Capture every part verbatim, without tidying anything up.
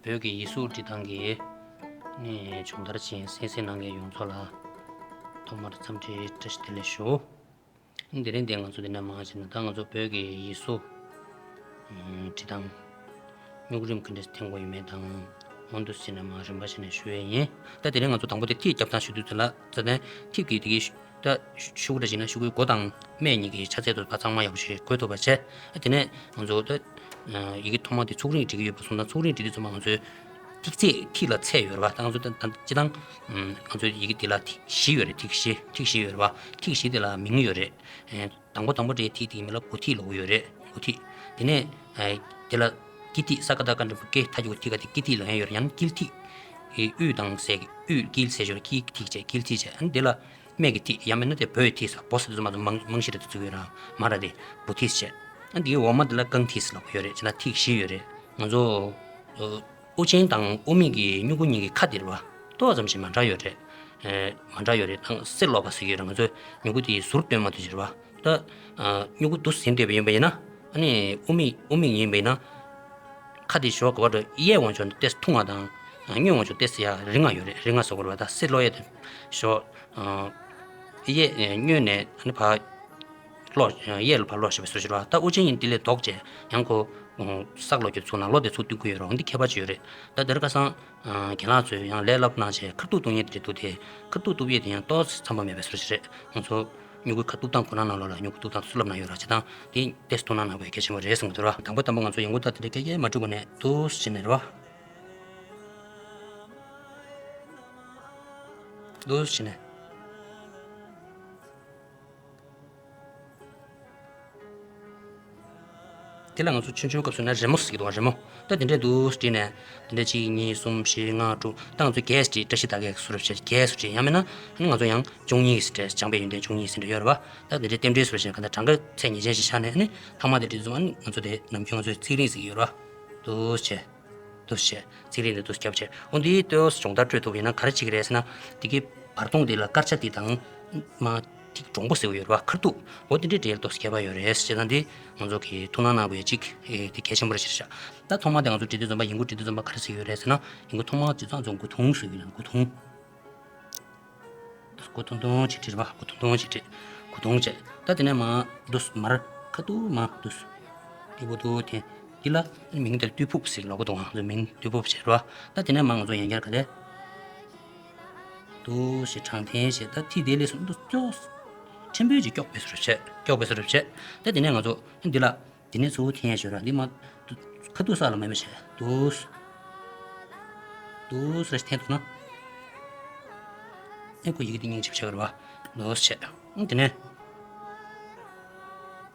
བོད་ཀྱི་ཡིག་གཟུགས་འབྲི་སྟངས་ཀྱི་ནི་སྦྱོང་བརྡར་བྱེད་གསན་གཟིགས་གནང་མཁན་ཡོངས་རྫོགས་ལ་ཐོག་མར་འཚམས་འདྲི་བཀྲ་ཤིས་བདེ་ལེགས་ཞུ། དེ་རིང་འདི་ང་ཚོ་འདི་ནས་མར་བྱས་ན་ད་ང་ཚོ་བོད་ཀྱི་ཡིག་གཟུགས་འབྲི་སྟངས་སྨྱུག་རིམ་ག་འདྲས་འཐེན་དགོས་ཡོད་མེད་དང་། འོ་འདུག་སེ་བྱས་ནས་མར་རིམ་པ་བྱས་ནས་ཞུ་ཡས་ཡིན། ད་དེ་རིང་ང་ཚོ་དང་པོ་དེ་ཐིག་རྒྱབ་སྟངས་ཞུ་དུས་ཚོད་ལ་ཙ་ནས་ཐིག་གི་དེ་གི་ད་ཤུ་གུ་འདྲ་བྱས་ན་ཤུ་གུའི་མགོ་དང་སྨད་གཉིས་ཀྱི་ཆ་ཚད་དུ་ཕར་ཚང་མ་ཡག་པོ་ཞིག་བགོས་ཐུབ་པ་བྱས། དེ་ནས་ང་ཚོ་ད་ཡི་གེ་ཐོག་མ་དེ་ཚུགས་རིང་འབྲི་གི་ཡོད་པ་སོང་ཙང་ཚུགས་རིང་འབྲི་དུས་ཙམ་པ་ང་ཚོའི་ཐིག་ཚད་ཐིག་ལ་ཚད་ཡོད་རེད་པ། ད་ང་ཚོ་ད་ད་སྤྱིར་བཏང་ང་ཚོའི་ཡི་གེ་འདི་ལ་ཐིག་བཞི་ཡོད་རེད། ཐིག་བཞི་ཐིག་བཞི་ཡོད་རེད་པ། ཐིག་བཞི་དེ་ལ་མིང་ཡོད་རེད། དང་པོ་དང་པོ་འབྲི་ཡས་ཐིག་དེའི་མིང་ལ་འགོ་ཐིག་ལབ་ཀྱི་ཡོད་རེད། འགོ་ཐིག་དེ་ནས་དེ་ལ་དཀྱིལ་ཐིག་ས་ཀ་བཏགས་སྐ་འགྲེང་བུ་ཀེ་མཐའ་གི་གུ་ཐིག་ག་དེ་དཀྱིལ་ཐིག་ལབ་ཡས་ཡོད་རེད། ཡང་ན་དཀྱིལ་ཐིག་དབུས་དང་ས་གི་དབུས་དཀྱིལ་ཟེར་ཞོར་དཀྱིལ་ཐིག་བྱས། དཀྱིལ་ཐིག་བྱས། ཨ་ནི་དེ་ལ་སྨད་ཀྱི་ཐིག་ཡང་མིན་ན་དེ་བོད་ཐིག་ཟེར། བོ་ཟེར་དུས་ཙམ་པ་མང་མང་ཤོས་རེད་དེ་ཚུགས་ཡོད་ར། མ་ར་དེ་བོ་ཐིག་བྱས། ཨ་འདིའི་འོག་མ་དེ་ལ་རྐང་ཐིག་ཟེར་ལབ་ཀྱི་ཡོད་རེད། བྱས་ན་ཐིག་བཞི་ཡོད་རེད། ང་ཚོ་དབུ་ཅན་དང་དབུ་མེད་ཀྱི་སྨྱུ་གུ་གཉིས་ཀྱི་ཁ་དེ་རེད་པ། ཏོག་ཙམ་ཞིག་མ་འདྲ་ཡོད་རེད། མ་འདྲ་ཡོད་རེད། དང་གསེར་ལོག་པ་ཟེར་གྱི་ཡོད་རེད། ང་ཚོས་སྨྱུ་གུ་དེ་ཟུར་སྟོན་མ་ཐུབ་ཀྱི་རེད་པ། ད་སྨྱུ་གུ་འདུག་ཟིན་བསྡད་པ་ཡིན་པ་ཡིན་ན། ཨ་ནི་དབུ་མེད་དབུ་མེད་ཡིན་པ་ཡིན་ན། ཁ་དེ་ཞོག་ག་བར་དུ་གཡས་དབང་ཕྱོགས་ནས་ཏོག་ཙམ་ཐུང་བ་དང་། གཡོན་དབང་ཕྱོགས་ཏོག་ཙམ་ཡར་རིང་བ་ཡོད་རེད། རིང་བ་ཟེར་དགོས་རེད་པ། ད་གསེར་ལོག་ཡས་དེ་ཞོག་གཡས་གཡོན་ནས་ཨ་ནི་ཕར་ལོག་གཡས་ལ་ཕར་ལོག་བྱས་པའི་བཟོ་ཞིག་རེད་པ། ད་དབུ་ཅན་ཡིན་དེ་ལས་ལྡོག་བྱས་ཡང་ཁོ་ས་ལོག་གི་ཚུར་ནང་ལོགས་དེ་ཚུར་བསྟུན་དགོས་ཡོད་རེད། འོ་འདི་ཁྱད་པར་ཅིག་ཡོད་རེད། ད་དེར་ཁ་སང་རྒན་ལགས་ཚོས་ཡང་ལས་སླ་པོ་གནང་བྱས་ཁ་ཐུག་གཏུབ་མཁན་དེ་འདྲ་འདུག་སྟེ། ཁ་ཐུག་གཏུབ་ཡས་དེ་ཡང་ཏོག་ཙམ་འཚམ་པོ་མེད་པའི་བཟོ་ཞིག་རེད། ང་ཚོ་སྨྱུ་གུའི་ཁ་གཏུབ་སྟངས་ཁོ་ན་ནང་ལོགས་ལ་སྨྱུ་གུ་གཏུབ་སྟངས་ཚུར་བསླབ་གནང་ཡོད་ར། བྱས་ཙང་དེ་ཏོག་ཙམ་ཐུགས་སྣང་གནང་དགོས་གལ་ཆེན་པོ་རེད་བསམ་གྱི་འདུག་ར། དང་པོ་དང་པོ་ང་ཚོ་ཡོང་སྒོ་ད་དེ་འདྲ་སྐད་སྐད་མ་འགྲིག་གོ་ནས་འདུག་སེ་བྱས་ནས་རེད་པ། འདུག་སེ་བྱས་ནས། དེ་ལ་ང་ཚོ་ཆུང་ཆུང་སྐབས་སུ་ན་རི་མོ་ཟེར་གྱི་འདུག་བ། རི་མོ། ད་དེ་འདྲས་འདུག་སེ་བྲིས་ནས། དེ་འདྲས་གཅིག་གཉིས་གསུམ་བཞི་ལྔ་དྲུག་ད་ང་ཚོ་བརྒྱད་ཟེར་བྲིས། བཀྲ་ཤིས་རྟགས་བརྒྱད་ཟེར་བྲིས། བརྒྱད་ཟེར་བྲིས། ཡང་མིན་ན་ང་ཚོ་ཡང་བཅུ་གཉིས་ཟེར་བྲིས། བྱང་པའི་ཡོན་ཏན་བཅུ་གཉིས་ཟེར་འདྲ་ཡོད་རེད་པ། ད་དེ་འདྲས་རྟེན་འབྲེལ་ཟེར་བ་ཞིག་ག་ད་གྲངས་ཀ་ཚད་ངེས་ཅན་ཞིག་ཆགས་ནས། ཨ་ནི་ཐ་མ་དེ་བྲིས་ཙམ། ཨ་ནི་ང་ཚོ་དེ་ནམ་རྒྱུན་ང་ཚོའི་ཚིག་རིས་ཟེར་གྱི་ཡོད་རེད་པ། འདུག་སེ་བྱས། འདུག་སེ་བྱས། ཚིག་རིས་འདི་འདུག་སེ་བརྒྱབ་བྱས། འོ་འདི་ལྟོས་སྦྱོང་བརྡར་སྤྲོད་ཐུབ་པ་ཡིན་ན་ག་རེ་བྱེད་ཀྱི་རེད་ཟེར་ན། འདི་གི་བར་སྟོང་འདི་ལ་དཀར་ཆ་འདི་དང་། མ་ཐིག་འདྲོང་པོ་ཟེར་བ་ཡོད་རེད་པ། ཁ་ཐུག་འོ་འདི་འདྲའི་འབྲེལ་ཏོག་ཙམ་ཁྱད་པར་ཡོད་རེད་ཟེར། ད་འདི་ང་ཚོ་གི་ཐུགས་སྣང་གནང་དགོས་ཡ་གཅིག་ཨེ་འདི་གལ་ཆེན་པོ་རེད་ཟེར་ཤག་ད་ཐོག་མ་དེ་ང་ཚོ་འབྲི་དུས་ཙམ་པ། ཡིན་གྱི་འབྲི་དུས་ཙམ་པ་ག་རེ་ཟེར་གྱི་ཡོད་རེད་ཟེར་ན། ཡིན་གྱི་ཐོག་མ་འབྲི་ཙང་ཚོ་མགོ་ཐུང་ཟེར་གྱི་ཡོད་ན། མགོ་ཐུང་། མགོ་ཐུང་ཐུང་ཅིག་བྲིས་རེད་པ། མགོ་ཐུང་ཐུང་ཅིག་བྲིས། མགོ་ཐུང་བྱས། ད་དེ་ནས་མར་འདུག་སེ་མར་ཁ་ཐུག་མར་འདུག་སེ་སྐྱིད་པོ་འདུག་དེ། འདི་ལ་མིང་དེར་ཏུས་ཕུབ་ཟེར་ལབ་ཀྱི་འདུག་ཨང་། མིང་ཏུས་ཕུབ་བྱས་རེད་པ། ད་དེ་ནས་མར་ང་ཚོ་ཡང་བསྐྱར་ག་ལེ་འདུག་སེ་དྲང་འཐེན་བྱས། ད་ཐིག་དེ་ལས་སུ་འདུག་ཅོག་ཕྲན་བུ་ཅིག་ཀྱོག་པའི་བཟོ་འདྲ་བྱས། ཀྱོག་པའི་བཟོ་འདྲ་བྱས། ད་དེ་ནས་ང་ཚོ་འདི་ལ། དེ་ནས་ཚུར་འཐེན་ཞོར་ར་འདི་མ། ཁ་ཐུག་ས་ལ་མ་མི་བྱས། འདུག་སེ། འདུག་སེ་འཐེན་ཐུབ་ན། ཨེ་ཁོ་ཡི་གེ་འདི་སྙིང་རྗེ་པོ་ཆགས་ཀྱི་རེད་པ། འདུག་སེ་བྱས། ཨང་དེ་ནས།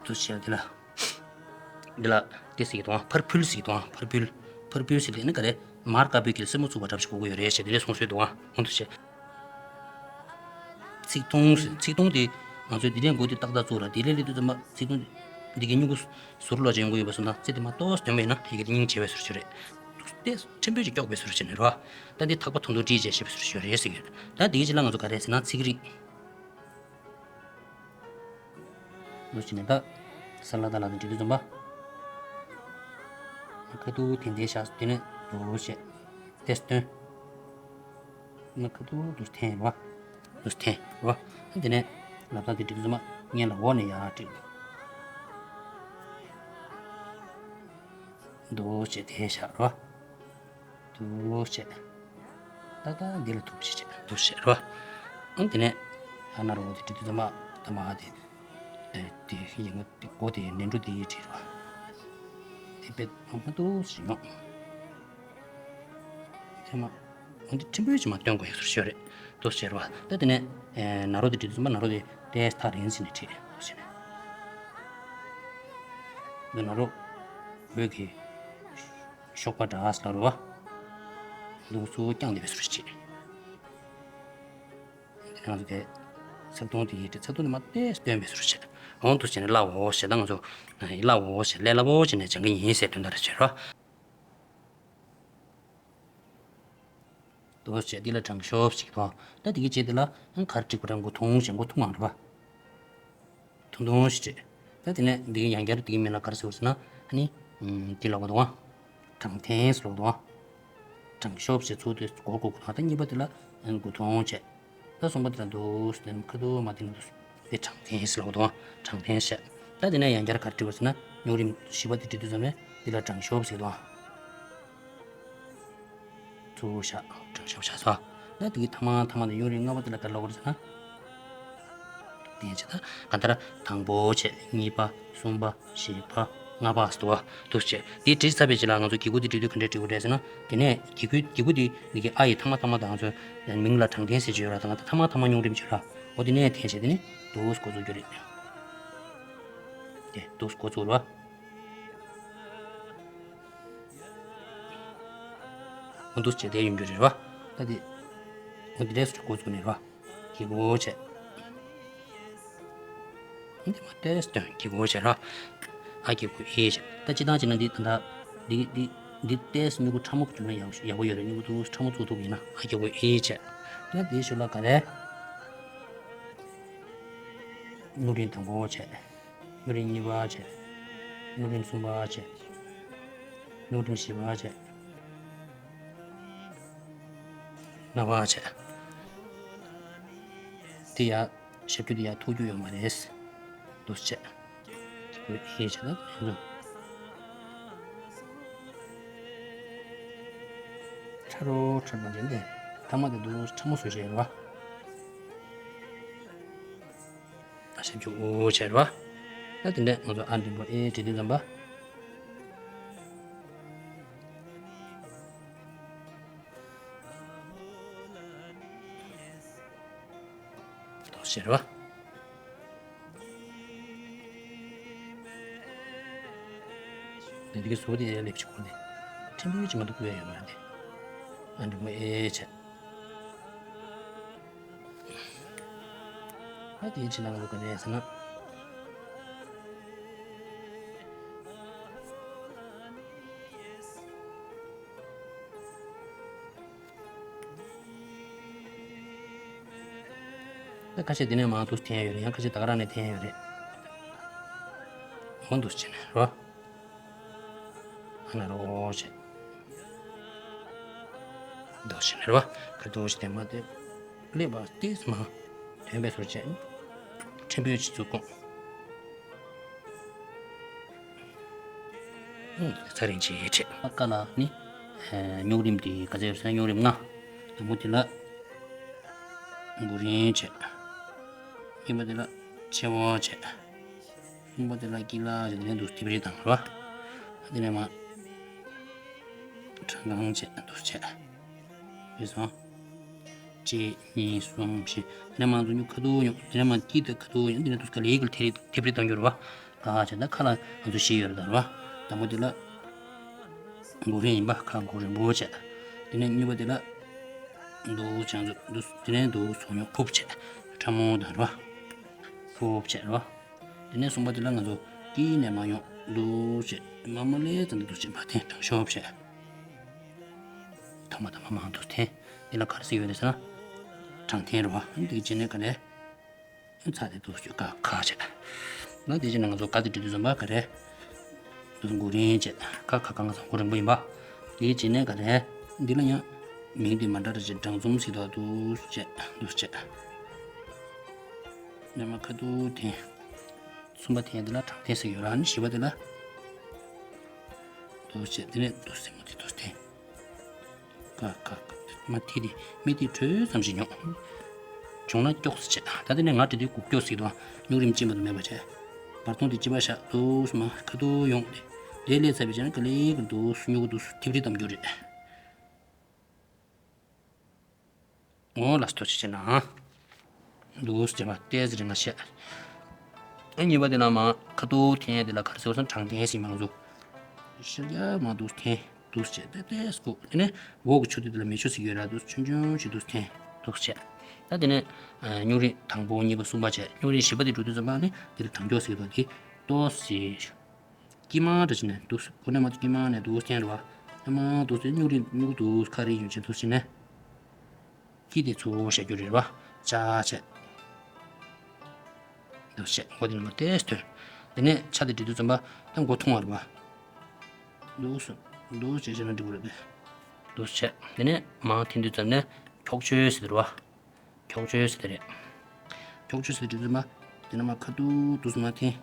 འདུག་སེ་བྱས་འདི་ལ། འདི་ལ་དེ་ཟེར་གྱི་འདུག་ཨང་། ཕར་ཕུལ་ཟེར་གྱི་འདུག་ཨང་། ཕར་ཕུལ། ཕར་ཕུལ་ཟེར་དེ་ནི་ག་རེ། མར་དཀར་པོའི་དཀྱིལ་སེར་མོ་བཙུགས་པ་འདྲ་པོ་ཞིག་དགོས་ཀྱི་ཡོད་རེད་ཟེར། དེ་འདྲས་གསུངས་སྲོལ་འདུག་ཨང་། འོ་འདུག་སེ་བྱས། ཚིག་ཐུང་ཟེར། ཚིག་ཐུང་དེ་ང་ཚོས་འདི་འདྲའི་མགོ་དེ་ཏག་ཏག་བཙུགས་ར། དེ་ལས་སླེབས་དུས་ཙམ་པ་ཚིག་ཐུང་འདི་གི་སྨྱུ་གུ་ཟུར་ལ་འཇོན་དགོས་ཡོད་པ་སོང་ཙང་། ཚིག་དེ་མར་ཏོག་ཙམ་སྟོན་པ་ཡིན་ན་ཡི་གེ་དེ་སྙིང་རྗེ་བའི་བཟོ་འདྲ་ཅིག་རེད། དེ་ཕྲན་བུ་ཅིག་ཀྱོག་པའི་བཟོ་འདྲ་ཅིག་ནི་རེད་པ། ད་འདི་ཐག་པ་ཐུང་ཐུང་བྲིས་བྱས་བྱས་པའི་བཟོ་འདྲ་ཅིག་རེད་ཟེར་གྱི་ཡོད། ད་འདི་གི་རྗེས་ལ་ང་ཚོ་ག་རེ་ཟེར་ན། ཚིག་རིས། འདུག་སེ་བྱས་ནས་ད། ས་ལ་ད་ལ་དང་བྲིས་དུས་ཙམ་པ། ཁ་ཐུག་འཐེན་འཐེན་བཞག་དེ་ནས་འདུག་སེ་བྱས། ཏོག་ཙམ་སྟོན། ཁ་ཐུག་འདུག་སེ་འཐེན་རེད་པ། འདུག་སེ་འཐེན་རེད་པ། དེ་ནས་ལག་པ་དེ་བྲིས་དུས་ཙམ་པ་སྔོན་ལ་འོག་ནས་ཡར་བྲིས། འདུག་སེ་བྱས་དེ་བཞག་རེད་པ། འདུག་སེ་བྱས། ཏག་ཏག་འདི་ལ་ཐུག་པ་ཞིག་བྱས། འདུག་སེ་བྱས་རེད་པ། ཨང་དེ་ནས་ཨ་ན་རོ་དེ་བྲིས་དུས་ཙམ་པ་ད་མ་དེ། ཨེ་དེ་ཡིན་ན་དེ་མགོ་དེ་ནས་འགྲོ་དེ་ཡི་བྲིས་རེད་པ། དེ་དཔེ་མང་པོ་འདུག་སེ་ཡོང་། དེ་མ། འོ་འདི་ཕྲན་བུ་ཅིག་མར་སྟོན་དགོས་ཡག་བཟོ་འདྲ་ཅིག་རེད། འདུག་སེ་བྱས་རེད་པ། ད་དེ་ནས་ཨེ་ན་རོ་དེ་བྲིས་དུས་ཙམ་པ་ན་རོ་དེ་ཏོག་ཙམ་ཐག་རིང་ཙམ་ནས་བྲིས། འདུག་སེ་བྱས་ནས། འདི་ན་རོ་འོད་ཀྱི་གཤོག་པ་འདྲ་ཟེར་རེད་པ། འདུག་སེ་བརྐྱངས་བསྡད་པའི་བཟོ་འདྲ་ཅིག་འདི་ང་ཚོ་དེ་ཚེག་ཐུང་དེ་ཡིས་ཏེ་ཚེག་ཐུང་དེ་མར་ཏོག་ཙམ་སྟོན་པའི་བཟོ་འདྲ་བྱས། འོ་འདུག་སེ་བྱས་ནས་སླ་བོ་ཞེ་ད་ང་ཚོ་སླ་བོ་ཞེ་ལས་སླ་བོ་བྱས་ནས་སྦྱང་གི་ཡིན་ཟེར་དོན་དག་རེད་བྱས་རོ། འདུག་སེ་བྱས་འདི་ལ་དྲང་ཤོབ་ཞིག་དང་། ད་དེ་གི་རྗེས་དེ་ལ་ག་རེ་བྲིས་པ་རེད། མགོ་ཐུང་ཞིག་མགོ་ཐུང་ངང་རེད་པ། ཐུང་ཐུང་ཞིག་བྲིས། ད་དེ་ནས་འདི་གི་ཡང་བསྐྱར་འདི་གི་མིང་ལ་ག་རེ་ཟེར་ཟེར་ན། ཨ་ནི་འདི་ལབ་དགོས་འདུག་ཨང་། དྲང་འཐེན་ཟེར་ལབ་དགོས་འདུག་ཨང་། དྲང་ཤོབ་བྱས་ཚུར་དེ་སྒོར་སྒོར་དགུ་ཐོང་། ད་གཉིས་པ་དེ་ལ་དགུ་ཐོང་བྱས། ད་གསུམ་པ་དེ་ལ་འདུག་སེ་ཁ་ཐུག་མ་དེ་ནི་འདུག་སེ་དེ་དྲང་འཐེན་ཟེར་ལབ་དགོས་འདུག་དྲང་འཐེན་བྱས། ད་དེ་ནས་ཡང་བསྐྱར་ག་རེ་བྲིས་པ་ཟེར་ན། སྨྱུག་རིམ་བཞི་པ་དེ་བྲིས་དུས་ཙམ་ནས་དེ་ལ་དྲང་ཤོབ་ཟེར་འདུག་ཚུར་བཞག་དྲང་ཤོབ་བཞག་སོང་། ད་དེ་གི་ཐ་མ་ཐ་མ་དེ་སྨྱུག་རིམ་ལྔ་པ་དེ་ལ་ག་རེ་ལབ་དགོས་རེད་ཟེར་ན། དེ་བྱས་ད་གང་ལྟར་དང་པོ་བྱས། གཉིས་པ། གསུམ་པ། བཞི་པ། ལྔ་པ་ཟེར་འདུག་བ། འདུག་སེ་བྱས་དེ་བྲིས་ཚར་བའི་རྗེས་ལ་ང་ཚོ་གི་གུ་དེ་བྲིས་དུས་ག་འདྲས་བྲིས་དགོས་རེད་ཟེར་ན། དེ་ནས་གི་གུ་གི་གུ་དེ་འདི་གི་ཨ་ཡི་ཐ་མ་ཐ་མ་དང་ང་ཚོ་མིང་ལ་དྲང་འཐེན་ཟེར་གྱི་ཡོད་ར། ད་ང་ད་ཐ་མ་ཐ་མ་སྨྱུག་རིམ་བྱས་ར། འོ་དེ་ནས་འཐེན་བྱས་དེ་ནས་འདུག་སེ་འགོ་བཙུགས་རྒྱུ་རེད། དེ་འདུག་སེ་འགོ་བཙུགས་ར། འདུག་སེ་བྱས་དེ་ཡོང་རྒྱུ་རེད་བ། ད་དེ་འོ་དེ་འདྲས་སེ་འགོ་བཙུགས་ནས་ར། གི་གུ་བྱས། འདི་མ་ཏོག་ཙམ་གི་གུ་བྱས་ར། ཨ་གི་གུ་ཨེ་བྱས། ད་སྤྱིར་བཏང་བྱས་ན་འདི་ད་ལྟ་འདི་འདི་འདི་ཏོག་ཙམ་སྨྱུ་གུ་ཕྲ་མོ་བྱུང་ན་ཡག་ཡག་པོ་ཡོད་རེད། སྨྱུ་གུ་ཏོག་ཙམ་ཕྲ་མོ་བཙུགས་ཐུབ་ཡིན་ན། ཨ་གི་གུ་ཨེ་བྱས། ད་དེའི་ཤུལ་ལ་ག་རེ། སྨྱུག་རིམ་དང་པོ་བྱས། སྨྱུག་རིམ་གཉིས་པ་བྱས། སྨྱུག་རིམ་གསུམ་པ་བྱས། སྨྱུག་རིམ་བཞི་པ་བྱས། ལྔ་པ་བྱས། དེ་ཡ་ཞབས་ཀྱུ་དེ་ཡ་ཐུག་རྒྱུ་ཡོད་མ་རེད། འདུག་སེ་བྱས། ཨེ་བྱས་ད་ཡང་ཁྲ་རོ་ཁྲ་མ་བྱས་ནས་ཐ་མ་དེ་འདུག་ཕྲ་མོ་བཟོས་བྱས་རེད་བ། ཨ་ཞབས་ཀྱུ་འུ་བྱས་རེད་བ། ད་དེ་འདྲས་ང་ཚོ་ཨ་འགྲེང་བུ་ཨེ་བྲིས་དུས་ཙམ་པ། འདུག་སེ་བྱས་རེད་བ། འདི་གི་བཟོ་དེ་ལེབ་ཅིག་གོ་ནས་ཕྲན་བུ་ཅིག་མ་གཏོགས་བཀོད་ཡ་ཡོད་མ་རེད། ཨ་འགྲེང་བུ་ཨེ་བྱས། ཨ་དེའི་ཕྱི་ནང་ལོགས་ག་རེ་ཟེར་ན། ད་ཁ་ཤས་འདི་ནས་མར་འདུག་སེ་འཐེན་ཡོད་རེད། ཡང་ཁ་ཤས་ད་ག་རང་ནས་འཐེན་ཡོད་རེད། འོ་འདུག་སེ་བྱས་ནས་རོ། ཨ་ན་རོ་བྱས། འདུག་སེ་བྱས་ནས་རོ། ཁ་འདུག་སེ་དེ་མ་དེ་ཀླད་པ་ཏོག་ཙམ་མར་དོན་པའི་བཟོ་བྱས། ཕྲན་བུ་ཅིག་བཙུགས་གོ། ཚ་རིང་ཆེ་ཆེ། ཀ་ལ་ནི་སྨྱུག་རིམ་དེ་ག་ཚད་ཡོད་ཟེར་ན་སྨྱུག་རིམ་ལྔ། དང་པོ་དེ་ལ་མགོ་རིང་བྱས། གཉིས་པ་དེ་ལ་མཆེ་བ་བྱས། གསུམ་པ་དེ་ལ་དཀྱིལ་ལ་བྱས། དེ་ནས་འདུག་ལྡེབས་རིས་བཏང་རོ། དེ་ནས་མར་ཁྲ་གང་བྱས་འདུག་བྱས། རེད་སོང་། གཅིག་གཉིས་གསུམ་བཞི། དེ་ནས་མར་འདུག་སྨྱུག་ཁ་ཐུག་ཡོང་། དེ་ནས་མར་དཀྱིལ་དུ་ཁ་ཐུག་ཡོང་། དེ་ནས་འདུག་ག་ལེ་ག་ལེ་ལྡེབས་རིས་ལྡེབས་རིས་བཏང་རྒྱུ་རེད་བ། ད་བྱས་ད་ཁ་ལ་ང་ཚོ་བཞི་ཡོད་རེད་ད་རེད་བ། དང་པོ་དེ་ལ་མགོ་རིང་ཡིན་པ། ཁ་མགོ་རིང་པོ་བྱས། དེ་ནས་གཉིས་པ་དེ་ལ་འདུག་བྱས་འདུག་དེ་ནས་འདུག་ཚོགས་སྨྱུག་ཕུབ་བྱས། ཕྲ་མོ་དང་རེད་བ། ཕུབ་བྱས་རེད་བ། དེ་ནས་གསུམ་པ་དེ་ལ་ང་ཚོ་དཀྱིལ་ནས་མར་ཡོང་། འདུག་བྱས་མར་མར་ལེ་ཙམ་འདུག་བྱས་མར་འཐེན། དྲང་ཤོབ་བྱས། ཐ་མ་ཐ་མ་མར་འདུག་འཐེན། དེ་ལ་ག་རེ་ཟེར་ཡོད་རེད་ཟེར་ན། དྲང་འཐེན་རེད་བ། འདི་གི་རྗེས་ནས་ག་རེ། ཚ་དེ་འདུག་སེ་ཀ་ཁ་བྱས། ང་དེ་བྱས་ན་ང་ཚོ་ག་དེ་འབྲི་དུས་ཙམ་པ་ག་རེ། འདུག་མགོ་རིང་བྱས། ཀ་ཁ་གང་ག་ཚང་མགོ་རིང་པོ་ཡིན་པ། དེའི་རྗེས་ནས་ག་རེ། འདི་ལ་ཡང་མིང་དེ་མ་འདྲ་འདྲ་བྱས། འདྲ་འཛོམས་ཟེར་དུས་འདུག་སེ་བྱས། འདུག་སེ་བྱས། ནས་མར་ཁ་ཐུག་འཐེན། གསུམ་པ་འཐེན། དེ་ལ་དྲང་འཐེན་ཟེར་ཡོད་ར། ནི་བཞི་པ་དེ་ལ་འདུག་སེ་བྱས། དེ་ནས་འདུག་སེ་མོ་དེ་འདུག་སེ་འཐེན། ཀ་ཀ་ཀ། མ་ཐི་དེ་མི་དེ་དྲོད་ཙམ་ཞིག་མྱོང་། བྱུང་ན་སྐྱོགས་སུ་བྱས། ད་དེ་ནས་ང་བྲིས་དུས་གུག་སྐྱོགས་ཟེར་དུས་སྨྱུག་རིམ་གཅིག་མ་གཏོགས་མེད་པ་བྱས། བར་སྟོང་དེ་གཅིག་པ་བཞག་འདུག་སེ་མར་ཁ་ཐུག་ཡོང་སྟེ། དེ་ལས་ཚར་བའི་རྗེས་ན་ག་ལེ་ག་ལེ་འདུག་སེ་སྨྱུ་གུ་འདུག་སེ་ལྡེབས་རིས་བཏང་རྒྱུ་རེད། འོ་ལགས་སོ། ཐུགས་རྗེ་ཆེ་གནང་། འདུག་སེ་བྱས་པ་ཏོག་ཙམ་རིང་ང་བཤད། ཨ་གཉིས་པ་དེ་ལ་མར་ཁ་ཐུག་འཐེན། དེ་ལ་ག་རེ་ཟེར་བ་ཟེར་ན་དྲང་འཐེན་ཟེར། མང་ཚོགས་ཤར་རྒྱག་མར་འདུག་སེ་འཐེན། འདུག་སེ་བྱས་ཏེ་ཏོག་ཙམ་སྒུག་དེ་ནས་འོག་གི་ཆུ་དེ་དེ་ལ་མེ་ཆུ་ཟེར་གྱི་ཡོད་ར། འདུག་སེ་ཆུང་ཆུང་ཞིག་འདུག་སེ་འཐེན། འདུག་སེ་བྱས། ད་དེ་ནས་ཨ་སྨྱུག་རིམ་དང་པོ་གཉིས་པ་གསུམ་པ་བྱས། སྨྱུག་རིམ་བཞི་པ་དེ་འགྲོ་དུས་ཙམ་པ་ནི་དེ་ལ་དྲང་འཁྱོག་ཟེར་གྱི་འདུག་དེ་ཏོག་ཙམ་དཀྱིལ་མ་འདྲ་བྱས་ནས་འདུག་སེ། ཁོ་ནས་མར་དཀྱིལ་མ་ནས་འདུག་སེ་འཐེན་རེད་བ། དཀྱིལ་མ་འདུག་སེ་སྨྱུག་རིམ་སྨྱུ་གུ་འདུག་སེ་ཁ་རེ་ཡོང་བྱས་འདུག་སེ་བྱས་ནས། དཀྱིལ་དེ་ཚུར་བཞག་རྒྱུ་རེད་བ། ཅག་བྱས། འདུག་སེ་བྱས། མགོ་དེ་ནས་མར་ཏོག་ཙམ་ཐོན། དེ་ནས་ཆ་དེ་འབྲི་དུས་ཙམ་པ་ད་མགོ་མཐོང་བ་རེད་བ། འདུག་སེ་འདུག་སེ་བྱས་བྱས་ན་འགྲིག་གི་རེད་པས། འདུག་སེ་བྱས། དེ་ནས་མར་འཐེན་དུས་ཙམ་ནས་འཁྱོག་བརྗོད་ཟེར་དེ་རེད་བ། འཁྱོག་བརྗོད་ཟེར་དེ་རེད། འཁྱོག་བརྗོད་ཟེར་དུས་ཙམ་པ། དེ་ནས་མར་ཁ་ཐུག་འདུག་སེ་མར་འཐེན།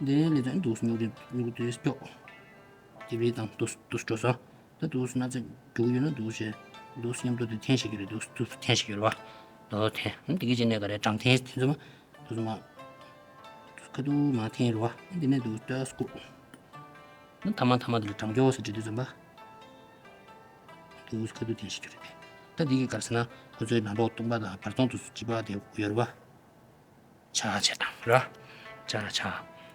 དེ་ནས་ལས་ཙང་འདུག་སེ་མྱུ་གུ་དེ་མྱུ་གུ་དེ་སྐྱོག་དེ་བས་དང་འདུག་སེ་འདུག་སེ་འགྲོ་སོང་། ད་འདུག་སེ་ན་ཚ་རྒྱུག་ཡོད་ན་འདུག་སེ་འདུག་སེ་མཉམ་དུ་དེ་འཐེན་བྱེད་ཀྱི་རེད། འདུག་སེ་འདུག་སེ་འཐེན་བྱེད་ཀྱི་རེད་བ། འདུག་སེ་འཐེན། དེ་གི་རྗེས་ནས་ག་རེ་དྲང་འཐེན་ཟེར་དུས་ཙམ་པ། འདུག་སེ་མར། འདུག་སེ་ཁ་ཐུག་མར་འཐེན་རེད་བ། དེ་ནས་འདུག་སེ་ལྟ་སྐུ། ཐ་མ་ཐ་མ་དེ་ལ་དྲང་འཁྱོག་ཟེར་བྲིས་དུས་ཙམ་པ། འདུག་སེ་ཁ་ཐུག་འཐེན་བྱེད་ཀྱི་རེད། ད་འདི་གི་ག་རེ་ཟེར་ན་ཁོ་ཚོའི་ནང་ལོགས་སྟོང་པ་དང་བར་སྟོང་དུ་སུ་གཅིག་པ་དེ་ཡོད་རེད་བ། ཆ་བྱས་དང་ར། ཆ་ཆ།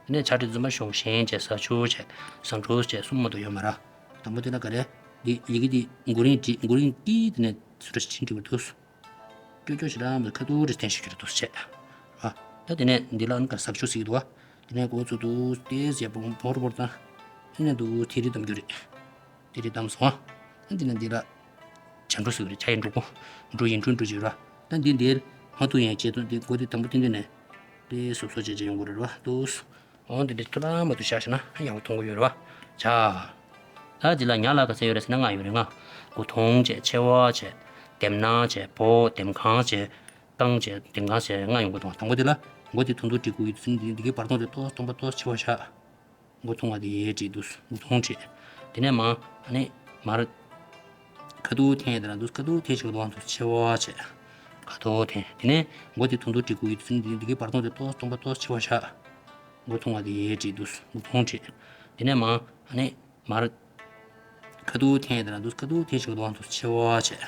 དེ་ནས་ཆ་བྲིས་དུས་ཙམ་པ་གཞུང་ཞེན་བྱས། ས་ཆུ་བྱས། ས་འབྲུ་བྱས། གསུམ་མ་གཏོགས་ཡོད་མ་རེད། དང་པོ་དེ་ལ་ག་རེ། འདི་ཡི་གེ་འདི་མགོ་རིང་བྲིས། མགོ་རིང་གིས་དེ་ནས་ཚུར་ཕྱིན་འགྲིག་པར་འདུག་སྐྱོ་སྐྱོ་ཞེ་དྲག་མ་ཁ་ཐུག་རེ་འཐེན་བྱེད་ཀྱི་རེད། འདུག་སེ་བྱས། ཨ། ད་དེ་ནས་འདི་ལ་ནི་ག་ས་ཆུ་ཟེར་གྱི་འདུག་བ། དེ་ནས་འགོ་ཚུགས་འདུག་སེ་ཡར་བོར་བོར་བོར་བཏང་། དེ་ནས་འདུག་སེ་དེ་རིང་གཏམ་རྒྱུ་རེད། དེ་རིང་གཏམ་སོང་། ཨ་དེ་ནས་འདི་ལ་བྱ་འབྲུ་ཟེར་གྱི་རེད། བྱ་ཡི་འབྲུ་གུ། འབྲུ་ཡི་འབྲུ་འབྲུ་ཅིག་ར། ད་འདི་འདིར་མ་ཐུག་ཡང་བྱེད་དུ་འདི་མགོ་དེ་དང་པོ་འཐེན་དུས་ནས་དེ་སོབ་སོབ་བྱས་བྱས་ཡོང་གི་རེད་བ། འདུག་སེ། འོ་འདི་འདྲ་ཐུར་ར་མ་ཐུར་བཞག་བྱས་ན་ཡག་པོ་མཐོང་གི་ཡོད་རེད་བ། བྱ། ད་འདི་ལ་ཉ་ལ་ག་ཚད་ཡོད་རེད་ཟེར་ན་ལྔ་ཡོད་རེད། ལྔ། མགོ་ཐུང་བྱས། མཆེ་བ་བྱས། འདེམས་ནག་བྱས། སྦོ། འདེམས་ཁང་བྱས། རྐང་བྱས། འདེམས་ཁང་བྱས། ལྔ་ཡོང་གི་འདུག་དང་པོ་དེ་ལ་མགོ་དེ་ཐུང་ཐུང་བྲིས་དགོས་ཀྱི་འདུག་འདི་འདི་གའི་བར་སྟོང་དེ་ཏོག་སྟོང་པ་ཏོག་ཆེ་བ་བཞག་མགོ་ཐུང་བ་དེ་ཡར་བྲིས། འདུག་མགོ་ཐུང་བྲིས། དེ་ནས་མར་ཨ་ནི་མར། ཁ་ཐུག་འཐེན་དེ་ལ་འདུག་ཁ་ཐུག་འཐེན་ཞིག་ལོང་དུ་ཆེ་བ་བྱས། ཁ་ཐུག་འཐེན། དེ་ནས་མགོ་དེ་ཐུང་ཐུང་བྲིས་དགོས་ཀྱི་འདུག་འདི་འདི་གའི་བར་སྟོང་དེ་ཏོག་སྟོང་པ་ཏོག་ཆེ་བ་བཞག་མགོ་ཐུང་བ་དེ་ཡར་བྲིས། འདུག་མགོ་ཐུང་བྲིས། དེ་ནས་མར་ཨ་ནི་མར། ཁ་ཐུག་འཐེན་དེ་ལ་འདུག་ཁ་ཐུག་འཐེན་ཞིག་ལོང་དུ་ཆེ་བ་བྱས།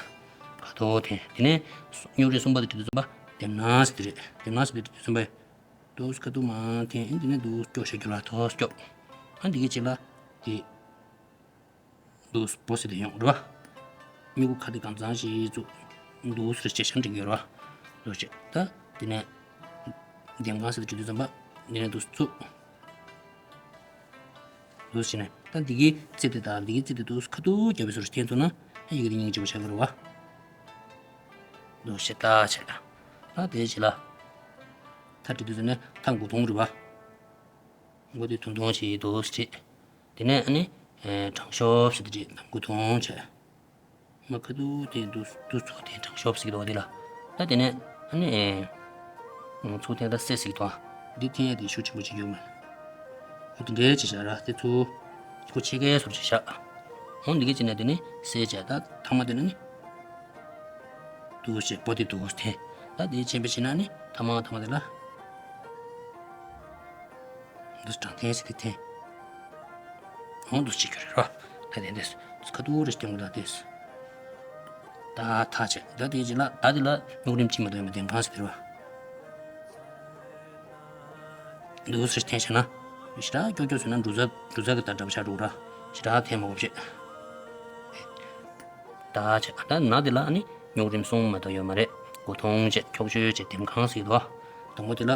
ཁ་ཐུག་འཐེན། དེ་ནས་སྨྱུག་རིང་གསུམ་པ་དེ་བྲིས་དུས་ཙམ་པ་འདེམས་ནག་ཟེར་དེ་རེད། འདེམས་ནག་ཟེར་དེ་བྲིས་དུས་ཙམ་པ། འདུག་ཁ་ཐུག་མར་འཐེན། ཨ་འདི་ནས་འདུག་སྐྱོག་བྱས་རྒྱུ་ལ་ཐོག་སྐྱོག་ཨ་འདི་གི་ཅིག་ལ་དེ། འདུག་སྦོ་ཟེར་དེ་ཡོང་རེད་བ། མྱུ་གུ་ཁ་དེ་གང་ཚང་ཞིག་བཙུགས། འདུག་སེ་བྱས་བྱས་འགྲིག་གི་ཡོད་རེད་བ། འདུག་བྱས། ད་དེ་ནས་འདེམས་ཁང་ཟེར་དེ་བྲིས་དུས་ཙམ་པ་འདི་ནས་འདུག་བཙུགས། འདུག་བྱས་ནས་ད་འདི་གི་རྩེ་དེ་དང་འདི་གི་རྩེ་དེ་འདུག་ཁ་ཐུག་རྒྱབ་པའི་བཟོ་འདྲ་འཐེན་ཐུབ་ན་ཡི་གེ་དེ་སྙིང་རྗེ་པོ་ཆགས་ཀྱི་རེད་བ། འདུག་བྱས་ད་བྱས། ད་དེའི་རྗེས་ལ་མཐའ་བྲིས་དུས་ཙམ་ནས་མཐའ་མགོ་ཐུང་རེད་བ། མགོ་དེ་ཐུང་ཐུང་བྱས། འདུག་སེ་བྲིས། དེ་ནས་ཨ་ནི་ཨེ་དྲང་ཤོབ་ཟེར་དེ་བྲིས། མགོ་ཐུང་བྱས། མར་ཁ་ཐུག་དེ་འདུག་འདུག་ཚུགས་དེ་དྲང་ཤོབ་ཟེར་གྱི་འདུག་འདི་ལ། ད་དེ་ནས་ཨ་ནི་ཨེ་ཚུགས་དེ་ད་སེ་ཟེར་གྱི་འདུག་འདི་འཐེན་ཡ་དེ་ཤུགས་ཆེན་པོ་བྱེད་རྒྱུ་མ་རེད། འདི་འདྲའི་བྱས་བཞག་ར། དེ་ཚུར་ཁོ་ཕྱེད་ཀའི་བཟོ་འདྲ་བྱས་བཞག་འོ་འདི་གའི་བྱས་ནས་དེ་ནི་སེ་བྱས། ད་ཐ་མ་དེ་ནི་ནི། འདུག་སེ་བྱས་སྦོ་དེ་འདུག་སེ་འཐེན། ད་དེ་ཆེན་པོ་བྱས་ན་ནི་ཐ་མ་ཐ་མ་དེ་ལ་འདུག་སེ་དྲང་འཐེན་ཟེར་དེ་འཐེན། འོང་འདུག་སེ་བྱེད་རྒྱུ་རེད་རོ། ད་དེ་འདྲས་ཁ་ཐུག་རེ་སྟོན་གྱི་ད་དེས། ད་ཐག་བཅད། ད་དེའི་རྗེས་ལ་ད་དེ་ལ་སྨྱུག་རིམ་གཅིག་མ་གཏོགས་ཡོད་མ། འདེམས་ཁང་ཟེར་དེ་རེད་བ། འདུག་སེ་འཐེན་བྱས་ན། ཞེ་དྲག་ཀྱོག་ཀྱོག་བཟོས་ན་འབྲུ་རྩ་འབྲུ་རྩ་གི་ད་འདྲ་པོ་ཆགས་འགྲོ་ར། ཞེ་དྲག་འཐེན་མ་དགོས་བྱས། ད་བྱས། ད་ནང་དེ་ལ་ཨ་ནི་སྨྱུག་རིམ་གསུམ་མ་གཏོགས་ཡོད་མ་རེད། མགོ་ཐུང་བྱས། འཁྱོག་བརྗོད་བྱས། འདེམས་ཁང་ཟེར་གྱི་འདུག་བ། དང་པོ་དེ་ལ།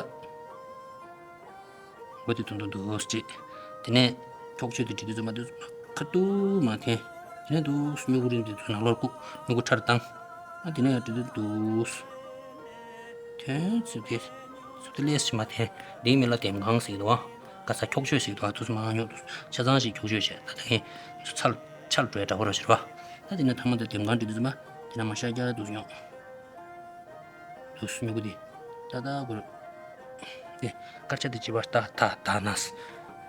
མགོ་དེ་ཐུང་ཐུང་འདུག་སེ་བྲིས། དེ་ནས་འཁྱོག་བརྗོད་དེ་བྲིས་དུས་ཙམ་པ་དེ་ཁ་ཐུག་མར་འཐེན། དེ་ནས་འདུག་སེ་སྨྱུ་གུ་རིང་དེ་ཚོ་ནང་ལོགས་བཀུག་སྨྱུ་གུ་ཁྲ་རུ་བཏང་། ཨ་དེ་ནས་ཡར་བྲིས་དུས་འདུག་སེ། འཐེན་ཚུལ་དེ། ཚུལ་དེ་ལས་ཤིག་མར་འཐེན། འདིའི་མིང་ལ་འདེམས་ཁང་ཟེར་གྱི་འདུག་ཨ། ཁ་ས་འཁྱོག་བརྗོད་ཟེར་གྱི་འདུག་ཨ། དུས་སུ་མང་ཉུང་དུ་ཆ་ཚང་ཞིག་འཁྱོག་བརྗོད་བྱས། ད་ལྟ་ངས་ཚུར་ཚར་ཚར་འགྲོ་ཡ་འདྲ་པོ་ར་ཞིག་རེད་བ། ད་དེ་ནས་ཐ་མ་དེ་འདེམས་ཁང་བྲིས་དུས་ཙམ་པ་དེ་ན་མར་ཤར་རྒྱག་འདུག་སེ་ཡོང་། འདུག་སེ་སྨྱུ་གུ་དེ་ཏག་ཏག་དགོས་རེད། དེ་དཀར་ཆ་དེ་བྱས་པ་ཏག་ཏག་ཏག་ན།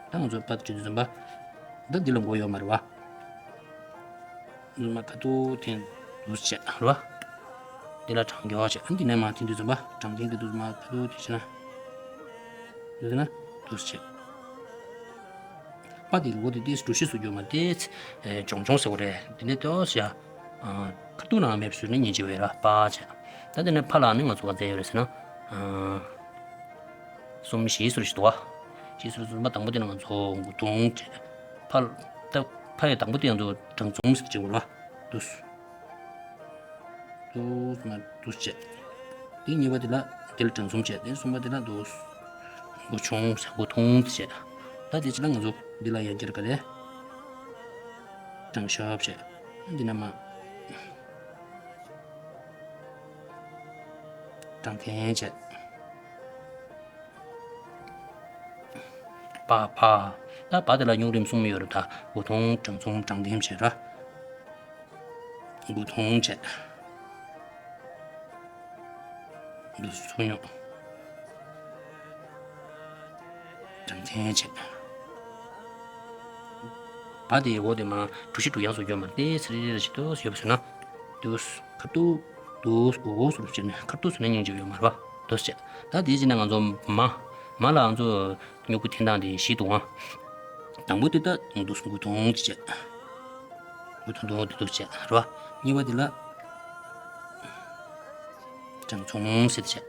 ད་ང་ཚོ་པར་བྲིས་དུས་ཙམ་པ། ད་འདི་ལ་མགོ་ཡོད་མ་རེད་བ། ང་ཚོ་མར་ཁ་ཐུག་འཐེན། འདུག་སེ་བྱས་རེད་བ། འདི་ལ་དྲང་འཁྱོག་བྱས། ཨ་འདི་ནས་མར་འཐེན་དུས་ཙམ་པ། དྲང་འཐེན་གྱི་འདུག་སེ་མར་ཁ་ཐུག་འཐེན་བྱས་ན། འདུག་སེ་ན། འདུག་སེ་བྱས། པ་དེ་ལོགས་དེ་ཏིས་འགྲོ་གཞི་བཟོ་རྒྱུ་མ་ཏིས་ཅོང་ཅོང་ཟེར་བ་རེད། དེ་ནས་ཏོ་ཞག་ཁ་ཐུག་ནང་མེད་པ་བཟོས་ན་སྙིང་རྗེ་བས་ར། པ་བྱས། ད་དེ་ནས་ཕ་ལ་ནི་ང་ཚོ་ག་ཚད་ཡོད་རེད་ཟེར་ན། གསུམ་བཞི་ཟུར་ཞིག་འདུག་བ། བཞི་ཟུར་ཟུར་མ་དང་པོ་དེ་ནས་ང་ཚོ་མགོ་ཐུང་བྱས། ཕ་ལ་ད་ཕ་ཡི་དང་པོ་དེ་ཡང་དུ་དྲང་འཛུམ་ཟེར་གྱི་འདུག་བ། འདུག་སེ། འདུག་སེ་མར་འདུག་སེ་བྱས། དེ་གཉིས་པ་དེ་ལ་དེ་ལ་དྲང་འཛུམ་བྱས། དེ་གསུམ་པ་དེ་ལ་འདུག་སེ། མགོ་ཆུང་ཟེར། མགོ་ཐུང་དེ་བྱས། ད་དེ་ཅི་ལ་ང་ཚོ་འདི་ལ་ཡང་བསྐྱར་ག་རེ། དྲང་ཤོབ་བྱས། འདི་ན་མར་དྲང་འཐེན་བྱས། པ་ཕ། ད་པ་དེ་ལ་སྨྱུག་རིམ་གསུམ་ཡོད་རེད། ད་མགོ་ཐུང་དྲང་འཛུམ་དྲང་འཐེན་བྱས་ར། དགུ་མཐོང་བྱས། འདུག་སེ་ཚུར་ཉོ། དྲང་འཐེན་བྱས། བ་དེ་འོ་དེ་མ་གྲུ་བཞི་གྲུ་ཡངས་སུ་འགྱོ་མ་རེད། དེ་ཚེ་རེ་རེ་ཞིག་འདུག་སེ་ཡོད་པ་བཟོས་ན། འདུག་སེ་ཁ་ཐུག་འདུག་སེ་འོ་འོ་སུ་རུ་བྱས་ནས་ཁ་ཐུག་བཟོས་ན་སྙིང་རྗེ་ཡོད་མ་རེད་པ། འདུག་སེ་བྱས། ད་དེ་བྱས་ན་ང་ཚོ་མ་མ་ལ་ང་ཚོ་སྨྱུ་གུ་འཐེན་སྟངས་དེ་བཞི་འདུག་ཨང་། དང་པོ་དེ་ད་འདུག་སེ་དགུ་མཐོང་ཅིག་བྱས། དགུ་མཐོང་དུ་འདུག་སེ་བྱས་རེད་པ། གཉིས་པ་དེ་ལ་དྲང་མཐོང་ཟེར་ཏེ་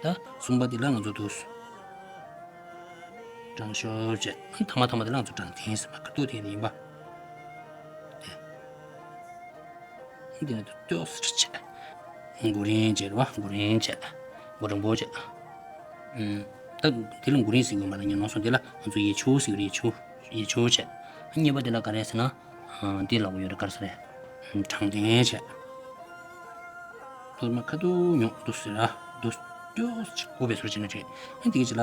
བྱས། ད་གསུམ་པ་དེ་ལ་ང་ཚོ་འདུག་སེ་དྲང་ཤོར་བྱས། ཐ་མ་ཐ་མ་དེ་ལ་ང་ཚོ་དྲང་འཐེན་ཟེར་བ་ཁ་ཐུག་འཐེན་ནི་ཡིན་པ། དེ་འདི་ནི་ཏོག་ཙམ་བྱས། མགོ་རིང་བྱས་རེད་པ། མགོ་རིང་བྱས། མགོ་རིང་པོ་བྱས། ཨུམ། ད་འདི་ལ་མགོ་རིང་ཟེར་གྱི་ཡོད་མ་རེད། ཉོན་མོངས་སོང་། འདི་ལ་ང་ཚོ་ཡ་ཆུ་ཟེར་གྱི་རེད། ཡ་ཆུ། ཡ་ཆུ་བྱས། གཉིས་པ་འདི་ལ་ག་རེ་ཟེར་ན། ཨ། འདི་ལབ་ཀྱི་ཡོད་རེད། ག་རེ་ཟེར་རེད། དྲང་འཐེན་བྱས། འདུག་སེ་མ་ཁ་ཐུག་ཉོ། འདུག་སེ་ར། འདུག་སེ་ཅོག་ཅིག་བསྐུར་བའི་ཟུར་བྱས་ནས་བྱས། ཨ། འདི་གི་ཅིག་ལ་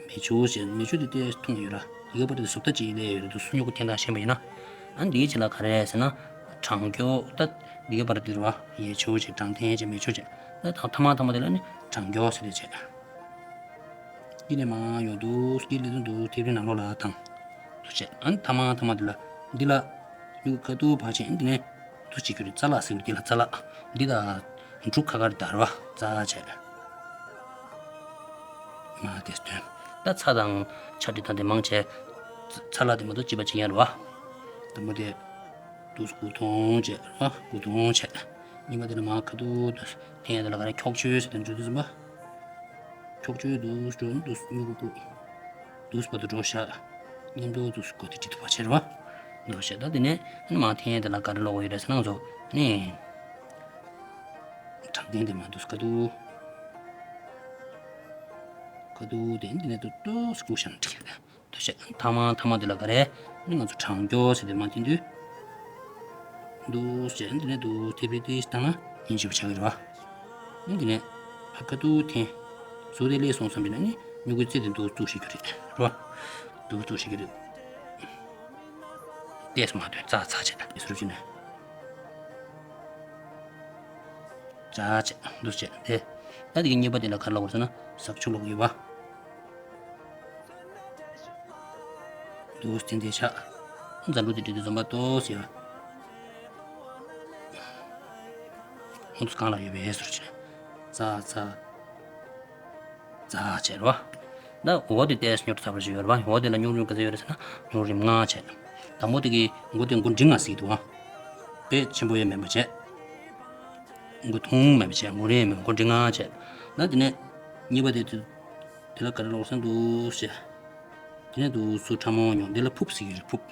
མེ་ཆུ་བྱས། མེ་ཆུ་འདི་ཏོག་ཙམ་འཐུང་ཡོད་ར། འདི་ག་པར་དེ་བཟོ་ལྟ་ཅིག་སླེབས་ཡོད་རེད། འདུག་སེ་སྨྱུ་གུ་འཐེན་སྟངས་ཤེས་པ་ཡིན་ན། ཨ། འདིའི་རྗེས་ལ་ག་རེ་ཟེར་ན། དྲང་འཁྱོག་ད་འདི་ག་པར་དེ་རེད་པ། ཡ་ཆུ་བྱས། དྲང་འཐེན་བྱས། མེ་ཆུ་བྱས། ད་ཐ་མ་ཐ་མ་དེ་ལ་ནི་དྲང་འཁྱོག་ཟེར་ཏེ་བྱས། འདི་ནས་མར་ཡོང་། འདུག་སེ་ལེ་ཚན་འདུག་སེ་ཐེབས་རིལ་ནང་ལོགས་ལ་བཏང་། འདུག་སེ་བྱས། ཨ་ནི་ཐ་མ་ཐ་མ་དེ་ལ་འདི་ལ་སྨྱུ་གུ་ཁ་ཐུག་ཕར་བྱས། འདི་ནས་འདུག་སེ་བྱེད་རྒྱུ་རེད། རྩ་ལག་ཟེར་གྱི་འདི་ལ་རྩ་ལག། འདི་དང་འབྲུ་ཁ་ཁར་བརྡར་བ་རྩ་བྱས། མ་དེ་སྟོན། ད་ཚྭ་དང་ཆ་འདྲི་དང་དེ་མང་བྱས། ཚྭ་ལག་དེ་མ་གཏོགས་སྐྱིད་པ་བྱེད་ཡ་རེད་པ། དང་པོ་དེ་འདུག་སེ་དགུ་མཐོང་བྱས་ར། དགུ་མཐོང་བྱས། གཉིས་པ་དེ་ལ་མར་ཁ་ཐུག་འཐེན་ཡ་དེ་ལ་ག་རེ། འཁྱོག་བརྗོད་ཟེར་དེ་འཇུ་དུས་ཙམ་པ། འཁྱོག་བརྗོད་འདུག་སེ་འགྲོ། འདུག་སེ་སྨྱུ་གུ་བཀུག། འདུག་སེ་བར་དུ་འགྲོ་བཞག། མཉམ་དུ་འདུག་སེ་སྒོ་དེ་འབྲི་ཐུབ་པ་བྱེད་རོགས། འདུག་སེ་བྱས། ད་དེ་ནས་མར་འཐེན་ཡ་དེ་ལ་ག་རེ་ལབ་ཀྱི་ཡོད་རེད་ཟེར་ན། ང་ཚོ་ནི་དྲང་འཐེན་དེ་མར་འདུག་སེ་ཁ་ཐུག་ཁ་ཐུག་དེ་འདི་ནས་འདུག་སེ་བཀུག་བཞག་ན་འགྲིག་གི་རེད། འདུག་སེ་བྱས། ཐ་མ་ཐ་མ་དེ་ལ་ག་རེ། ནི་ང་ཚོ་དྲང་འཁྱོག་ཟེར་དེ་མར་འཐེན་དུས། འདུག་སེ་བྱས། འདི་ནས་འདུག་སེ་ཐེབས་རིལ་ཏོག་ཙམ་བཏང་ན་སྙིང་རྗེ་པོ་ཆགས་ཀྱི་རེད་པ། འདི་ནས་ཕར་ཁ་ཐུག་འཐེན། ཟུར་དེ་སླེབས་སོང་བསམ་པ་ཡིན་ན་ནི་སྨྱུ་གུའི་རྩེ་དེ་འདུག་སེ་བཙུགས་བཞག་རྒྱུ་རེད། རེད་པ། འདུག་སེ་བཙུགས་བཞག་རྒྱུ་རེད། ཏོག་ཙམ་མར་འཐེན། ཚྭ་ཚྭ་བྱས། ཟུར་བྱས་ནས་ཚྭ་བྱས། འདུག་སེ་བྱས། དེ་ད་དེ་གི་གཉིས་པ་དེ་ལ་ག་རེ་ལབ་ཀྱི་ཡོད་ཟེར་ན། ཟག་ཆུ་ལབ་ཀྱི་ཡོད་པ། འདུག་སེ་འཐེན་བྱས། འཛམ་བུ་དེ་འབྲི་དུས་ཙམ་པ་ཏོག་ཙམ་ཡར། འདུག་སེ་གང་ལ་ཡོད་པའི་ཟུར་བྱས། ཚྭ་ཚྭ་ཚྭ་བྱས་རེད་པ། ད་འོ་དེ་ཏོག་ཙམ་སྨྱུག་ཚ་པོ་ཞིག་ཡོད་རེད་པ། འོ་དེ་ལ་སྨྱུག་རིམ་ག་ཚོད་ཡོད་རེད་ཟེར་ན། སྨྱུག་རིམ་ལྔ་བྱས། དང་པོ་དེ་གི་མགོ་དེ་མགོ་འབྲིང་ང་ཟེར་གྱི་འདུག་ཨ། དཔེ་ཆེན་པོ་ཡང་མེད་པ་བྱས། མགོ་ཐུང་མེད་པ་བྱས། མགོ་རིང་མེད་པ། མགོ་འབྲིང་ང་བྱས། ད་དེ་ནས་གཉིས་པ་དེ་དེ་དེ་ལ་ག་རེ་ལབ་ཟེར་ན། འདུག་སེ་བྱས། དེ་ནས་འདུག་སེ་ཁྲ་མོ་ཡོང་། འདི་ལ་ཕུབ་ཟེར་གྱི་རེད། ཕུབ།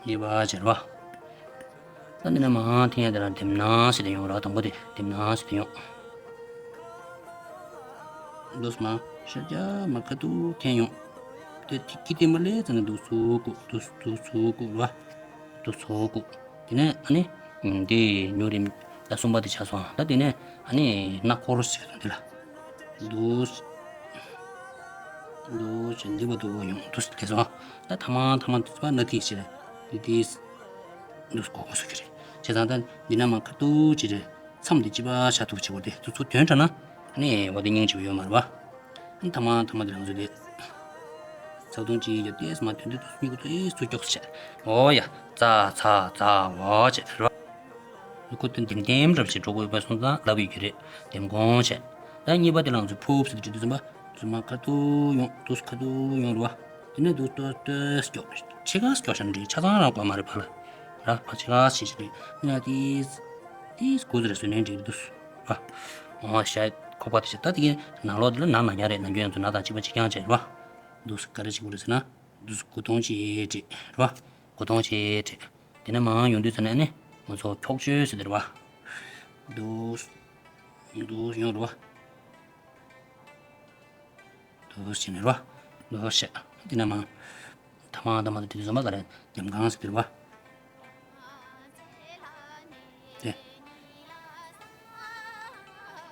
གཉིས་པ་བྱས་རེད་པ། ད་འདི་ནས་མར་འཐེན་ཡ་དེ་ལ་དེམ་ན་ཟེར་དེ་ཡོང་ར། དང་པོ་དེ་དེམ་ན་ཟེར་དེ་ཡོང་། འདུག་སེ་མར་ཤར་རྒྱག་མར་ཁ་ཐུག་འཐེན་ཡོང་། དེ་དེ་དཀྱིལ་དེ་མར་སླེབས་ཙམ་ནས་འདུག་སེ་བཀུག། འདུག་སེ་འདུག་སེ་བཀུག་ར། འདུག་སེ་བཀུག། དེ་ནས་ཨ་ནི་འདི་སྨྱུག་རིམ་ད་གསུམ་པ་དེ་ཆགས་སོང་། ད་དེ་ནས་ཨ་ནི་སྣ་འཁོར་ཟེར་གྱི་འདུག་འདི་ལ། འདུག་སེ་འདུག་སེ་འདི་བར་དུ་ཡོང་། འདུག་སེ་སླེབས་སོང་། ད་ཐ་མ་ཐ་མ་དེ་ཚོ་ནག་ཐིག་ཅིག་རེད། འདི་དེ་འདུག་སེ་སྒོར་སྒོར་བཟོ་གི་རེད། བྱས་ཙང་ད་འདི་ནས་མར་ཁ་ཐུག་ཅིག་རེད། མཚམས་དེ་གཅིག་པ་བཞག་ཐུབ་པ་བྱེད་དགོས་རེད། དེ་ཚོ་དོན་དྲགས་ན་ནི་འོ་དེ་སྙིང་རྗེ་པོ་ཡོད་མ་རེད་པ། ཨ་ནི་ཐ་མ་ཐ་མ་དེ་རང་ཚོ་དེ་ཚག་ཐུང་ཅིག་ཡོད། ཏོག་ཙམ་མར་འཐེན་དུས་སྨྱུ་གུ་ཏོག་ཙམ་ཚུར་ཀྱོག་ཙམ་བྱས། འོ་ཡ། ཚྭ་ཚྭ་ཚྭ་འོ་བྱས་རེད་པ། ཁོ་དེ་དེམ་དེམ་འདྲ་བྱས་འགྲོ་དགོས་པ་སོང་ཙང་ལབ་ཡོད་ཀྱི་རེད། དེམ་གོང་བྱས། ད་གཉིས་པ་དེ་ལ་ང་ཚོ་ཕུབ་ཟེར་དུས་ཙམ་པ། ཚུར་མར་ཁ་ཐུག་ཡོང་། འདུག་སེ་ཁ་ཐུག་ཡོང་རེད་པ། དེ་ནས་འདུག་སེ་ཏོག་ཙམ་ཀྱོག། ཕྱེད་ཀ་ཙམ་ཀྱོག་བཞག་ན་འགྲིག། ཆ་ཚང་རང་དགོས་མ་རེད་ཕར་ལ། ར་ཕར་ཕྱེད་ཀ་ཙམ་ཞིག་རེད། ཡིན་ན་ཏོག་ཙམ་ཏོག་ཙམ་སྒོར་སྒོར་བཟོས་ནའི་འགྲིག་འདུག་སེ་ར། འོ་ཞེས་ཁོག་པ་དེ་བྱས། ད་དེ་གི་ནང་ལོགས་དེ་ལ་ནག་ནག་ཉག་རེད། ནམ་རྒྱུན་ང་ཚོ་ནག་དང་གཅིག་པ་གཅིག་རྐྱང་བྱས་རེད་པ། འདུག་སེ་ག་རེ་བྱེད་དགོས་རེད་ཟེར་ན། འདུག་སེ་དགུ་མཐོང་ཅིག་བྲིས་རེད་པ། དགུ་མཐོང་ཅིག་བྲིས། དེ་ནས་མར་ཡོང་དུས་ཙམ་ནས་ཨ་ནི་ང་ཚོ་འཁྱོག་བརྗོད་ཟེར་དེ་རེད་པ། འདུག་སེ་འདུག་སེ་ཡོང་རེད་པ། འདུག་སེ་བྱས་ནས་རེད་པ། འདུག་སེ་བྱས། དེ་ནས་མར་ཐ་མ་ཐ་མ་དེ་དུས་ཙམ་པ་ག་རེ། དེམ་གང་ཟེར་དེ་རེད་པ། དེ།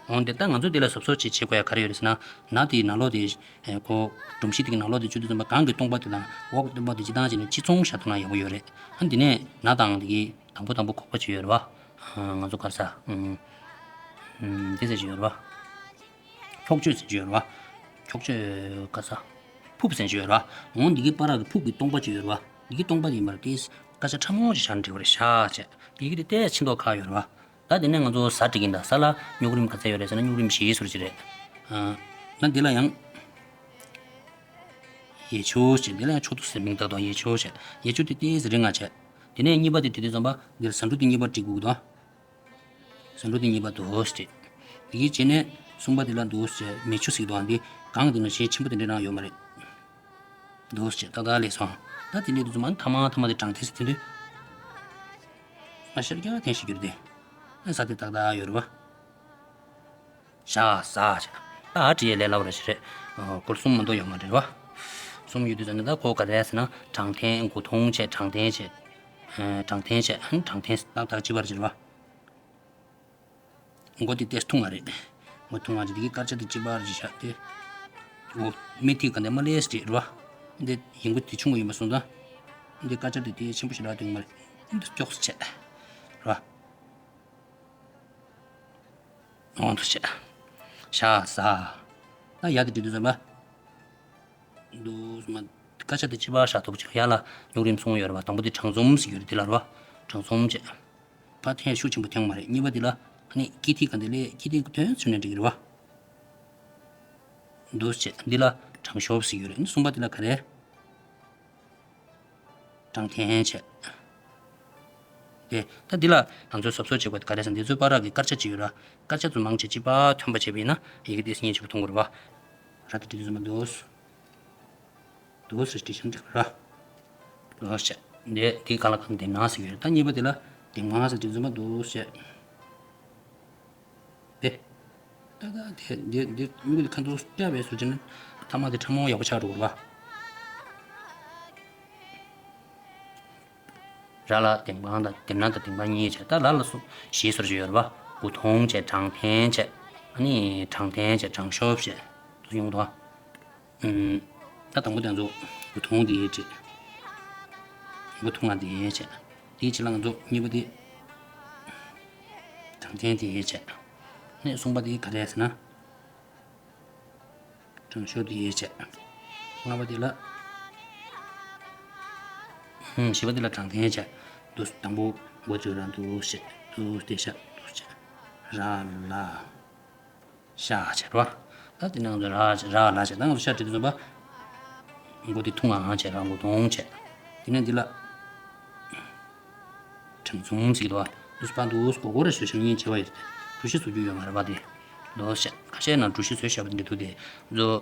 འོན་ཏེ་ད་ང་ཚོ་འདི་ལ་གཟབ་གཟབ་ཅིག་བྱེད་དགོས་ཡ་ག་རེ་ཡོད་རེད་ཟེར་ན། ནག་དེའི་ནང་ལོགས་དེ། ཨེ། ཁོ་སྒྲོམ་གཞི་དེ་གི་ནང་ལོགས་དེ་བཅུག་དུས་ཙམ་པ་སྒང་གི་སྟོང་པ་དེ་དང་འོག་གི་སྟོང་པ་དེ་སྤྱིར་བཏང་བྱས་ནས་གཅིག་མཚུངས་བཞག་ཐུབ་ན་ཡག་པོ་ཡོད་རེད། ཨ། འདི་ནས་ནག་དང་དེ་གི་དང་པོ་དང་པོ་ཁོག་པ་ཅིག་ཡོད་རེད་པ། ང་ཚོ་ག་རེ་ཟ། ཨམ། ཨམ། འདི་ཟེར་གྱི་ཡོད་རེད་བ། འཁྱོག་བརྗོད་ཟེར་གྱི་ཡོད་རེད་བ། འཁྱོག་བརྗོད་ག་རེ་ཟ། ཕུབ་ཟེར་གྱི་ཡོད་རེད་བ། འོ་འདི་གི་བར་གྱི་ཕུབ་ཀྱི་སྟོང་པ་ཅིག་ཡོད་རེད་བ། འདི་གི་སྟོང་པ་དེ་ཡིན་པར་ཏེ། སྐད་ཆ་ཕྲ་མོ་ཅིག་བྱས་ནས་འབྲི་བ་རེད། ཤ་བྱས། འདི་གི་དེ་ཏོག་ཙམ་ཕྱི་མདོག་ཁ་ཡོད་རེད་བ། ད་དེ་ནས་ང་ཚོ་ཟ་འགྲིག་གི་ཡིན་ད། ཟ་ལ་སྨྱུག་རིམ་ག་ཚད་ཡོད་རེད་ཟེར་ན་སྨྱུག་རིམ་བཞི་ཟེར་གྱི་རེད། ཨ། ད་འདི་ལ་ཡང་། ཡེ་ཆོ་བྱས། འདི་ལ་ཡང་ཆོ་ཏོ་ཟེར་མིང་བཏགས་དང་། ཡེ་ཆོ་བྱས། ཡེ་ཆོ་དེ་ཏོག་ཙམ་རིང་ང་བྱས། དེ་ནས་གཉིས་པ་དེ་དེ་དུས་ཙམ་པ་འདིར་ཟ་འབྲུ་དེ་གཉིས་པ་འབྲི་དགོས་ཀྱི་འདུག་ཟ་འབྲུ་དེ་གཉིས་པ་འདུག་སེ་བྲིས། དེ་གི་རྗེས་ནས་གསུམ་པ་དེ་ལ་འདུག་སེ་བྲིས། མེ་ཆུ་ཟེར་གྱི་འདུག་ཨ། འདི་གངས་དེ་ནང་བཞིན་ཆེན་པོ་དེ་འདྲ་རང་ཡོད་མ་རེད། འདུག་སེ་བྲིས། ཏག་ཏག་ལས་སོང་། ད་དེ་ནས་དུས་ཚོད་མ་ཐ་མ་ཐ་མ་དེ་དྲང་འཐེན་ཟེར་དེ་འདུག་ང་ཤར་རྒྱག་འཐེན་ཞིག་གྱུར་ཏེ། ཨ། ས་དེ་ཏག་ཏག་ཡོད་རེད་བ། ཤ་ཟ་བྱས། ད་བྲིས་ཡས་ལས་སླ་པོ་རེད་ཤག་རེད། ཨ། སྐོར་གསུམ་མ་གཏོགས་ཡོད་མ་རེད་བ། གསུམ་ཡོད་དུས་ཙམ་ནས་ད་ཁོ་ག་རེ་ཟེར་ན་དྲང་འཐེན། མགོ་མཐོང་བྱས། དྲང་འཐེན་བྱས། ཨ། དྲང་འཐེན་བྱས། ཨ། དྲང་འཐེན་ཏག་ཏག་གཅིག་པ་རེད་བ། མགོ་དེ་ཏོག་ཙམ་ཐུང་བ་རེད། མགོ་ཐུང་བ་རེད། དེ་གི་དཀར་ཆ་དེ་གཅིག་པ་རེད་ཤག་དེ། འོ། སྨད་ཐིག་ག་འདྲ་མ་ལས་སེ་བྲིས་རེད་བ། འདི་ཡིན་གོ་དེ་ཆུང་བ་ཡིན་པ་སོང་ཙང་། འདི་དཀར་ཆ་དེ་དེ་ཆེན་པོ་ཞིག་རག་དུས་མ་རེད། འདི་ཀྱོག་སེ་བྱས། རེད་བ། འོང་དུ་བྱས། ཤ་ཟ། ད་ཡ་དེ་བྲིས་དུས་ཙམ་པ། འདུག་སེ་མ། སྐད་ཆ་དེ་གཅིག་པ་བཞག་ཐུབ་ཅིག་ཡ་ལ་སྨྱུག་རིམ་གསུམ་ཡོད་རེད་བ། དང་པོ་དེ་དྲང་འཛོམས་ཟེར་གྱི་ཡོད་རེད། དེ་ལ་རེད་བ། དྲང་འཛོམས་བྱས། ཕར་འཐེན་ཤུགས་ཆེན་པོ་འཐེན་དགོས་མ་རེད། གཉིས་པ་དེ་ལ་ཨ་ནི་དཀྱིལ་ཐིག་ག་འདི་ལས་དཀྱིལ་ཐིག་དོན་ཚུར་ནས་འགྲིག་གི་རེད་བ། འདུག་སེ་བྱས། འདི་ལ་དྲང་གཤོབ་ཟེར་གྱི་ཡོད་རེད། ཨ་ནི་གསུམ་པ་དེ་ལ་ག་རེ། དྲང་འཐེན་བྱས། དེ་ད་འདི་ལ་ང་ཚོས་གཟབ་གཟབ་བྱེད་དགོས་དེ་ག་རེ་ཟེར་ན། འདི་ཚོའི་བར་གྱི་སྐར་ཆ་ཅིག་ཡོད་ར། སྐར་ཆ་ཚོ་མང་ཆེ་གཅིག་པ་ཐོན་པ་བྱས་པ་ཡིན་ན་ཡི་གེ་དེ་སྙན་ཆེན་པོ་མཐོང་གི་རེད་བ། ར་དེ་འདི་ཚོ་མ་འདུག་འདུག་སེ་བྲིས་ཤིང་འགྲིག་ར། འདུག་སེ། འདི་འདི་ག་ལ་གང་དེ་ན་ཟེར་གྱི་ཡོད་རེད། ད་གཉིས་པ་དེ་ལ་དེ་མང་ཟེར་དེ་ཚོ་མ་འདུག་སེ། དེ། ད་ད་དེ་འདི་འདི་མིག་གི་ཁ་འདུག་སྐྱ་བས་སུ་ཅི་ན་ཐ་མ་དེ་ཕྲ་མོ་ཡག་པོ་ཆགས་འགྲོ་གི་རེད་བ། ར་ལ་ལྡེམ་རྐང་དང་ལྡེམ་སྣ་དང་ལྡེམ་རྐང་གཉིས་བྱས། ད་ལ་ལ་སུ་བཞི་ཟེར་གྱི་ཡོད་རེད་བ། མགོ་མཐོང་བྱས། དྲང་འཐེན་བྱས། ཨ་ནི་དྲང་འཐེན་བྱས། དྲང་གཤོབ་བྱས། དུ་ཡོང་དོ། ཨུམ། ད་དང་པོ་དེ་ཚོ་མགོ་མཐོང་དེ་བྱས། མགོ་མཐོང་བ་དེ་བྱས། དེའི་རྗེས་ལ་ང་ཚོ་གཉིས་པ་དེ་དྲང་འཐེན་དེ་བྱས། ཨ་ནི་གསུམ་པ་དེ་ག་རེ་ཟེར་ན། དྲང་གཤོབ་དེ་བྱས། ལྔ་པ་དེ་ལ། ཧུམ། བཞི་པ་དེ་ལ་དྲང་འཐེན་བྱས། དུ་དང་པོ་མགོ་བཅོས་ར་འདུག་བྱས། དུ་དེ་བྱས། དུ་བྱས། ར་ལ། ཤ་བྱས་ར། ད་དེ་ནས་ང་ཚོ་ར་ར་ལ་བྱས། ད་ང་ཚོ་ཤ་བྲིས་དུས་ཙམ་པ། མགོ་དེ་ཐུང་ང་བྱས་ར། མགོ་ཐུང་བྱས། དེ་ནས་འདི་ལ། དྲང་འཛོམས་ཟེར་གྱི་འདུག་བ། འདུག་སེ་ཕར་འདུག་སེ་སྒོར་སྒོར་རེ་བཟོས་ཤིང་སྙིང་རྗེ་བ་ཡོད། གྲུ་བཞི་བཟོ་རྒྱུ་ཡོད་མ་རེད་པ་དེ། འདུག་སེ་ཁ་ཤས་ནང་གྲུ་བཞི་བཟོས་བཞག་པ་འདི་འདུག་དེ། ཚོ།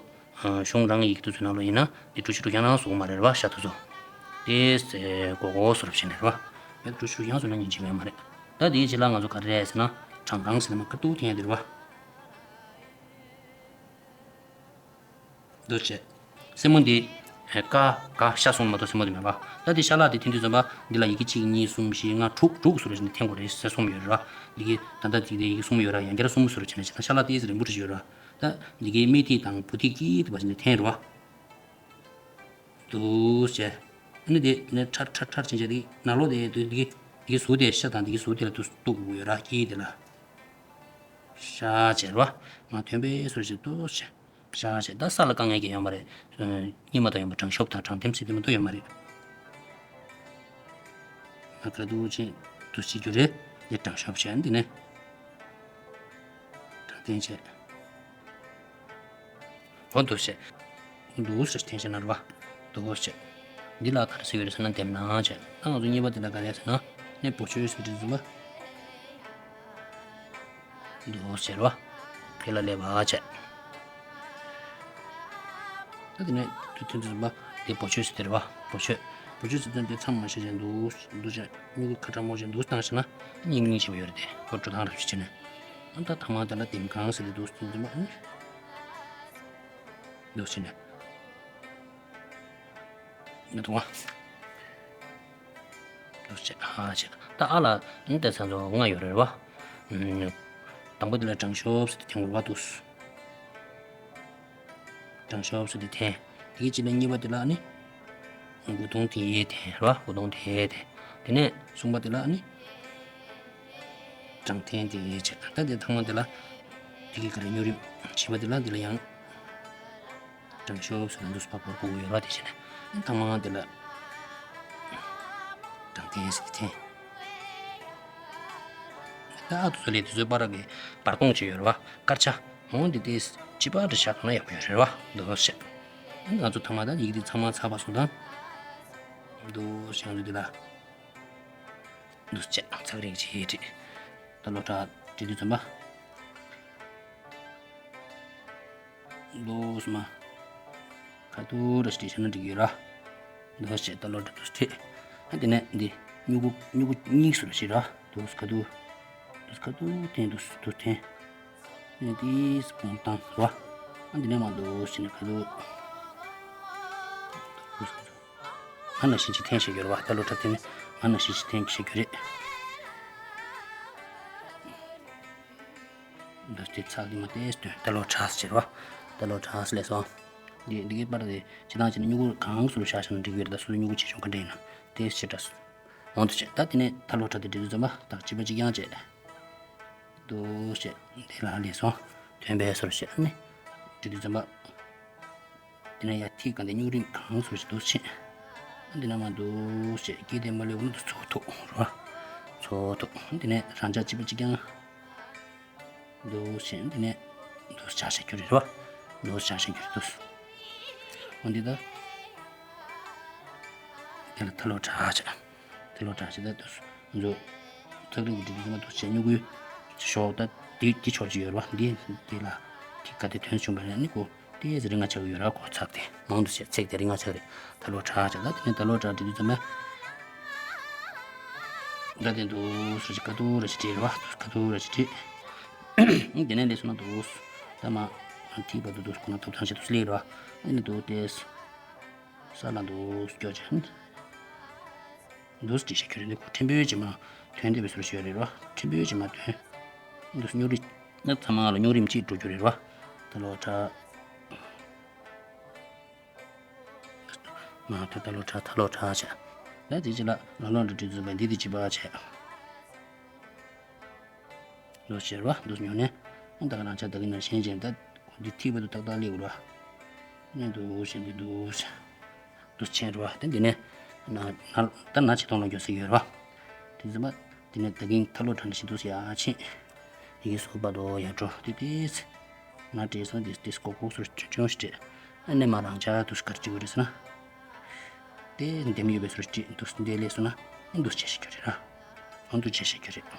གཞུང་རང་ཡིག་དེ་ཚོའི་ནང་ལ་ཡིན་ན་འདི་གྲུ་བཞི་གྲུ་བཞི་རང་བཟོ་གི་མ་རེད་པ། ཤ་དེ་ཚོ། དེ་སྒོར་སྒོར་བཟོ་རབས་བྱས་ནས་རེད་པ། ཡང་གྲུ་བཞི་གྲུ་བཞི་རང་བཟོས་ན་སྙིང་རྗེ་བ་ཡོད་མ་རེད། ད་དེའི་རྗེས་ལ་ང་ཚོ་ག་རེ་རེད་ཟེར་ན། དྲང་རྐང་ཟེར་ན་མ་ཁ་ཐུག་འཐེན་ཡ་དེ་རེད་པ། འདུག་སེ་བྱས། སེན་མོ་འདི། ཀ་ག་ཤ་གསུམ་མ་གཏོགས་སེན་མོ་འདི་མེད་པ། ད་འདི་ཤ་ལག་འདི་འཐེན་དུས་ཙམ་པ་འདི་ལ་ཡི་གེ་གཅིག་གཉིས་གསུམ་བཞི་ལྔ་དྲུག་དྲུག་ཟེར་བ་ཞིག་འདི་འཐེན་དགོས་རེད་ཟེར་གསུངས་ཡོད་རེད་བ། འདི་གི་ད་ལྟ་འདི་གི་ཡི་གེ་གསུམ་ཡོད་ར། ཡང་བསྐྱར་གསུམ་ཟེར་བ་བྱས་ནས་བྱས་ན་ཤ་ལག་དེ་རིང་པོ་རེ་ཡོད་ར། ད་འདི་གི་སྨད་ཐིག་དང་བུ་ཐིག་གི་དེ་བ་ཞིག་འདི་འཐེན་རེད་བ། འདུག་སེ་བྱས། ཨ་ནི་དེ་ནས་ཁྲར་ཁྲར་ཁྲར་ཕྱིན་བྱས་དེ་ནང་ལོགས་དེ་འདི་གི་འདི་གི་ཟུར་དེ་ཤ་དང་འདི་གི་ཟུར་དེ་ལ་འདུག་གཏུག་དགོས་ཡོད་ར། དཀྱིལ་དེ་ལ། ཤ་བྱས་རེད་བ། མ་ཐོན་པའི་ཟུར་ཞིག་འདུག་སེ། བཞག་བྱས། ད་ས་ལ་དཀའ་ངལ་གྱི་ཡོད་མ་རེད། གཉིས་མ་གཏོགས་ཡོད་མ། དྲང་གཤོབ་དང་དྲང་འཐེན་ཟེར་དེ་མ་གཏོགས་ཡོད་མ་རེད། ང་ག་དུས་ཕྱིན་དུ་བྱེད་རྒྱུ་རེད། འདི་དྲང་གཤོབ་བྱས། འདི་ནས་དྲང་འཐེན་བྱས། འོ་འདུག་སེ། འདུག་སེ་འཐེན་བྱས་ན་རེད་བ། འདུག་སེ། འདི་ལ་ག་རེ་ཟེར་གྱི་རེད་ཟེར་ན་ལྡེམ་སྣ་བྱས། ད་ང་ཚོ་གཉིས་པ་འདི་ལ་ག་རེ་ཟེར་ན་ནི་བོ་ཆོས་ཟེར་གྱི་འདུག་བ། འདུག་སེ་རེད་བ། དེ་ལ་སླེབས་པ་བྱས། ད་དེ་ནས་དུས་ཐུན་དུ་བ་དེ་བོ་ཆོས་ཟེར་དེ་རེད་བ། བོ་ཆོས། བོ་ཆོས་ཟེར་དོན་དེ་མཚམས་མ་བཞག་ཅིང་འདུག་འདུག་ཅིང་མིག་གི་ཁ་ཁྲ་མོ་ཅིག་འདུག་བཏང་ཞིག་ན་སྙིང་སྙིང་ཞེས་པ་ཡོད་རེད་དེ། ཁོ་འགྲོ་སྟངས་རབ་ཞིག་བྱས་ནས། ཨ་ད་ཐ་མ་དེ་ལ་ལྡེམ་ཁང་ཟེར་དེ་འདུག་འདུག་ཅིང་འདུག་ཅིང་ནས། ང་དུ་བ། འདུག་ཅེས་ཧ་ཅེས། ད་ཨ་ལ་ནི་དེ་ཚང་ཚོ་ལྔ་ཡོད་རེད་བ། དང་པོ་དེ་ལ་དྲང་གཤོབ་ཟེར་དེ་འཐེན་དགོས་པ་འདུག་དྲང་གཤོབ་ཟེར་དེ་འཐེན། དེའི་རྗེས་ལ་གཉིས་པ་དེ་ལ་ནི། མགོ་ཐུང་དེ་འཐེན་རེད་བ། མགོ་ཐུང་དེ་འཐེན། དེ་ནས་གསུམ་པ་དེ་ལ་ནི། དྲང་འཐེན་དེ་བྱས། ད་དེ་ཐ་མ་དེ་ལ་དེ་གི་ག་རེ་སྨྱུག་རིམ་བྱས་པ་དེ་ལ་དེ་ལ་ཡང་དྲང་ཤོབ་ཟེར་ན་འདུག་སེ་ཕར་སྐོར་དགོས་ཀྱི་ཡོད་རེད་བ། དེ་བྱས་ནས་ཐ་མ་དེ་ལ་དྲང་འཐེན་ཟེར་དེ་འཐེན། ད་ཨ་དུ་ཚོ་ལས་དེ་ཚོའི་བར་གྱི་བར་སྟོང་ཅིག་ཡོད་རེད་བ། དཀར་ཆ་འོང་དེ་དེ་སྤྱི་པ་འདྲ་བཞག་ན་ཡག་པོ་ཡོད་རེད་བ། འདུག་བྱས། ང་ཚོ་ཐ་མ་ད་ཡི་གེ་དེ་ཚང་མ་ཚར་བ་སོང་ཙང་། འདུག་བྱས། ང་ཚོ་དེ་ལ་འདུག་བྱས་ཚགས་རིང་ཅིག་བྲིས། ད་ལོ་ཁྲ་བྲིས་དུས་ཙམ་པ། ལོ་སུ་མ། ཁ་ཐུག་ར་ཞིག་བྲིས་བྱས་ན་འགྲིག་གི་ཡོད་ར། ལོ་ཞེས་ད་ལོ་འདྲ་འདུག་བྲིས། ཨ་དེ་ནས་འདི་སྨྱུ་གུ་སྨྱུ་གུ་གཉིས་སུ་ར་ཞིག་ར། འདུག་ཁ་ཐུག་འདུག་ཁ་ཐུག་འཐེན། འདུག་འདུག་འཐེན། ཨ་ནས་འདི་སྤོང་བཏང་ར། ཨ་འདི་ནས་མ་འདུག་ཞེས་ནས་ཁ་ཐུག་ང་ནང་བཞིན་ཅིག་འཐེན་ཤེས་རྒྱུ་རེད་བ། ད་ལོ་ཁྲ་འཐེན་ནས་ང་ནང་བཞིན་ཅིག་འཐེན་ཤེས་རྒྱུ་རེད། འདི་ཚེ་ཚགས་དེ་མ་བལྟས་སྟོན། ད་ལོ་ཁྲ་ཟེར་བ། ད་ལོ་ཁྲ་ལས་སོང་། འདི་འདི་གའི་པར་དེ་ཇི་ལྟར་བྱས་ན་སྨྱུ་གུ་གང་སུ་བཞག་བཞག་ན་འགྲིག་གི་རེད། ད་སུ་སྨྱུ་གུ་ཆེ་ཆུང་ག་འདྲ་ཡིན་ན་དེ་ཕྱིར་འདྲ་སུ་འོང་དུ་བྱས། ད་དེ་ནས་ད་ལོ་ཁྲ་དེ་འབྲི་དུས་ཙམ་པ་ད་བྱིས་པ་གཅིག་རྐྱང་བྱས། འདུག་བྱས་འདི་ལ་ལས་སོང་། ཐོན་པའི་སོར་བྱས་ནས་འབྲི་དུས་ཙམ་པ། དེ་ནས་ཡར་ཐིག་ག་འདི་སྨྱུག་རིམ་གང་སོར་བྱས་འདུག་ཕྱིན། འདི་ན་མ་འདུག་བྱས་སྐྱེས་དེ་མ་ལེགས་པ་ན་འདུག་ཚོགས་ཐུག་རོ། ཚོགས་ཐུག་འདི་ནས་རང་ཅག་བྱིས་པ་གཅིག་རྐྱང་། འདུག་བྱས་འདི་ནས་འདུག་བྱ་བྱ་རྒྱུ་རེད་རོ། འདུག་བྱ་བྱ་རྒྱུ་རེད་འདུག་འོ་འདི་ད། དེ་ལ་ད་ལོ་དྲག་བྱས། ད་ལོ་དྲག་བྱས་ད་འདུག་འདུག་ཐག་རིང་གི་འདི་འདི་མ་འདུག་བྱས་སྨྱུ་གུའི་ཞོག་ད་འདི་འདི་ཆོག་ཅིག་ཡོད་རེད་བ། འདི་འདི་ལ་འདི་ག་དེ་དོན་བྱུང་བ་རེད། ནི་གོ་ཏེ་ཟེར་རིང་ང་ཆགས་ཡོད་ར། གོ་ཚགས་དེ་མང་དུ་བྱས་ཚེག་དེ་རིང་ང་ཆགས་རེད། ད་ལོ་དྲག་བྱས་ད་དེ་ནས་ད་ལོ་དྲག་འདི་འདི་ཙམ་ན། ད་དེ་འདུག་སུ་ཞིག་ཀ་ཏུ་ར་ཞིག་བྲིས་རེད་བ། ཀ་ཏུ་ར་ཞིག་བྲིས། དེ་ནས་ལས་སུ་ན་འདུག་ད་མ་ཐིག་པ་འདུག་འདུག་ཁོ་ན་ཐོབ་ཐང་ཞིག་ཏུ་སླེབས་རེད་བ། ཨ་ནི་འདུག་སྟེ། ས་ལ་འདུག་སྐྱོ་ཅན། འདུག་ཅི་ཞིག་ཁྱོད་རེ་ནི་ཁོ་ཕྲན་བུའི་ཇི་མ་ཐོན་དེ་བའི་སོར་ཞོད་རེད་བ། ཕྲན་བུའི་ཇི་མ་ཐོན། འདུག་སྨྱུག་རིམ་ནི་ཚང་མ་ལ་སྨྱུག་རིམ་གཅིག་འགྲོ་རྒྱུ་རེད་བ། ད་ལོ་དྲག་མ་ཐོན་ད་ལོ་དྲག་ད་ལོ་དྲག་བྱས། ད་དེ་ཅི་ལ་ལ་ལོ་འདྲ་འདྲ་འཛུལ་བ་འདི་དེ་ཅི་པ་བྱས། ལོ་ཤེར་བ་འདུག་ཉོ་ནས། ཨ་ད་ག་རང་ཆ་ད་གི་ན་ཤེས་ཅན་ད་འདི་ཐིག་པ་དུ་ཏག་ཏག་ལེགས་ར། ནས་འདུག་ཤེས་འདི་འདུག་ཤེས། འདུག་ཆེན་ར་བ་དེ་འདི་ནས་ན་ན་ད་ན་ཆེ་ཐོང་ལ་འགྱོ་སྲིད་ཡོད་ར་བ། དེ་ཚོ་མ་དེ་ནས་ད་གིན་ཐ་ལོ་དྲན་ཞིག་འདུག་ཡ་ཆེ། ཡི་གེ་སོགས་པ་དོ་ཡ་འགྲོ་དེ་དེས། ན་བྲེས་སོང་དེ་དེ་ཀོ་ཀོ་སོར་ཅུང་ཅུང་ཞིག་བྲེས། ཨ་ནས་མ་རང་ཆ་དུ་སྐར་གཅིག་རེད་ཟེར་ན། དེ་འདེམས་ཡོད་པའི་སོར་གཅིག་འདུག་འདི་ལས་སོང་ན་འདུག་ཆེ་ཞིག་རེད་ར། འདུག་ཆེ་ཞིག་རེད།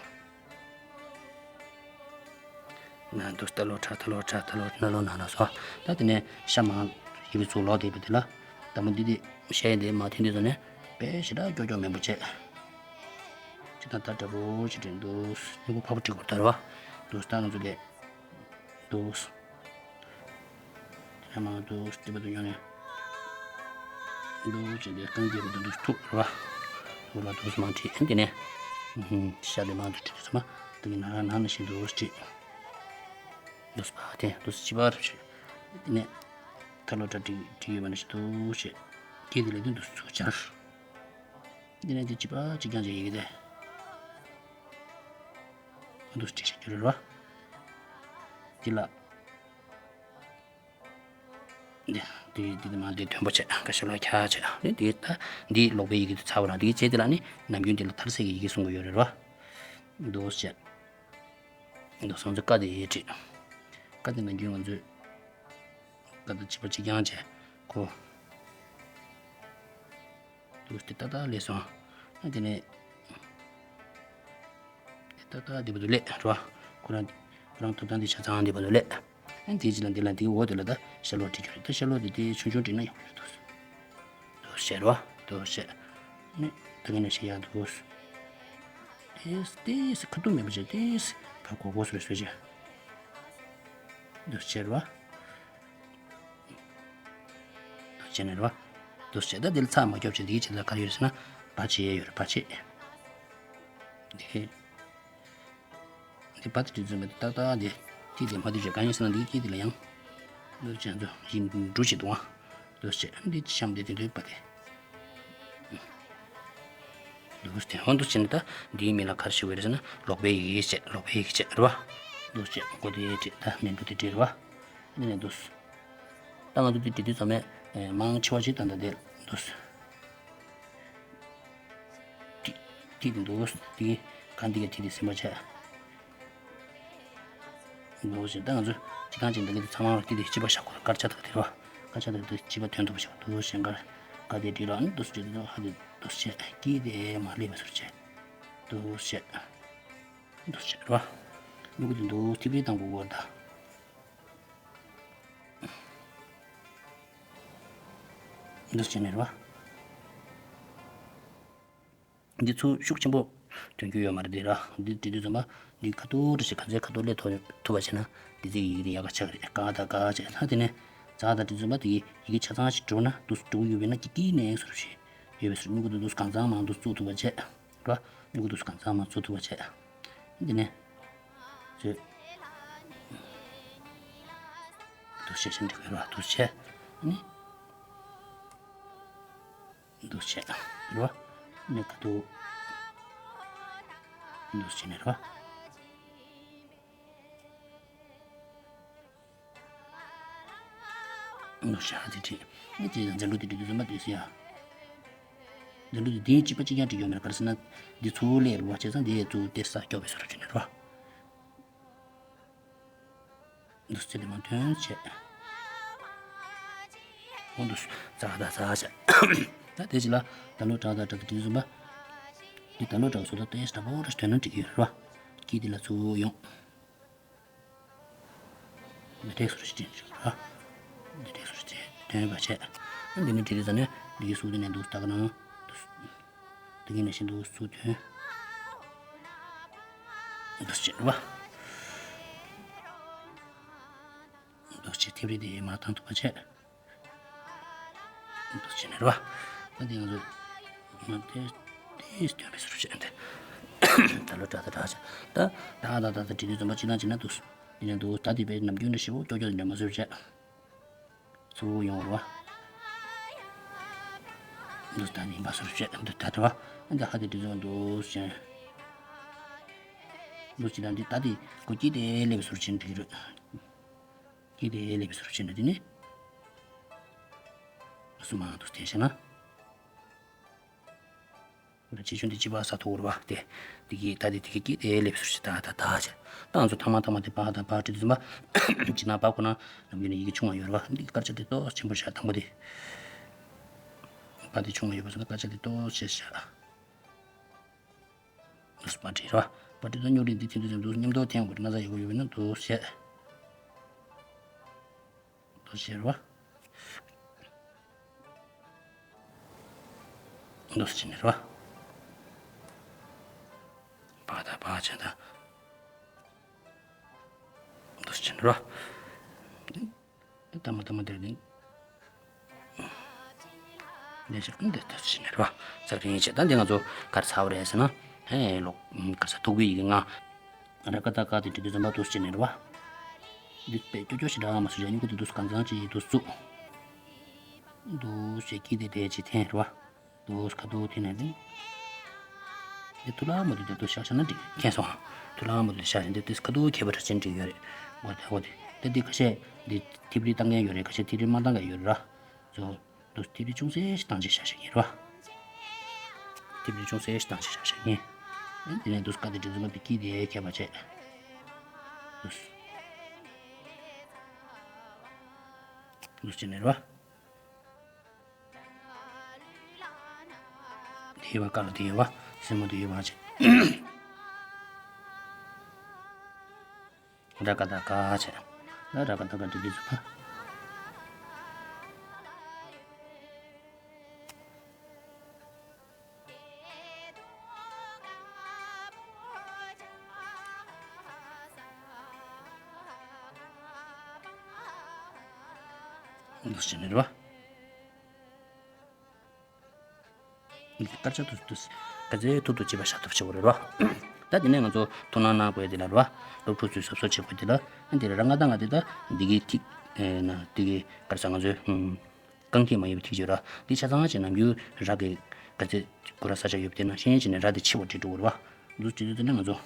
ང་འདུག་ད་ལོ་ཁྲ་ད་ལོ་ཁྲ་ད་ལོ་ན་ལོ་ན་ལོ་སོ། ད་དེ་ནས་ཤ་མང་ཡིབ་ཚུགས་ལོག་བསྡད་པ་དེ་ལ། ད་མོ་འདི་དེ་ཤ་ཡི་འདི་མ་ཐོན་དུས་ཙམ་ནས་དཔེ་ཞེ་དྲག་ཀྱོག་ཀྱོག་མེད་པོ་བྱས། ཅི་ད་ད་འདྲ་པོ་ཞིག་དྲན་འདུག་སྨྱུ་གུ་ཕ་བུ་ཀྲིག་གོ་ད་ར་བ། འདུག་ད་ང་ཚོ་ལས། འདུག་དེ་ནས་མ་འདུག་སྟེ་བ་དུ་ཉོ་ནས། འདུག་ཅེས་དེ་རྐང་རྗེས་པ་དུ་འདུག་ཐུག་ར། ཐུག་ར་འདུག་མ་བྲིས་དེ་ནས། ཤ་དེ་མ་འདུག་བྲིས་དུས་མ་དེ་གི་ན་ན་ན་ཞིག་འདུག་བྲིས། འདུག་པ་དེ་འདུག་ཅི་པ་ར་བྲིས། དེ་ནས་ཐ་ལོ་ཏྲ་བྲིས་བྲིས་ཡོད་པ་ནི་ཞིག་འདུག་བྲིས། དེ་དེ་ལས་དུ་འདུག་ཚུགས་ཆར། དེ་ནས་དེ་ཅི་པ་ཅི་ཀྱང་བྱེད་ཡི་གི་དེ། འདུག་བྲིས་ཤིག་འགྱུར་ར། དེ་ལ། འདི་འདི་འདི་མ་འདི་དོན་པོ་བྱས་ཀ་ཤ་ལོ་ཁྱ་བྱས་ནི་འདི་ད་འདི་ཀློག་པའི་ཡི་གེ་དེ་ཚར་བ་རང་འདིའི་རྗེས་དེ་ལ་ནི་ནམ་རྒྱུན་འདི་ལ་མཐར་གསལ་གྱི་ཡི་གེ་གསུང་གི་ཡོད་རེད་རོ། འདུག་བྱས། འདུག་སོང་ཚེ་ཀ་དེ་ཡིས་བྲིས། ཀ་དེ་ནམ་རྒྱུན་ང་ཚོས་ཀ་དེ་བྱིས་པ་གཅིག་རྐྱང་བྱས་ཁོ། དུ་དེ་ཏག་ཏག་ལས་སོང་། ཨ་དེ་ནས་དེ་ཏག་ཏག་དེ་བ་དུ་ལས་རོ། ཁོ་རང་ཁོ་རང་ཐོབ་ཐང་དེ་ཆ་ཚང་དེ་བ་དུ་ལས། ཨ་དེ་ཅི་ལ་འདི་ལ་འདི་འོ་དེ་ལ་ད་ཤ་ལོ་བྲིས་རྒྱུ་རེད། ད་ཤ་ལོ་དེ་དེ་ཆུང་ཆུང་བྲིས་ན་ཡག་པོ་རེད་དོ། དོ་ཤེར་བ་དོ་ཤེར། ནི་ད་གིན་ན་ཤེར་ཡག་དོ། ཨེས་ཏེས་ཁ་ཐུག་མེད་པ་བྱས་ཏེས་ཕ་གོ་གོ་སུ་རེ་སུ་བྱས། དོ་ཤེར་བ། དུ་བྱས་ནས་རེད་བ། དུ་བྱས་ད་འདི་ལ་ཚགས་མ་སྐྱོབ་བྱས་འདིའི་ཆེད་ལ་ག་རེ་ཡོད་ཟེར་ན་བ་བྱེད་ཡོད་རེད་བ་བྱེད། འདི་གས། འདི་བ་དེ་དུས་ཚོད་མེད་ཏག་ཏག་འདི་དེ་དེ་མ་དུས་བྱས་གང་ཡིན་ཟེར་ན་འདིའི་དཀྱིལ་དེ་ལ་ཡང་། དུ་བྱས་ཚོ་ཡིན་འབྲུ་བྱེད་དུ་བ། དུ་བྱས་འདི་ཤམ་འདི་དེ་འདྲའི་བ་དེ། འདུག་སེ་དེ་འོ་འདུག་སེ་བྱས་ནས་ད་འདིའི་མིང་ལ་ག་རེ་ཞུ་དགོས་རེད་ཟེར་ན་ལོག་པའི་ཡི་གེ་བྱས། ལོག་པའི་ཡི་གེ་བྱས་རེད་བ། འདུག་སེ་བྱས་མགོ་དེ་བྲིས། ད་མེ་འབྲུ་དེ་བྲིས་རེད་བ། འདི་ནས་འདུག་སེ། ད་ང་ཚོ་འདི་བྲིས་དུས་ཙམ་པ་མང་ཆེ་བ་ཞིག་ད་ལྟ་འདི་འདུག་སེ། ཐིག་ཐིག་འདི་འདུག་སེ་འདི་གང་འདི་ག་ཐིག་འདི་ཟིན་པ་བྱས། འདུག་སེ་ད་ང་ཚོ་སྤྱིར་བཏང་ཅིག་འདི་ག་འདི་ཚང་མ་ག་ཐིག་འདི་གཅིག་པ་བཞག་དགོས། དཀར་ཆག་དེ་རེད་བ། དཀར་ཆག་དེ་འདི་གཅིག་པ་ཐོན་ཐུབ་པ་བྱས། འདུག་སེ་ག་ག་འདི་བྲིས་ལ་འདུག་སེ་བྲིས་དུས་ཧ་འདི་འདུག་སེ་བྱས། དཀྱིལ་དེ་མར་སླེབས་པའི་བཟོ་འདྲ་བྱས། འདུག་སེ་བྱས། འདུག་སེ་བྱས་རེད་བ། སྨྱུ་གུ་འདི་འདུག་སེ་ཐིག་པའི་སྟེང་དུ་བོར་ད། འདུག་སེ་བྱས་ནས་རེད་བ། འདི་ཚུར་ཤུགས་ཆེན་པོ་ཐོན་རྒྱུ་ཡོད་མ་རེད་དེ་ར། འདི་བྲིས་དུས་ཙམ་པ་འདི་ཁ་ཐུག་རེ་ཞིག་ག་ཚོད་ཁ་ཐུག་སླེབས་ཐུབ་ཐུབ་པ་བྱས་ན་འདི་ཚོའི་ཡི་གེ་འདི་ཡག་ག་ཆགས་རེད། ག་དང་ག་བྱས་ད་དེ་ནས་ཛ་དང་འདི་ཚུར་མ་དེ་ཡི་གེ་ཆ་ཚང་ཞིག་འགྲོ་ན་འདུག་སེ་འགྲོ་གི་ཡོད་པས་ན་ཀི་ཀི་ནས་སོར་ཞིག་ཡོད་པའི་སོར་སྨྱུ་གུ་འདི་འདུག་སེ་གང་ཚང་མང་འདུག་སེ་བཙུགས་ཐུབ་པ་བྱས་ར། སྨྱུ་གུ་འདུག་སེ་གང་ཚང་མང་བཙུགས་ཐུབ་པ་བྱས། འདི་ནས་ཚོས་འདུག་སེ་བྱས་ཤིང་འགྲིག་གི་ར། འདུག་སེ་བྱས་ནི། འདུག་སེ་བྱས་ར། ནི་ཁ་ཐུག་འདུག་སེ་བྱས་ནས་ར། འདུག་སེ་བྱས་དེ་བྲིས། ཨ་ཙི་འཛིན་གྲྭ་དེ་བྲིས་དུས་ཙམ་པ་དུས་སུ་ཡ། འཛིན་གྲྭ་དེ་དེའི་གཅིག་པ་གཅིག་རྐྱང་བྲིས་ཡོད་མེད་ག་རེ་ཟེར་ན། འདི་ཚུར་སླེབས་རེད་བ། བྱས་ཙང་འདི་ཚུར་དེ་ས་སྐྱོ་བའི་བཟོ་འདྲ་བྱས་ནས་ར། འདུག་སེ་དེ་མ་ཐོན་བྱས། འོ་འདུག་སེ་ཙག་ད་ཙག་བྱས། ད་དེ་ཅི་ལ་ད་ལོ་དྲག་ད་དྲག་དེ་བྲིས་ཙམ་པ། འདི་ད་ལོ་དྲག་བཟོ་ད་ཏོག་ཙམ་དྲག་པོ་ར་ཐོན་ན་འགྲིག་གི་ཡོད་ར། ཀི་དེ་ལ་ཚུར་ཡོང་། འདི་འདྲས་སོར་ཞིག་ཅན་ཞིག་ར། འདི་འདྲས་སོར་ཞིག་ཅན་ཐོན་པ་བྱས། འདི་ནི་འདི་རེད་ཟ་ནས་འདི་གི་སུག་འདི་ནས་འདུག་སྟག་ནང་། འདི་གི་ནས་ཤིན་ཏུ་སུག་ཐོན། འདུག་སེ་བྱས་ར། འདུག་སེ་ཐིབས་རིས་འདི་མ་བཏང་ཐུབ་པ་བྱས། འདུག་སེ་བྱས་ནས་རེད་བ། ད་འདི་ང་ཚོ་མ་དེ་དེ་སྟོན་པའི་ཟུར་བྱས་ཏེ། ད་ལོ་དྲག་ད་དྲག་བྱས། ད་ད་ད་ད་ད་བྲིས་དུས་ཙམ་པ་ཅི་ན་ཅི་ན་འདུག་འདི་ནས་འདུག་ད་འདི་པའི་ནམ་རྒྱུན་འདྲ་ཞིག་འོ་ཀྱོ་ཀྱོ་འདྲ་མ་ཟུར་བྱས། ཚུར་ཡོང་རེད་བ། འདུག་ད་ནི་མ་ཟུར་བྱས་འདུག་ད་རེད་བ། ད་ཧ་དེ་དྲི་ཙམ་འདུག་བྱས། འདུག་ཅི་ད་འདི་ད་འདི་ཀོ་ཀྱི་དེ་ལེབ་ཟུར་བྱས་འགྲིག་རེད། ཀྱི་དེ་ལེབ་ཟུར་བྱས་ན་འདི་ནི། སུ་མ་འདུག་དེ་བྱས་ན། ཆེ་ཆུང་འདི་གཅིག་པ་ས་ཐོག་རུ་བ་དེ། དེ་གི་ད་དེ་དེ་གི་སྐྱིད་དེ་ལེབ་ཟུར་ཞིག་ད་ད་ད་ཆ། ད་ང་ཚོ་ཐ་མ་ཐ་མ་དེ་པ་ད་པ་བྲི་དུས་ཙམ་པ། ཅི་ན་པ་ཁོ་ན་ནམ་རྒྱུན་ནས་ཡི་གེ་ཆུང་བ་ཡོད་རུ་བ་འདི་དཀར་ཆ་དེ་ཏོག་ཆེན་པོ་བཞག་དང་པོ་དེ། པ་དེ་ཆུང་བ་ཡོད་པ་སོང་ན་དཀར་ཆ་དེ་ཏོག་ཆེ་བཞག་འདུག་པ་བྲི་རུ་བ། པ་བྲི་ད་སྨྱུག་རིང་འདི་འཐེན་དུས་ཙམ་འདུག་མཉམ་དུ་འཐེན་དགོས་ན་ས་ཡོད་ཡོད་པ་ན་འདུག་བཤད། འདུག་ཟེར་བ། འདུག་ཟེར་ནས་རེད་བ། བ་ད་བ་བྱས་ད། འདུག་ཟེར་ནས་རེད་བ། ད་མ་ད་མ་དེར་ནི། འདི་ཞིག་འདི་ད་ཟེར་ནས་རེད་བ། ས་རིང་བྱས་ད་འདི་ང་ཚོ་གར་ཚར་བ་རེད་ཟེར་ན། ཧེ་ལོག་གར་ས་ཐུག་པའི་ཡི་གེ་ང་། ར་ཀ་ད་ཀ་དེ་འབྲི་དུས་ཙམ་པ་འདུག་ཟེར་ནས་རེད་བ། འདི་དཔེ་སྐྱོ་སྐྱོ་ཞིག་འདྲ་མ་སུ་ཡ་སྨྱུ་གུ་དེ་འདུག་གང་ཚང་ཅིག་འདུག་བཙུགས། འདུག་ཟེར་གྱི་དེ་དེ་ཅིག་འཐེན་རེད་བ། འདུག་ཁ་ཐུག་འཐེན་ནས་འདི། འདི་ཐུ་ལ་མ་དུ་དེ་འདུག་བཞག་བཞག་ན་འགྲིག་མཁན་སོང་། ཐུ་ལ་མ་དུ་བཞག་བཞག་འདི་དེ་ཁ་ཐུག་ཁྱད་པར་ཕྲ་ཕྱིན་འགྲིག་ཡོད་རེད། འོ་དེ་འོ་དེ་དེ་འདི་ཁ་ཤས་འདི་ཐིབ་རི་བཏང་མཁན་ཡོད་རེད། ཁ་ཤས་ཐིབ་རི་མ་བཏང་མཁན་ཡོད་རེད་ར། ཚོ། འདུག་ཐིབ་རི་ཅུང་ཟད་ཞིག་བཏང་ཅིག་བཞག་བཞག་ཡིན་རོ། ཐིབ་རི་ཅུང་ཟད་ཞིག་བཏང་ཅིག་བཞག་བཞག་ཡིན། དེ་ནས་འདུག་ཀ་དེ་འདྲ་ཟིན་པ་དེ་ཀི་དེ་ཁྱད་པར་ཆེ། འདུག་འདུག་ཅི་ནས་རོ། དེ་ཡོད་པ་ཀ་ལ་དེ་ཡོད་པ་སེན་མོ་དེ་ཡོད་པ་ཆེ། ར་ཀ་ད་ཀ་བྱས། ད་ར་ཀ་ད་ཀ་འབྲི་དུས་ཚོད། འདུག་ཅི་ནས་རོ། འདི་དཀར་ཆག་ཏུ་ཏུ་ག་ཚོད་ཐུབ་ཐུབ་བྱེད་པ་བཞག་ཐུབ་བྱེད་དགོས་རེད་རོ། ད་དེ་ནས་ང་ཚོ་ཐུགས་སྣང་གནང་དགོས་དེ་ལ་རོ། སློབ་ཕྲུག་ཚོས་གཟབ་གཟབ་བྱེད་དགོས་དེ་ལ། འདི་རང་ང་དང་ང་དེ་ད་འདི་གི་ཐིག་ན་འདི་གི་དཀར་ཆག་ང་ཚོའི་རྐང་ཐིག་མ་ཡིན་པའི་ཐིག་བརྗོད་ར། འདི་ཆ་ཚང་ཅིག་ནམ་རྒྱུན་རག་གི་ ག་ཚད་ཁོ་ར་ས་ཆ་ཡོད་པ་དེ་ནང་བཞིན་བྱས་ནས་ར་དེ་ཆེ་བ་བྲིས་འགྲོ་དགོས་རེད་བ། འདུག་བྲིས་དུས་དེ་ནས་ང་ཚོ།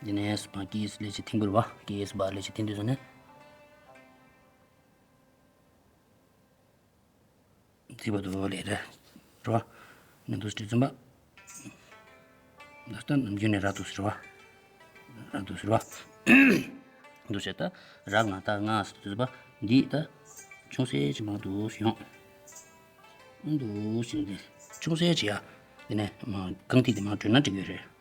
དེ་ནས་སུ་པ་ཀི་ཡེ་སི་ལས་ཀྱི་ཐིང་པོ་རེད་བ། ཀི་ཡེ་སི་པ་ལས་ཀྱི་ཐིང་དུས་སུ་ནས། རྩིས་པ་དུ་ལས་རེད། རེད་བ། ནི་འདུག་སེ་བྲིས་ཙམ་པ། ད་ལྟ་ནམ་རྒྱུན་ནས་ར་འདུག་སེ་རེད་བ། ར་འདུག་སེ་རེད་བ། འདུག་སེ་ད་ར་ང་ད་ང་ཟེར་དུས་ཙམ་པ་འདི་ད་ཅུང་ཟད་ཅིག་མང་འདུག་སེ་ཡོང་། འདུག་སེ་འདི་ཅུང་ཟད་ཅིག་ཡ། དེ་ནས་མ་རྐང་མཐིལ་དེ་མར་བྲོས་ན་འགྲིག་གི་རེད།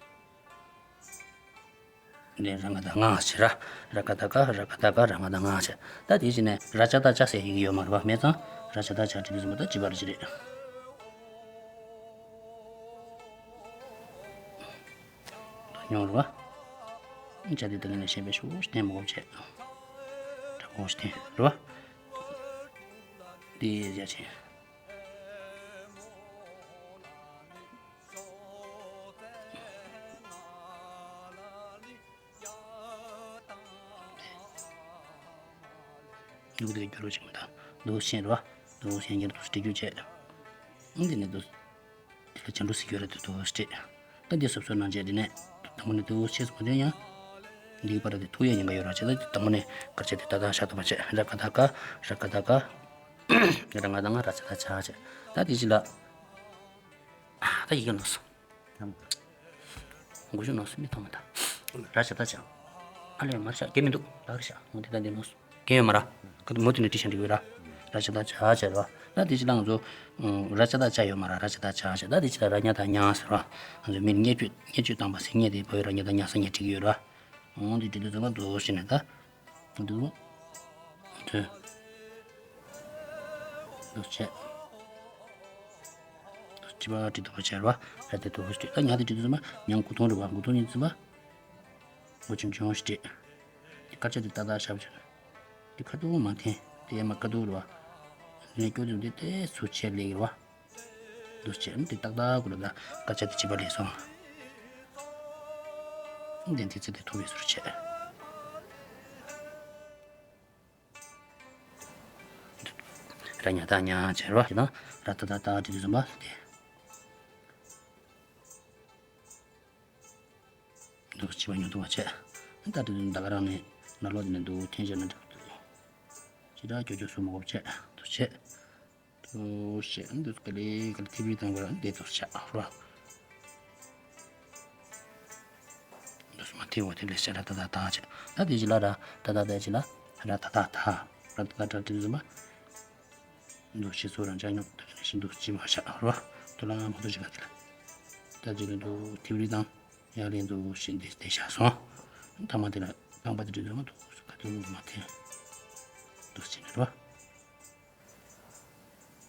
ནས་ར་ང་ད་ང་ཟེར་ར། ར་ཀ་ད་ཀ་ར་ཀ་ད་ཀ་ར་ང་ད་ང་ཟེར། ད་དེ་བཞིན་ནས་ར་ཅ་ད་ཅ་ཟེར་ཡིན་གྱི་ཡོད་མ་རེད་པ། མེད་ཙང་ར་ཅ་ད་ཅ་བྲིས་ཟིན་པ་ད་ཅི་པ་རེད་ཅི་རེད། ད་ཉུང་རེད་པ། ཅ་དེ་ད་ག་ནས་ཤེས་པའི་ཤོག་ཤི་བསྟན་མ་དགོས་བྱས། ད་དགོས་ཤི་བསྟན་རེད་པ། དེ་རྒྱ་ཆེན། ཡུག་དེ་ག་རུ་ཞིག་མི་འདུག་འདུག་ཤེས་རོ། འདུག་ཤེས་ཀྱི་འདུག་སྟེ་རྒྱུ་བྱས། འདི་ནས་འདུག་དེ་ལ་བྱང་འགྲོ་སྲིད་རྒྱུ་རེད་འདུག་སྟེ། ད་འདི་སོབ་སོབ་ནང་བྱས་དེ་ནས་དང་པོ་ནས་འདུག་ཤེས་སུ་མ་འདོན་ཡང་། འདིའི་བར་དེ་ཐུག་ཡ་ཡིན་ག་ཡོད་ར་བྱས། ད་དང་པོ་ནས་སྐར་ཆ་དེ་ཏག་ཏག་བཞག་ཐུབ་པ་བྱས། ར་ཀ་ད་ཀ་ར་ཀ་ད་ཀ་ར་ང་ད་ང་ར་ཅ་ད་ཅ་བྱས། ད་དེ་ཅི་ལ། ཨ་ད་ཡི་གེ་ནོར་སོང་། དགུ་ཤུ་ནང་སུ་མི་མཐོང་མ་ད། ར་ཤ་ད་ཅང་། ཨ་ལས་མར་ཤ་སྐྱེ་མི་འདུག་ལག་ཤ་འོ་དེ་ད་འདི་ནང་སུ་སྐྱེ་ཡོད་མ་ར། ཁ་ཏུ་མུ་ཏི་ནི་ཏི་ཤ་འདི་ཡོད་ར། ར་ཤ་ད་ཅ་ཅ་ར། ད་དེ་ཅི་ལ་ང་ཚོ་ར་ཤ་ད་ཅ་ཡོད་མ་ར། ར་ཤ་ད་ཅ་ཅ། ད་དེ་ཅི་ལ་ར་ཉ་ད་ཉ་ཟེར་ར། ང་ཚོ་མི་ནི་བརྙས་བཅོས་བརྙས་བཅོས་བཏང་པ་ཟེར་ཉ་དེ་བོད་ཡོད་ར། ཉ་ད་ཉ་ས་ཉ་བྲིས་ཀྱི་ཡོད་ར། འོ་དེ་བྲིས་དུས་ཚོད་མ་འདུག་ཟེར་ནས་ད། འདུག་འདུག་བྱས། སྤྱི་པ་བྲིས་ཐུབ་པ་བྱས་ར་བ། ར་དེ་ཐུབ་པ་ཞིག་བྲིས། ད་ཉ་དེ་བྲིས་དུས་ཙམ་པ་ཉ་མགོ་ཐུང་རེད་བ། མགོ་ཐུང་ཡིན་ཙམ་པ། མགོ་ཆུང་ཆུང་ཞིག་བྲིས། དེ་དཀར་ཆ་དེ་ཏག་ཏག་བཞག་བྱས། དེ་ཁ་ཐུག་མ་འཐེན། དེ་མ་ཁ་ཐུག་རེད་བ། ནས་སྐྱོ་དུས་དེ་དེ་ཚུར་བྱས་ལེགས་རེད་བ། འདུག་བྱས་དེ་ཏག་ཏག་ཁོ་ར་ད་དཀར་ཆ་དེ་སྤྱི་པ་ལེགས་སོང་། དེ་དེ་ཚེ་དེ་ཐུབ་པའི་ཟུར་བྱས། ར་ཉ་ད་ཉ་བྱས་ར་བ། དེ་དང་ར་ད་ད་ད་བྲིས་དུས་ཙམ་པ་དེ། འདུག་སྤྱི་པ་ཉུང་དུ་བ་བྱས། ད་དེ་དུས་ད་ག་རང་ནས་ནང་ལོགས་དེ་ནས་འདུག་འཐེན་བྱས་ན་འགྲིག་འདུག་ཅི་འདྲ་ཁྱོད་ཁྱོད་སུ་མ་གོ་བྱས་འདུག་བྱས། འདུག་བྱས་འདུག་ག་ལེ་ག་ལེ་ཐིབ་རི་དང་ག་ར་འདི་འདུག་བྱས་ར་བ། འདུག་སུ་མ་ཐིབ་བ་ཐིབ་ལེ་བྱས་ར་ད་ད་ད་བྱས། ད་དེ་ཅི་ལ་ར་ད་ད་ད་ཅི་ལ་ར་ད་ད་ད་ར་ད་ད་ད་དེ་ཙམ་པ། འདུག་ཤི་ཚོ་རང་ཅག་ཉོག་ཏུ་ཤི་འདུག་ཅི་མ་བྱ་རོ། དུ་ལ་མ་དུ་ཅི་ག་ཏི་ལ། ད་ཅི་གི་འདུག་ཐིབ་རི་དང་ཡང་ལེན་འདུག་ཤི་འདི་དེ་བྱ་སོང་། ཐ་མ་དེ་ལ་རྐང་པ་དེ་འདྲ་འདུག་མ་འདུག་ག་ཏུ་མ་ཐེ། འདུག་ཅི་ནི་རོ།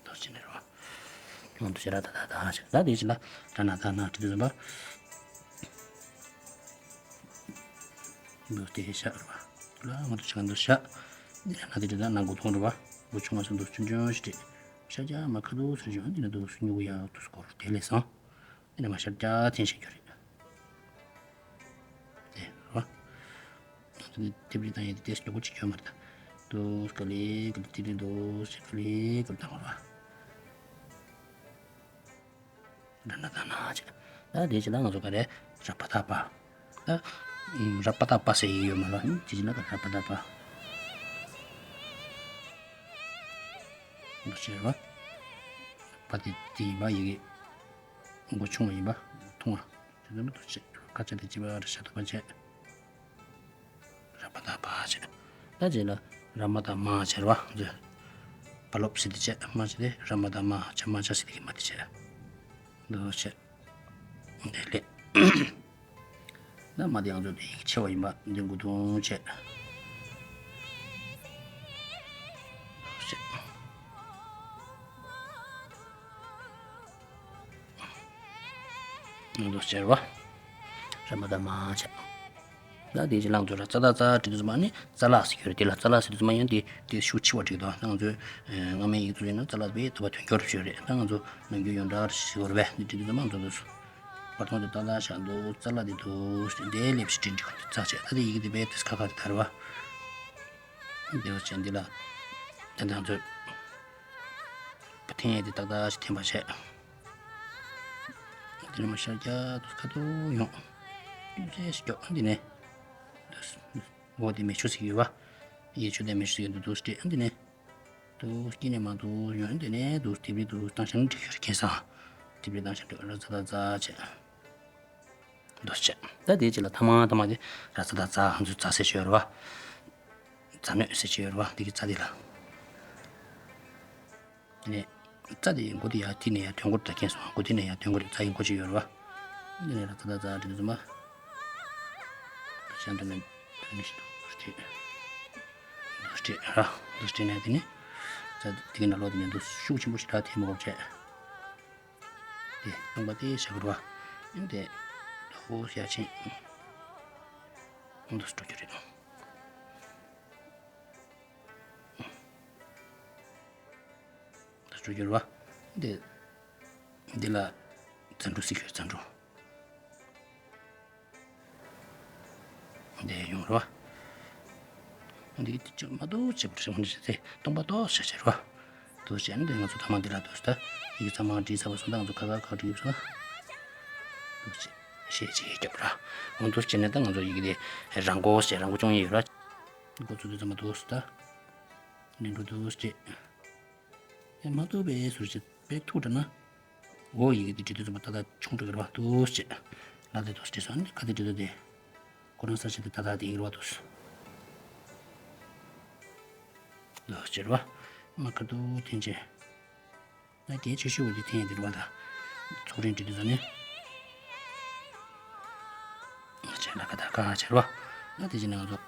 འདུག་ཅི་ནི་རོ། ང་འདུག་ཅི་ར་ད་ད་ད་ཤི་ད་དེ་ཅི་ལ་ད་ན་ད་ན་ཏི་དུ་ཟམ་པ། འདུག་དེ་ཤ་ར་བ། ལ་ང་འདུག་ཅི་ག་འདུག་ཤ། འདི་ན་དེ་འདྲ་ན་མགོ་ཐོང་ར་བ། མགོ་ཆུང་བ་སུ་འདུག་ཆུང་ཆུང་ཞིག་རེད། ཤ་རྒྱ་མ་ཁ་དུ་སུ་ཞིག་འདི་ན་འདུག་སུ་ཉུག་ཡ་དུ་སྐོར་དེ་ལས་སང་། འདི་ན་མ་ཤ་རྒྱ་འཐེན་ཤ་རྒྱུ་རེད། དེ་ར་བ། དེ་དེ་བྲིས་དང་ཡིན་དེ་ཉོ་གོ་ཅིག་ཡོད་མ་རེད་ད། འདུག་ག་ལེ་ག་ལེ་དེ་དེ་འདུག་ཤ་ག་ལེ་ག་ལེ་དང་བ་ར་བ། ར་ན་ད་ན་ཅིག་ད་དེ་ཅི་ལ་ང་ཚོ་ག་རེ་ར་པ་ད་པ། ད་ར་པ་ད་པ་ཟེར་ཡི་ཡོད་མ་ལ་ཅི་ཅི་ན་ད་ར་པ་ད་པ། འདུག་ཅེས་ར་བ། པ་དེ་དེ་ཡིན་པ་ཡི་གེ་མགོ་ཆུང་བ་ཡིན་པ་མཐོང་བ་དེ་ཚོ་མི་འདུག་ཅེས་ཁ་ཆ་དེ་ཅི་བ་ར་ཤ་ད་པ་ཅེས། ར་པ་ད་པ་ཅེས། ད་རྗེས་ལ་ར་མ་ད་མ་ཅེས་ར་བ། བ་ལོབ་སི་དེ་ཅེས་མ་ཅེས་དེ་ར་མ་ད་མ་ཅེས་མ་ཅེས་སི་དེ་གི་མ་དེ་ཅེས། འདུག་ཅེས། འདི་ལས། ན་མ་དེ་ཡང་ཚོ་དེ་ཡིག་ཆེ་བ་ཡིན་པ་འདི་མགོ་ཐུང་ཅེས། འདུག་ཅེས། འདུག་ཅེས་ར་བ། ར་མ་ད་མ་ཅེས། ད་དེ་ཅི་ལ་ང་ཚོ་ར་ཙ་ད་ཙ་བྲིས་དུས་ཙམ་པ་ནི་ཙ་ལ་ཟེར་གྱི་རེད། དེ་ལ་ཙ་ལ་ཟེར་དུས་ཙམ་པ་ཡང་དེ་དེ་ཤུགས་ཆེ་བ་བྲིས་འདུག་ད་ང་ཚོའི་སྔ་མའི་ཡིག་ཚོ་ཡིན་ན་ཙ་ལ་བས་དུ་བ་དོན་འཁྱོལ་རུ་བྱོས་རེད། ད་ང་ཚོ་ནམ་རྒྱུན་ཡོངས་གྲགས་ཤིག་བར་བས་འདི་བྲིས་དུས་ཙམ་པ་ང་ཚོ་འདུག་བར་སྟོང་དེ་ཏག་ཏག་བཞག་འདུག་ཙ་ལ་དེ་འདུག་དེ་ལེབ་ཤི་བྲིས་འགྲིག་ཙ་བྱས། ད་དེ་ཡི་གེ་དེ་བས་དེ་ཁ་ཁ་རེད་ད་ར་བ། དེ་བ་བྱས་འདི་ལ་ད་ང་ཚོས། པ་ འཐེན་ཡས་དེ་ཏག་ཏག་ཞིག་འཐེན་པ་བྱས། དེ་ནས་མར་ཤར་རྒྱག་ཏུ་ཁ་ཐུག་ཡོང་། ཏུ་ཅེས་ཤིག་སྐྱོག་འདི་ནས། འོ་དེ་མེ་ཆུ་ཟིག་ཡོད་པ། ཡེ་ཆུ་དེ་མེ་ཆུ་ཟིག་ཡོད་འདུག་ཏུ་སྤྲད་འདི་ནས། ཏུ་སྐྱིད་ནས་མ་འདུག་ཡོང་འདི་ནས་ཏུ་དེ་བི་ཏུ་བཏང་ཤ་ནི་འགྲིག་ཡོད་རེད་ཁེ་སང་། དེ་བི་བཏང་ཤ་འགྲིག་ར་ཙ་ད་ཙ་བྱས། འདུ་བྱས། ད་དེའི་རྗེས་ལ་ཐ་མ་ཐ་མ་དེ་ར་ཙ་ད་ཙ་ང་ཚོའི་ཙ་ཟེར་ཞིག་ཡོད་རེད་བ། ཙ་ནོད་ཟེར་ཞིག་ཡོད་རེད་བ་དེ་གི་ཙ་དེ་ལ། དེ་ནས་ཙ་དེ་ཡི་མགོ་དེ་ཡར་དེ་ནས་ཡར་ཐོན་སྐོར་ད་མཁན་སོང་མགོ་དེ་ནས་ཡར་ཐོན་སྐོར་ཙ་ཡི་མགོ་ཅིག་ཡོད་རེད་བ། དེ་ནས་ར་ཙ་ད་ཙ་འགྲིག་འདུག་མ། ཤ་འདུག་ནས་འདུག་ནས་ཤི་འདུག་སྟེ། འདུག་སྟེ་ར་འདུག་སྟེ་ནས་དེ་ནས་ཙ་དེ་གི་ནང་ལོགས་དེ་ནས་འདུག་ཤུགས་ཆེན་པོ་ཞིག་ར་ཐེབས་མ་དགོས་བྱས། དེ་སྟོང་པ་དེ་བཞག་རོ། ཨིན་དེ་ཧོ་ཡ་ཆེན། ཨིན་དུ་སྤྲོ་རྒྱུ་རེད། ད་སྤྲོ་རྒྱུ་རེད་བ། དེ་འདི་ལ་བཙན་འགྲོ་སྲིད་ཤོད་བཙན་འགྲོ། འདི་ཡོང་རོ། འདི་ཅི་མ་གཏོགས་བྱེད་པར་སེམས་ནི་ཟེར་ཏེ་སྟོང་པ་རྟོགས་བྱ་བྱེད་རོ། དུ་བྱས་ནས་ང་ཚོ་ཐ་མ་འདི་ལ་དུ་ཟེར་ད་ཡིག་ཚང་མ་བྲིས་ཚར་བ་སོང་ད་ང་ཚོ་ཁ་ཁ་ཁ་བྲིས་སོང་ད། དུ་བྱས་ཤེས་བྱེད་སྐྱོབ་ར། འོང་དུ་བྱས་ནས་ད་ང་ཚོ་ཡིག་དེ་རང་མགོ་ཟེར་རང་མགོ་སྐྱོང་ཡི་ཡོད་ར། འགོ་ཚུགས་དུས་ཚང་མ་དུ་ཟེར་ད། ནས་འགྲོ་དུ་བྱས། ཡང་མ་གཏོགས་པའི་ཟུར་བྱེད་པའི་ཐུགས་དྲན་ན། འོ་ཡི་གེ་དེ་བྲིས་དུས་ཙམ་པ་ཏག་ཏག་ཆུང་དྲགས་རེད་བ་འདུག་ཅེས། ལ་དེ་འདུག་བྲིས་སོང་ནི་ཁ་དེ་བྲིས་དུས་དེ། ཁོ་རང་ས་ཆ་དེ་ཏག་ཏག་དེ་ཡིག་རེད་བ་འདུག་འདུག་ཅེས་རེད་བ། མ་ཁ་དུ་འཐེན་ཅེས། ད་གལ་ཆེ་ཤོས་འོ་དེ་འཐེན་ཡ་དེ་རེད་བ་ད། ཚོགས་རིང་བྲིས་དུས་ཙམ་ནི། ཅེས་ལ་ཁ་ད་ཁ་ཅེས་རེད་བ། ད་དེ་བྱས་ན་ང་ཚོ།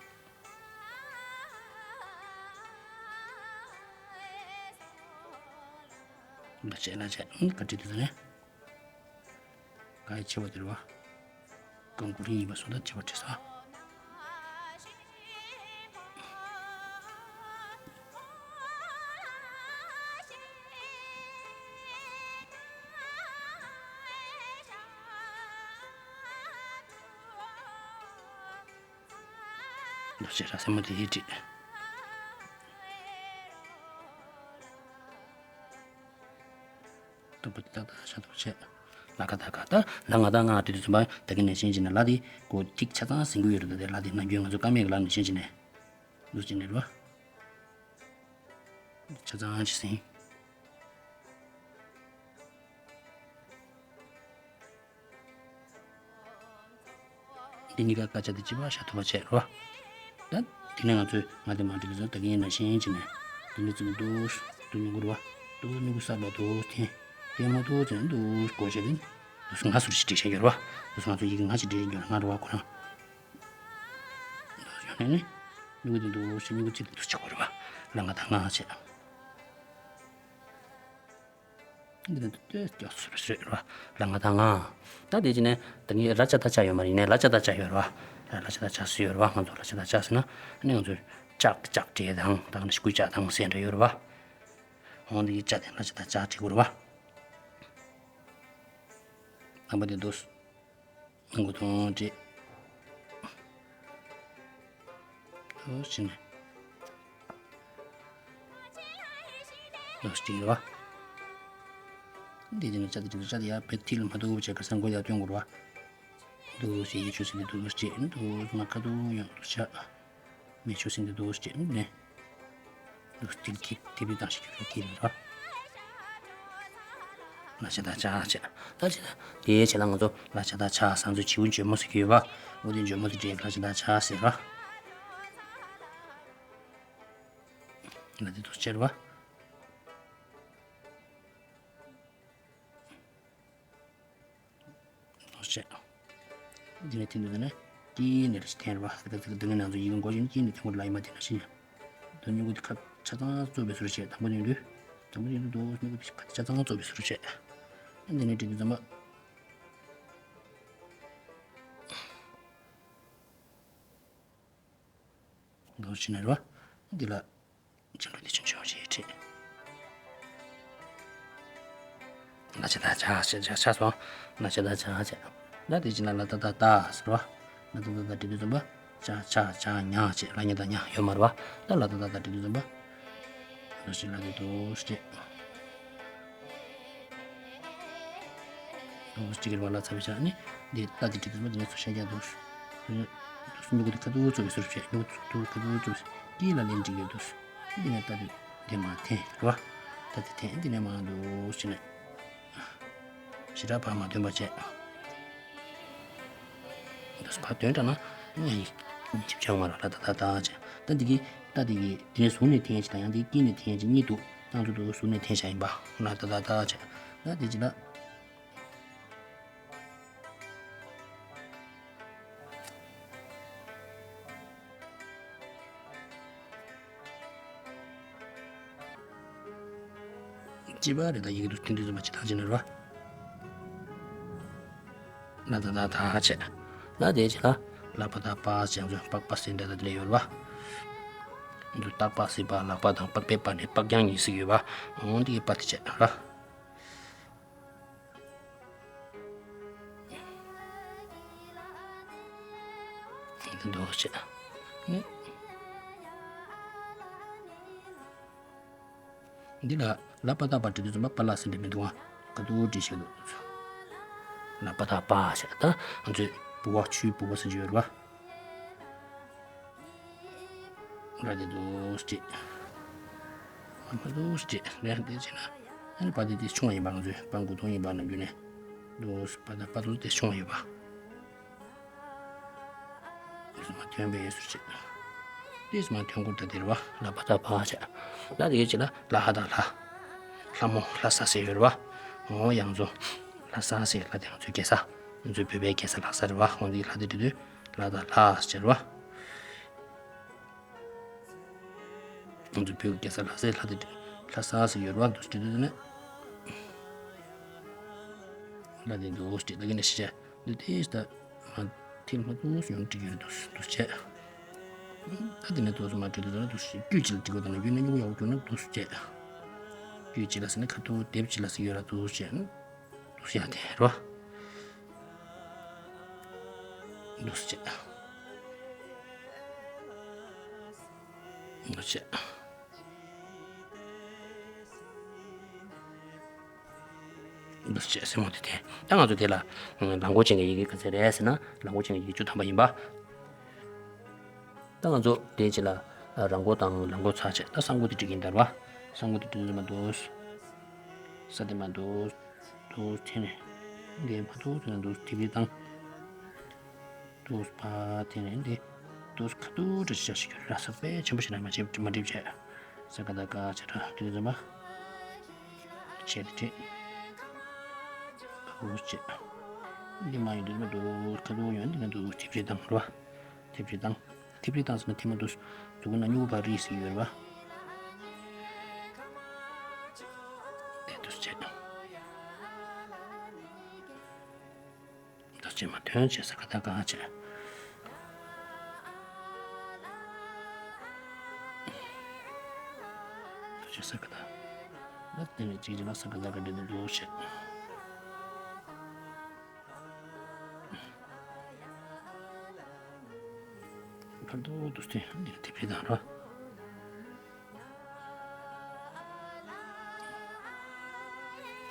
འདི་བྱས་ན་བྱས་ཨང་ག་བྲིས་དུས་ནས། ག་ཡི་ཆེ་བ་དེ་རེད་བ། ཀང་ཀུ་རིང་ཡིན་པ་སོང་ད་ཆེ་བ་བྲིས་ས། འདུ་བྱེད་ར་སེན་མོ་དེ་ཡིས་བྲིས། སྟོབས་པོ་དེ་དག་དང་ཤ་སྟོབས་ཆེ། ལ་ཀ་ད་ག་ད་ལ་ང་ད་ང་དེ་དུས་ཙམ་པ་ད་གི་ནས་ཤེས་ཀྱི་ནས་ལ་དེ་གོ་ཐིག་ཆ་ཚང་ཟིན་གི་ཡོད་རེད་ད་དེ་ལ་དེ་ནམ་རྒྱུན་ང་ཚོ་ཀ་མེད་གི་ལ་ནས་ཤེས་ཀྱི་ནས། འདུ་བྱེད་ནས་རེད་བ། ཆ་ཚང་ཅི་ཟིན། འདི་གཉིས་ཀ་དཀར་ཆ་དེ་གཅིག་པ་ཤ་ཐུབ་པ་བྱས་རོ། ད་དེ་ནས་ང་ཚོས་ང་དེ་མ་འགྲིག་ཟེར་ད་གིན་ཡིན་ན་ཤེས་ཡིན་ཅི་ནས་དེ་འདྲ་ཙམ་འདུག་འདུག་སྨྱུ་གུ་རོ། འདུག་སྨྱུ་གུ་གསར་པ་འདུག་འཐེན། དེ་མ་འདུག་ཟེར་འདུག་གོ་བྱས་ཏེ་འདུག་ང་ཟུར་ཞིག་འགྲིག་བྱས་ཡོད་རོ། འདུག་ང་ཚོ་ཡི་གེ་ང་ཞིག་འགྲིག་ཡོད་ང་རོ་བ་ཁོ་རང་། འདུག་ཡོང་ནས་ནི་སྨྱུ་གུ་དེ་འདུག་ཞེས་སྨྱུ་གུ་གཅིག་འདུག་ཆགས་པ་རེད་བ། ལ་ང་དང་ང་བྱས། འདི་ནི་ཏོག་ཙམ་སྐྱོ་སུ་རེད་ར། ལ་ང་དང་ང་། ད་དེ་ཅི་ནས་ད་ངས་ར་ཅ་ད་ཅ་ཡོད་མ་རེད་ཡིན་ནའི་ལ་ཅ་ད་ཅ་ཡོད་ར་བ། ལ་ཅ་ད་ཅ་སུ་ཡོད་ར་བ། ང་ཚོ་ལ་ཅ་ད་ཅ་ཟེར་ན་ཨ་ནི་ང་ཚོ་ལྕགས་ལྕགས་འདྲེ་དང་ད་ང་ནི་ཤུ་ལྕགས་དང་ཟེར་འདྲ་ཡོད་ར་བ། འོང་དེ་གི་ལྕགས་དེ་ལ་ཅ་ད་ཅ་བྲིས་དགོས་ར་བ། དང་པོ་དེ་འདུག་ནང་གོ་ཐོང་བྲིས། འོ་ཕྱིན་ནས། འོ་ཕྱིན་རེད་བ། འདི་དེ་ནས་ལྕགས་དེ་ལྕགས་དེ་ཡར་བེད་ཐིལ་མ་ཐུབ་བྱས་ཁ་སང་མགོ་ཡར་སྟོན་དགོས་རེད་བ། འདུག་ཞེས་ཡིད་ཆུ་སྲིན་དེ་འདུག་ཅེས་འདུག་མ་ཁ་ཐུག་ཡོང་འདུག་བྱ། མེ་ཆུ་སྲིན་དེ་འདུག་ཅེས་ནས། འདུག་ཏིལ་གྱིས་ཏི་བི་བཏང་ཞིག་གི་ལོ་ཏིལ་ར། ལ་ཆ་ད་ཆ་ཆ། ད་ཆ་ད་དེའི་ཆ་ལ་ང་ཚོ་ལ་ཆ་ད་ཆ་སང་ཚོ་བྱིའུ་འཇོལ་མོ་ཟེར་གྱི་ཡོད་པ། འོ་དེ་འཇོལ་མོ་དེ་འདྲའི་ལ་ཆ་ད་ཆ་ཟེར་ར། ལ་དེ་དུ་ཆེར་བ། ལོ་ཆེ། འདི་ནས་འཐེན་དུས་ནས་དཀྱིལ་ནས་རེ་ཞིག་འཐེན་རེད་བ། ད་ལྟ་ཚིག་འདི་ནས་ང་ཚོ་ཡི་གེ་འགོ་བཞིན་དཀྱིལ་ནས་འཐེན་དགོས་ལ་ཡི་མ་འཐེན་ན་ཤི། དོན་སྨྱུ་གུ་དེ་ཁ་ཆ་ཚང་རྩོད་པའི་ཟུར་བྱས་དང་པོ་ནས་འདུས། དང་པོ་ནས་འདུས་དོ་སྨྱུ་གུ་དེ་ཁ་ཆ་ཚང་རྩོད་པའི་ཟུར་བྱས། འདི་ནས་འབྲི་དུས་ཙམ་པ། འདུག་ཕྱིན་ནས་རེད་བ། འདི་ལ། ཅི་འགྲོ་འདི་ཆུང་ཆུང་ཞིག་བྲིས། ལ་ཆ་ད་ཆ་ཆ་ཆ་ཆ་སོང་། ལ་ཆ་ད་ཆ་ཆ། ད་དེ་ཅི་ན་ལ་ད་ད་ད་ཟེར་བ། ལ་ད་ད་ད་འབྲི་དུས་ཙམ་པ། ཆ་ཆ་ཆ་ཉ་ཅེས་ལ་ཉ་ད་ཉ་ཡོད་མ་རེད་བ། ད་ལ་ད་ད་ད་འབྲི་དུས་ཙམ་པ། འདུག་ཞིག་ལ་དེ་འདུག་ཅེས། འོ་ཅིག་གི་བ་ལ་ཚ་བའི་ཆ་ནི་འདི་ལྟ་དེ་ཅིག་གི་མ་དེ་ནས་ཚུར་ཤ་རྒྱག་འདུག་འདུག་སྨྱུ་གུ་དེ་ཁ་ཐུག་ཚུར་གི་ཟུར་བྱས། སྨྱུ་གུ་ཚུར་ཁ་ཐུག་ཚུར་བྱས་དཀྱིལ་ལ་ལེན་ཅིག་གི་འདུག་འདི་ནས་ལྟ་དེ་དེ་མ་འཐེན་རེད་བ། ལྟ་དེ་འཐེན། འདི་ནས་མ་འདུག་ཅི་ནས་ཞེ་དྲག་བར་མ་འདོན་པ་བྱས། འདུག་བར་འདོན་དྲགས་ན་ཡང་ཡིན་ཅིབ་ཆགས་མ་རེད། ལ་ད་ད་ད་བྱས། ད་འདི་གི་ད་འདི་གི་དེ་ནས་ཟུར་ནས་འཐེན་ཅིག་དང་ཡང་འདི་དཀྱིལ་ནས་འཐེན་ཅིག་གཉིས་འདུག་ཏང་ཚོ་འདུག་ཟུར་ནས་འཐེན་བྱ་ཡིན་པ། ལ་ད་ད་ད་བྱས། ད་འདི་ཅི་ལ། ཅི་བ་རེད། ད་ཡི་གེ་དུ་ཐིན་ཐིན་ཟུམ་པ་ཅི་ཐག་ཅི་ནར་བ། ལ་ད་ད་ད་ཧ་ཆེ། ལ་དེ་ཅི་ལ། ལ་པ་ད་པ་ཅང་ཚོ་པགས་པ་སེ་འདྲ་ད་དེ་ལས་ཡོད་བ། འདུ་ཏག་པ་སི་པ་ལག་པ་དང་པགས་པའི་པ་ནས་པགས་རྒྱང་ཉིན་སི་ཡོད་བ། འོང་དེ་པ་དེ་ཆེ་ར། འདི་འདུག་ཅེས། ནི། འདི་ལ་ལ་པ་ཏ་པ་བྲི་དུས་ཙམ་པ་པ་ལ་ཟེར་འདྲ་མི་འདུག་ཨ། ག་དུ་བྲི་ཤེས་འདུག་ལ་པ་ཏ་པ་ཞེས་ད་ང་ཚོས་བུ་བ་ཆུའི་བུ་བ་ཟེར་གྱི་ཡོད་རེད་བ། ར་དེ་དུ་སྤྲད། ཨ་མ་དུ་སྤྲད་ལས་དེ་བྱས་ན། ཨ་ནི་པ་དེ་དེ་ཆུང་བ་ཡིན་པ་ང་ཚོས་པ་མགོ་ཐོང་ཡིན་པ་ན་རྒྱུ་ནས། དུ་པ་དང་པ་དུ་དེ་ཆུང་བ་ཡོད་པ། དེ་མ་ཐོན་པའི་ཟུར་བྱེད། དེ་མ་ཐོན་གོ་ད་དེར་བ་ལ་པ་ད་པ་བྱ། ལ་དེ་ཡོད་ཅེ་ལ་ལ་ཧ་ད་ལྷ། ལྷ་མོ་ལྷ་ས་ཟེར་ཡོད་རེད་བ། ངོ་ཡང་ཚོ། ལྷ་ས་ཟེར་ལ་དེ་ང་ཚོའི་རྒྱལ་ས། ང་ཚོའི་བོད་པའི་རྒྱལ་ས་ལྷ་ས་རེད་བ། ཁོང་ཚོའི་ལྷ་དེ་འདྲི་དུས་ལ་ད་ལྷ་ཟེར་བ། ང་ཚོ་བོད་ཀྱི་རྒྱལ་ས་ལྷ་སའི་ལྷ་དེ་ལྷ་ས་ཟེར་ཡོད་རེད་བ། འདུག་སེ་བྲིས་དུས་ནས་ལྷ་དེ་འདུག་སེ་བྲིས་ད་གིན་ནས་ཤི་བྱ་འདི་དེ་ད་མ་ཐིལ་མ་འདུག་སེ་ཡོང་བྲིས་ཡོད་འདུག་སེ་འདུག་སེ་བྱས། ད་དེ་ནས་འདུག་སེ་མ་བྲིས་དུས་ད་འདུག་སེ་དཀྱུས་གཅིག་ལ་བྲིས་དགོས་ད་ན་རྒྱུན་ནས་སྨྱུ་གུ་ཡག་པོ་བྱུང་ན་འདུག་སེ་བྱས། དཀྱུས་གཅིག་ལ་ཟེར་ན་ཁ་ཐུག་དེབ་གཅིག་ལ་ཟེར་ཡོད་ར་འདུག་སེ་བྱས། འདུག་སེ་ཡ་དེ་རེད་བ། འདུག་སེ་བྱས། འདུག་སེ་བྱས། འདུག་སེ་བྱས་སེ་མོ་དེ་དེ། ད་ང་ཚོ་དེ་ལ་ལ་མགོ་ཅན་གྱི་ཡི་གེ་ག་ཚད་རེད་ཟེར་ན་ལ་མགོ་ཅན་གྱི་ཡི་གེ་བཅུ་ཐམ་པ་ཡིན་པ། ད་ང་ཚོ་དེ་ཅི་ལ་ར་མགོ་དང་ལ་མགོ་ཚ་བྱས་ད་ས་མགོ་དེ་བྲིས་ཀྱིན་དར་བ། ས་མགོ་དེ་བྲིས་ན་མ་འདུག་ས་དེ་མ་འདུག་འདུག་དེ་ནས་འདི་མ་འདུག་དེ་ནས་འདུག་དེ་བྲིས་དང་། འདུག་ཕ་དེ་ནས་འདི་འདུག་ཁ་ཐུག་འདྲ་ཞིག་ཞིག་ར་ས་དཔེ་ཆེན་པོ་ཞིག་ན་མ་བྱེད་མ་འགྲིབ་བྱས། ས་ཀ་ད་ཀ་བྱས་ར་དེ་ཚོ་མ་བྱས་ཏེ་བྲིས། ཁ་ཐུག་བྱས། འདི་མ་ཡིན་འདུག་མ་འདུག་ཁ་ཐུག་ཡོང་འདི་ན་འདུག་དེ་བྲིས་དང་ར། དེ་བྲིས་དང་། དེ་བྲིས་དང་ཟེར་ན་དེ་མ་འདུག་འདུག་ན་སྨྱུ་གུ་བ་རིས་ཟིག་ཡོད་ར་བ། དེ་འདུག་བྱས། ད་ཅི་མ་ཐོན་བྱས་ས་ཀ་ད་ག་བྱས། ད་ཅི་ས་ཀ་ད། ད་དེ་ནས་གཅིག་གཅིག་ལ་ས་ཀ་ད་ག་འདྲ་འདུག་བྱས། ཕར་འདུག་འདུག་སྟེ་འདི་ལ་དེ་བྲིས་དང་ར།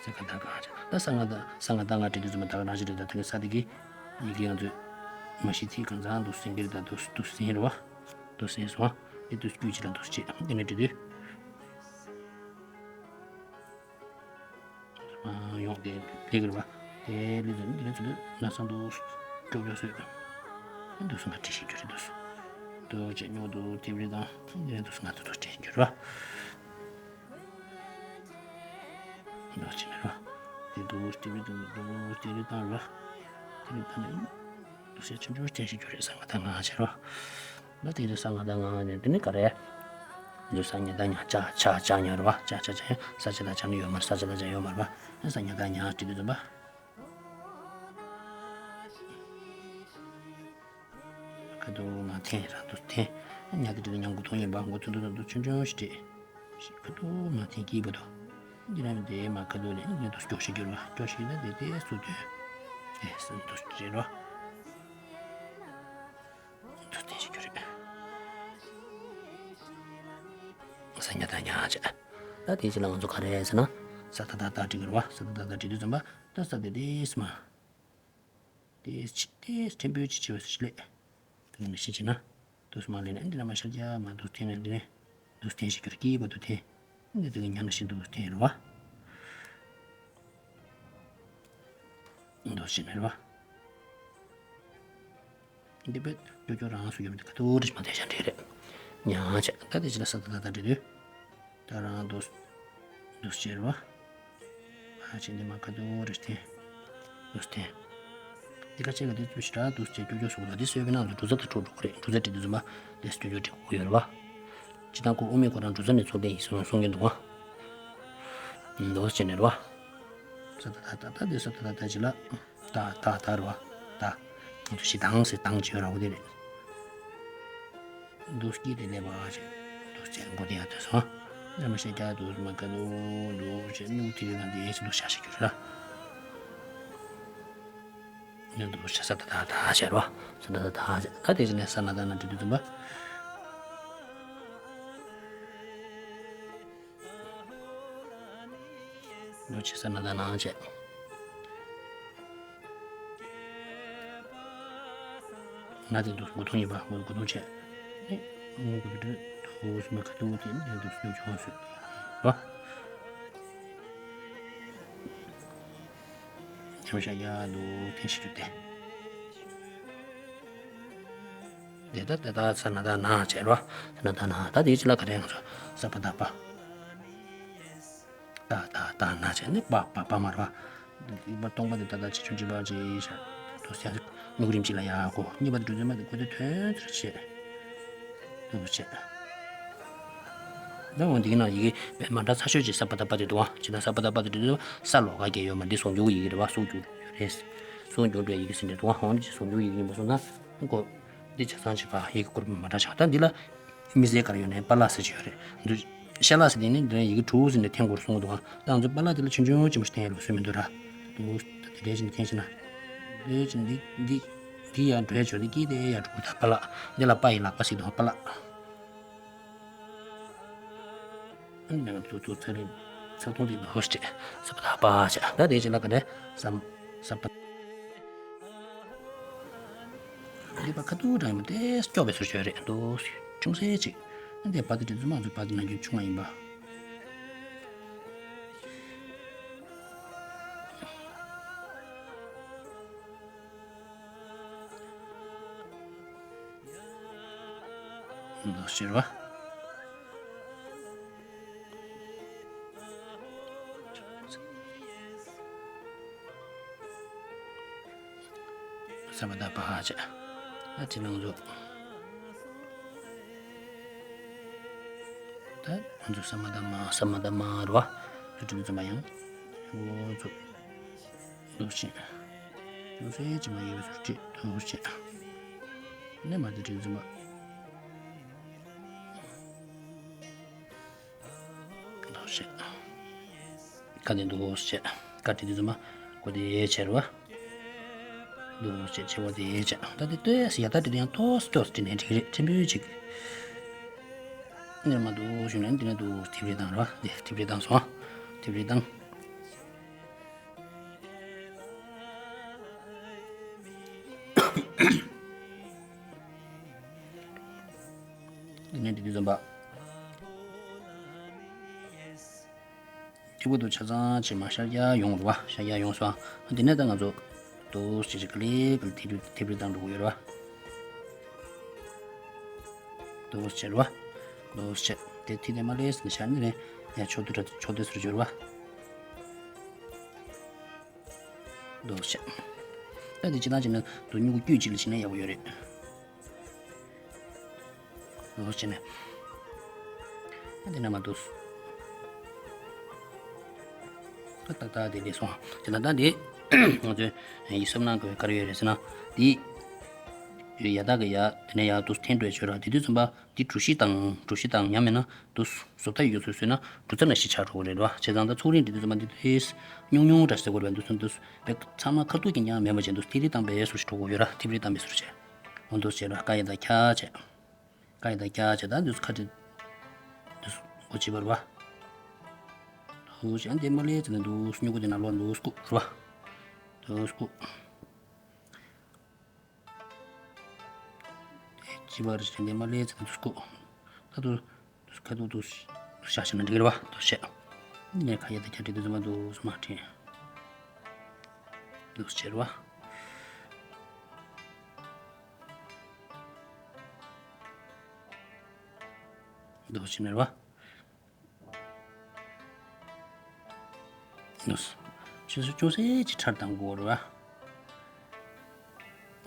ས་ཀ་ད་ག་ད་ས་ང་ད་ས་ང་ད་ང་བྲིས་དུས་ཙམ་པ་ད་ག་ནང་བཞིན་རེད། ད་དེ་ནས་ས་དེ་གི་ཡི་གེ་ང་ཚོས་མ་ཤེས་ཚིག་གང་ཚང་འདུག་སེ་འགྱུར་ད་འདུག་འདུག་སེ་རེད་བ། འདུག་སེ་སོང་། དེ་དུས་དཀྱུས་ཅི་ལ་འདུག་སེ་བྱས་དེ་ནས་བྲིས་དུས། ཡོང་དེ་ལེགས་རེད་བ། དེ་ལེགས་རེད་དེ་ཚོ་ལ་ན་སང་དུ་སྐྱོ་སྐྱོ་སོད། འདུག་སེ་ང་བྲིས་ཤིག་རྒྱུ་རེད་འདུག་སེ། འདུག་ཅེས་སྨྱུ་གུ་དེ་བྲིས་དང་འདི་འདུག་སེ་ང་ཚོ་འདུག་བྲིས་རྒྱུ་རེད་བ། འདུག་ཅེས་མེད་ར། དེ་འདུག་སེ་བྲིས་དང་འདུག་སེ་བྲིས་དང་ར། དེ་ནི་ད་ནི་འདུག་སེ་ཆུང་ཆུང་བྲིས་ཤིག་རྒྱུ་རེད་ས་ང་ད་ང་བྱེད་ར། ད་དེ་རེད་ས་ང་ད་ང་ནས་འདི་ནི་ག་རེ། འདི་ས་ཉ་ད་ཉ་ཅ་ཆ་ཅ་ཉ་རེད་བ། ཅ་ཆ་ཅ་ཡ་ས་ཆ་ད་ཆ་ནི་ཡོད་མ་རེད། ས་ཆ་ད་ཆ་ཡོད་མ་རེད་བ། ས་ཉ་ད་ཉ་བྲིས་དུས་ཙམ་པ། ཁ་ཐུག་མ་འཐེན་རང་དུ་འཐེན། ཉ་དེ་དྲི་ཉ་མགོ་ཐོང་ཡིན་པ་མགོ་ཐོན་དུ་དུ་ཆུང་ཆུང་ཞིག་བྲིས། ཁ་ཐུག་མ་འཐེན་གྱིས་པ་དུ། འདི་ན་དེ་མ་ཁ་ཐུག་ནས་ཉ་དུ་སྐྱོ་ཞིག་གྱུར་བ་སྐྱོ་ཞིག་ན་དེ་དེ་སུ་དུ། དེ་སུ་དུ་བྲིས་རོ། འདུག་སྟེ་ཞིག་གྱུར་རེད། ས་ཉ་ད་ཉ་ཆ། ད་དེ་ཅི་ལ་ང་ཚོ་ག་རེ་ཟེར་ན། ས་ད་བཏགས་སྟ་བྲི་གི་རེད་བ། ས་ད་བཏགས་སྟ་བྲི་དུས་ཙམ་པ་ད་ས་དེ་དེས་མ། དེས་ཆི་དེས་ཕྲན་བུ་ཆི་ཆི་བས་སུ་ལས། དེ་ནས་མི་ཤེས་ཅི་ན། དུས་མ་ལས་ན་འདི་ལ་མ་ཤར་རྒྱ་མ་དུས་འཐེན་ན་འདི་ནས། དུས་འཐེན་ཞིག་གྱུར་སྐྱིད་པ་དུས་འཐེན། འདི་དེ་གི་ཉམས་ན་ཤིན་ཏུ་འཐེན་རེད་བ། འདུག་ཅེས་ནས་རེད་བ། འདི་བས་ཀྱོ་ཀྱོ་རང་སུ་ཡོད་མི་འདུག་ག་ཏོ་རེ་མ་བསྡད་ཤག་འདྲེ་རེད། ཉག་ཆ་ད་དེ་ཅི་ལ་ས་ད་ད་ད་འདྲེ་དུས། ད་རང་འདུག་འདུག་ཅེས་རེད་བ། ཨ་ཅེ་འདི་མ་ག་ཏོ་རེ་སྟེ། འདུག་སྟེ། འདི་ཁ་ཅེ་ག་འདི་ཚུ་ཞི་ར་འདུག་ཅེས་ཀྱོ་ཀྱོ་སུ་ལ་འདི་སོས་པའི་ནང་དུ་འབྲུ་ཚ་ད་འཕྲོ་འགྲོ་གི་རེད། འབྲུ་ཚ་འདྲེ་འདི་ཚུ་མ་དེ་ཀྱོ་ཀྱོ་འདྲེ་གོ་ཡོད་རེད་བ། ཅི་ད་ཁོ་དབུ་མེད་ཁོ་རང་འབྲུ་ཚ་ནས་ཚོགས་ལྡན་ཡིན་གསུང་གསུང་གི་འདུག་བ། འདུག་ཅེས་ནས་རེད་བ། ས་ད་ད་ད་ད་འདི་ས་ད་ད་ད་ཅི་ལ། ད་ད་ད་རུ་བ། ད། ང་ཚོ་ཞེ་སྡང་ཟེར་སྡང་བྱེད་ར་བ་དེ་རེད། འདུག་སྐྱིད་དེ་ལས་པ་ཞེས་འདུག་ཅེས་མགོ་དེ་ཡང་དེ་སོང་། ཡང་མི་ཤེས་རྒྱ་འདུག་མ་ཀ་འདུག་འདུག་ཅེས་མིག་དེ་རེད་ན་དེ་ཡས་ཅི་འདུག་ཤ་ཞིག་གྱུར་ར། ཡང་འདུག་ཤ་ས་ད་ད་ད་ཞེས་ར་བ། ས་ད་ད་ད་ཞེས་ད་དེ་ཅི་ནས་ས་ན་ད་ན་འདྲི་དུས་ཙམ་པ། འདུག་ཅེས་ས་ན་ད་ན་བྱས། ང་དེ་འདུག་མགོ་ཐུང་ཡིན་པ་མགོ་མགོ་ཐུང་བྱས། ནི་མགོ་དུ་དུ་སུ་མ་ཁ་ཐུང་དེ་ནི་འདུག་སུ་ཆུང་སུ་བ། ཆུང་ཤ་ཡ་འདུག་དེ་ཤི་རྒྱུ་དེ། དེ་ད་དེ་ད་ས་ན་ད་ན་བྱས་རོ། ས་ན་ད་ན་ད་དེ་ཅི་ལ་ག་རེ་ང་ཚོ་ས་པ་ད་པ། ད་ད་ད་ན་བྱས་ནི་པ་པ་པ་མ་ར་བ། སྟོང་པ་འདི་ད་ལྟ་ཆེ་ཆུང་གཅིག་པ་ཅིག་ཡིན་ཤག་དུ་སེ་སྨྱུག་རིམ་གཅིག་ལ་ཡག་གོ། གཉིས་པ་དེ་འགྲོ་དུས་མ་དེ་ཁོ་དེ་ཐོན་ཚར་བྱས། དུ་བྱས། ད་འོ་འདི་ན་ཡི་གེ་མ་འདྲ་ཚ་ཤོས་ཀྱི་ས་པ་ད་པ་དེ་འདུག་ཨ། ཅི་ན་ས་པ་ད་པ་དེ་འདུག་ས་ལོགས་ཀ་གས་ཡོད་མ་འདི་ཟུང་འཇུག་ཡི་གེ་རེད་བ། ཟུང་འཇུག་ཡོད་རེད། ཟུང་འཇུག་འདྲ་ཡི་གེ་ཟིན་འདྲ་འདུག་ཨ། འོ་འདི་ཟུང་འཇུག་ཡི་གེ་ཡིན་པ་སོང་ན་ཁོ་འདི་ཆ་ཚང་བྱེད་པ་ཡི་གེ་སྐོར་མ་འདྲ་ཆགས། ད་འདི་ལ། མི་ཟེར་གར་ཡོད་ནས་པ་ལགས་ཟེར་གྱི་ཡོད་རེད། འདི་ཤ་ལགས་ཟེར་དེ་ནི་འདི་ཡི་གེ་དྲུག་ཟེར་ནས་འཐེན་དགོས་སོང་འདུག་ཨ། ད་ང་ཚོ་པ་ལགས་དེ་ལ་ཆུང་ཆུང་ཅི་མ་ཞིག་འཐེན་ཡ་ལུགས་སྲོལ་མི་འདུག་ར། འདུག་ད་དེ་འདྲས་ཞིག་འཐེན་ཤེ་ན། འདི་ཅི་འདི་འདི་འདི་ཡར་འགྲོ་ཡ་ཆོག་འདི་སྐྱིད་དེ་ཡར་འགྲོ་དགོས། ད་པ་ལགས་འདི་ལ་པ་ཡི་ལག་པ་ཞིག་འདུག་པ་ལགས། ཨ་ནི་ང་ཚོ་ཚོ་ཚ་རིང་ཚ་ཐུང་དེ་འདུག་ཅེས་ས་པ་ད་པ་ཅེས་ད་དེ་ཅི་ལ་ག་རེ་ས་ས་པ། འདི་པ་ཁ་ཐུག་དྲང་མོ་དེ་སྐྱོ་བའི་ཟུར་ཅོ་རེད་འདུག་ཆུང་སེ་ཅིག་འདི་པ་དེ་དྲི་ཚུལ་མང་ཚོ་པ་དེ་ནང་རྒྱུན་ཆུང་བ་ཡིན་པ། འདུག་ཟེར་བ། ས་མ་ད་པ་ཧ་ཅ། ཨ་ཅི་ནང་ལོ། ད་ང་ཚོ་ས་མ་ད་མ་ས་མ་ད་མ་རུ་བ། ཚུ་ཁྲིམས་ཙམ་པ་ཡང་། འོ་ཚུ། འདུག་ཅིང་། ཅུང་ཟད་ཅིག་མ་ཡོད་པའི་ཚུལ་བྲིས་འདུག་ཅིང་། ནས་མ་དེ་ཁྲིམས་ཙམ་པ། འདུག་ཅིང་། བཀའ་དེ་འདུག་ཅིང་། བཀའ་དྲི་དེ་ཙམ་པ་གོ་དེ་ཆེ་རུ་བ། འདུག་ཅིང་ཆེ་བ་དེ་ཅིང་། ད་དེ་ལྟོས་ཡ་ད་དེ་ཡང་ཏོག་ཙམ་ཏོག་ཙམ་བྲིས་ནས་འགྲིག་རེད། ཕྲན་བུ་ཅིག་ནས་མ་འདུག་ཞུ་ནས་འདི་ནས་འདུག་ཐིབས་རེ་བཏང་ར། འདི་ཐིབས་རེ་བཏང་སོང་། ཐིབས་རེ་བཏང་། འདི་ནས་འདི་འདི་འཛོམས་པ། གཅིག་པུ་དུ་ཆ་ཚང་ཆེ་མ་ཤར་རྒྱག་ཡོང་རུ་བ། ཤར་རྒྱག་ཡོང་སོང་། འདི་ནས་ད་ང་ཚོ་འདུག་ཅིག་ཅིག་ག་ལེ་ག་ལེ་ཐིབས་རེ་ཐིབས་རེ་བཏང་འགྲོ་གི་ཡོད་ར། འདུག་ཅེས་ར། འདུག་ཅེས། དེ་ཐིག་དེ་མ་ལས་ནི་ཤར་ནི་རེད། ཡ་ཕྱོགས་དུ་ར་ཕྱོགས་དུ་ཟུར་འཇོར་བ། འདུག་ཅེས། ད་དེ་ཅི་ལྟར་བྱས་ན་དུ་སྨྱུ་གུ་དཀྱུས་གཅིག་ལ་བྱས་ན་ཡག་པོ་ཡོད་རེད། འདུག་ཅེས་ནས། ད་དེ་ན་མ་འདུག་ད་ཏག་ཏག་དེ་ལས་སོང་། དེ་ན་ད་དེ། ང་ཚོས་ཡིད་སེམས་ནང་གི་ག་རེ་ཡོད་རེད་ཟེར་ན། དེ། ཡ་ད་གི་ཡ་དེ་ནས་ཡ་དུ་འཐེན་འགྲོ་ཡ་ཆོས་ར་དེ་དུས་ཙམ་པ། འདི་གྲུ་བཞི་དང་གྲུ་བཞི་དང་ཉམས་མེད་ན་འདུག་བཟོ་ལྟ་ཡོད་ཚུལ་བཟོས་ན་གྲུ་ཚ་ན་བཞི་ཆགས་འགྲོ་གི་རེད་བ། བྱས་ཙང་ད་ཚོགས་རིང་འདི་དུས་ཙམ་པ་འདི་དུས་ཉུང་ཉུང་འདྲ་ཞིག་ཟེར་དགོས་རེད་བ། འདུག་སོང་འདུག་བེག་ཚང་མ་ཁ་ཐུག་གི་ཉམས་མེད་པ་བྱས་འདུག་དེ་རིགས་དང་བའི་ཟུར་ཞིག་འགྲོ་དགོས་ཡོད་ར། དེ་རིགས་དང་བའི་ཟུར་བྱས། འོ་འདུག་བྱས་ར་ཀ་ཡ་དང་ཁྱ་བྱས། ཀ་ཡ་དང་ཁྱ་བྱས་ད་འདུག་ཁ་ཏི་འདུག་མགོ་གཅིག་པར་བ། འདུག་བྱས། ཨ་འདི་མ་ལས་ཙམ་ནས་འདུག་སྨྱུ་གུ་དེ་ནང་ལོགས་འདུག་བཀུག་རེད་པ། འདུག་བཀུག་དེ་སྤྱི་པར་བྱས་འདི་མ་ལས་ཙམ་ནས་འདུག་བཀུག་ད་འདུག་འདུག་ཁ་ཐུག་འདུག་འདུག་བཞག་བྱས་ན་འགྲིག་རེད་པ། འདུག་བྱས། ནས་ཁ་ཡ་ད་རྒྱ་བྲིས་དུས་ཙམ་པ་འདུག་མ་བྲིས། འདུག་བྱས་རེད་པ། འདུག་བྱས་ནས་རེད་པ། ནུས། ཆུ་ཚོད་ཅུང་ཟད་ཅིག་ཁྲལ་བཏང་དགོས་རེད་པ།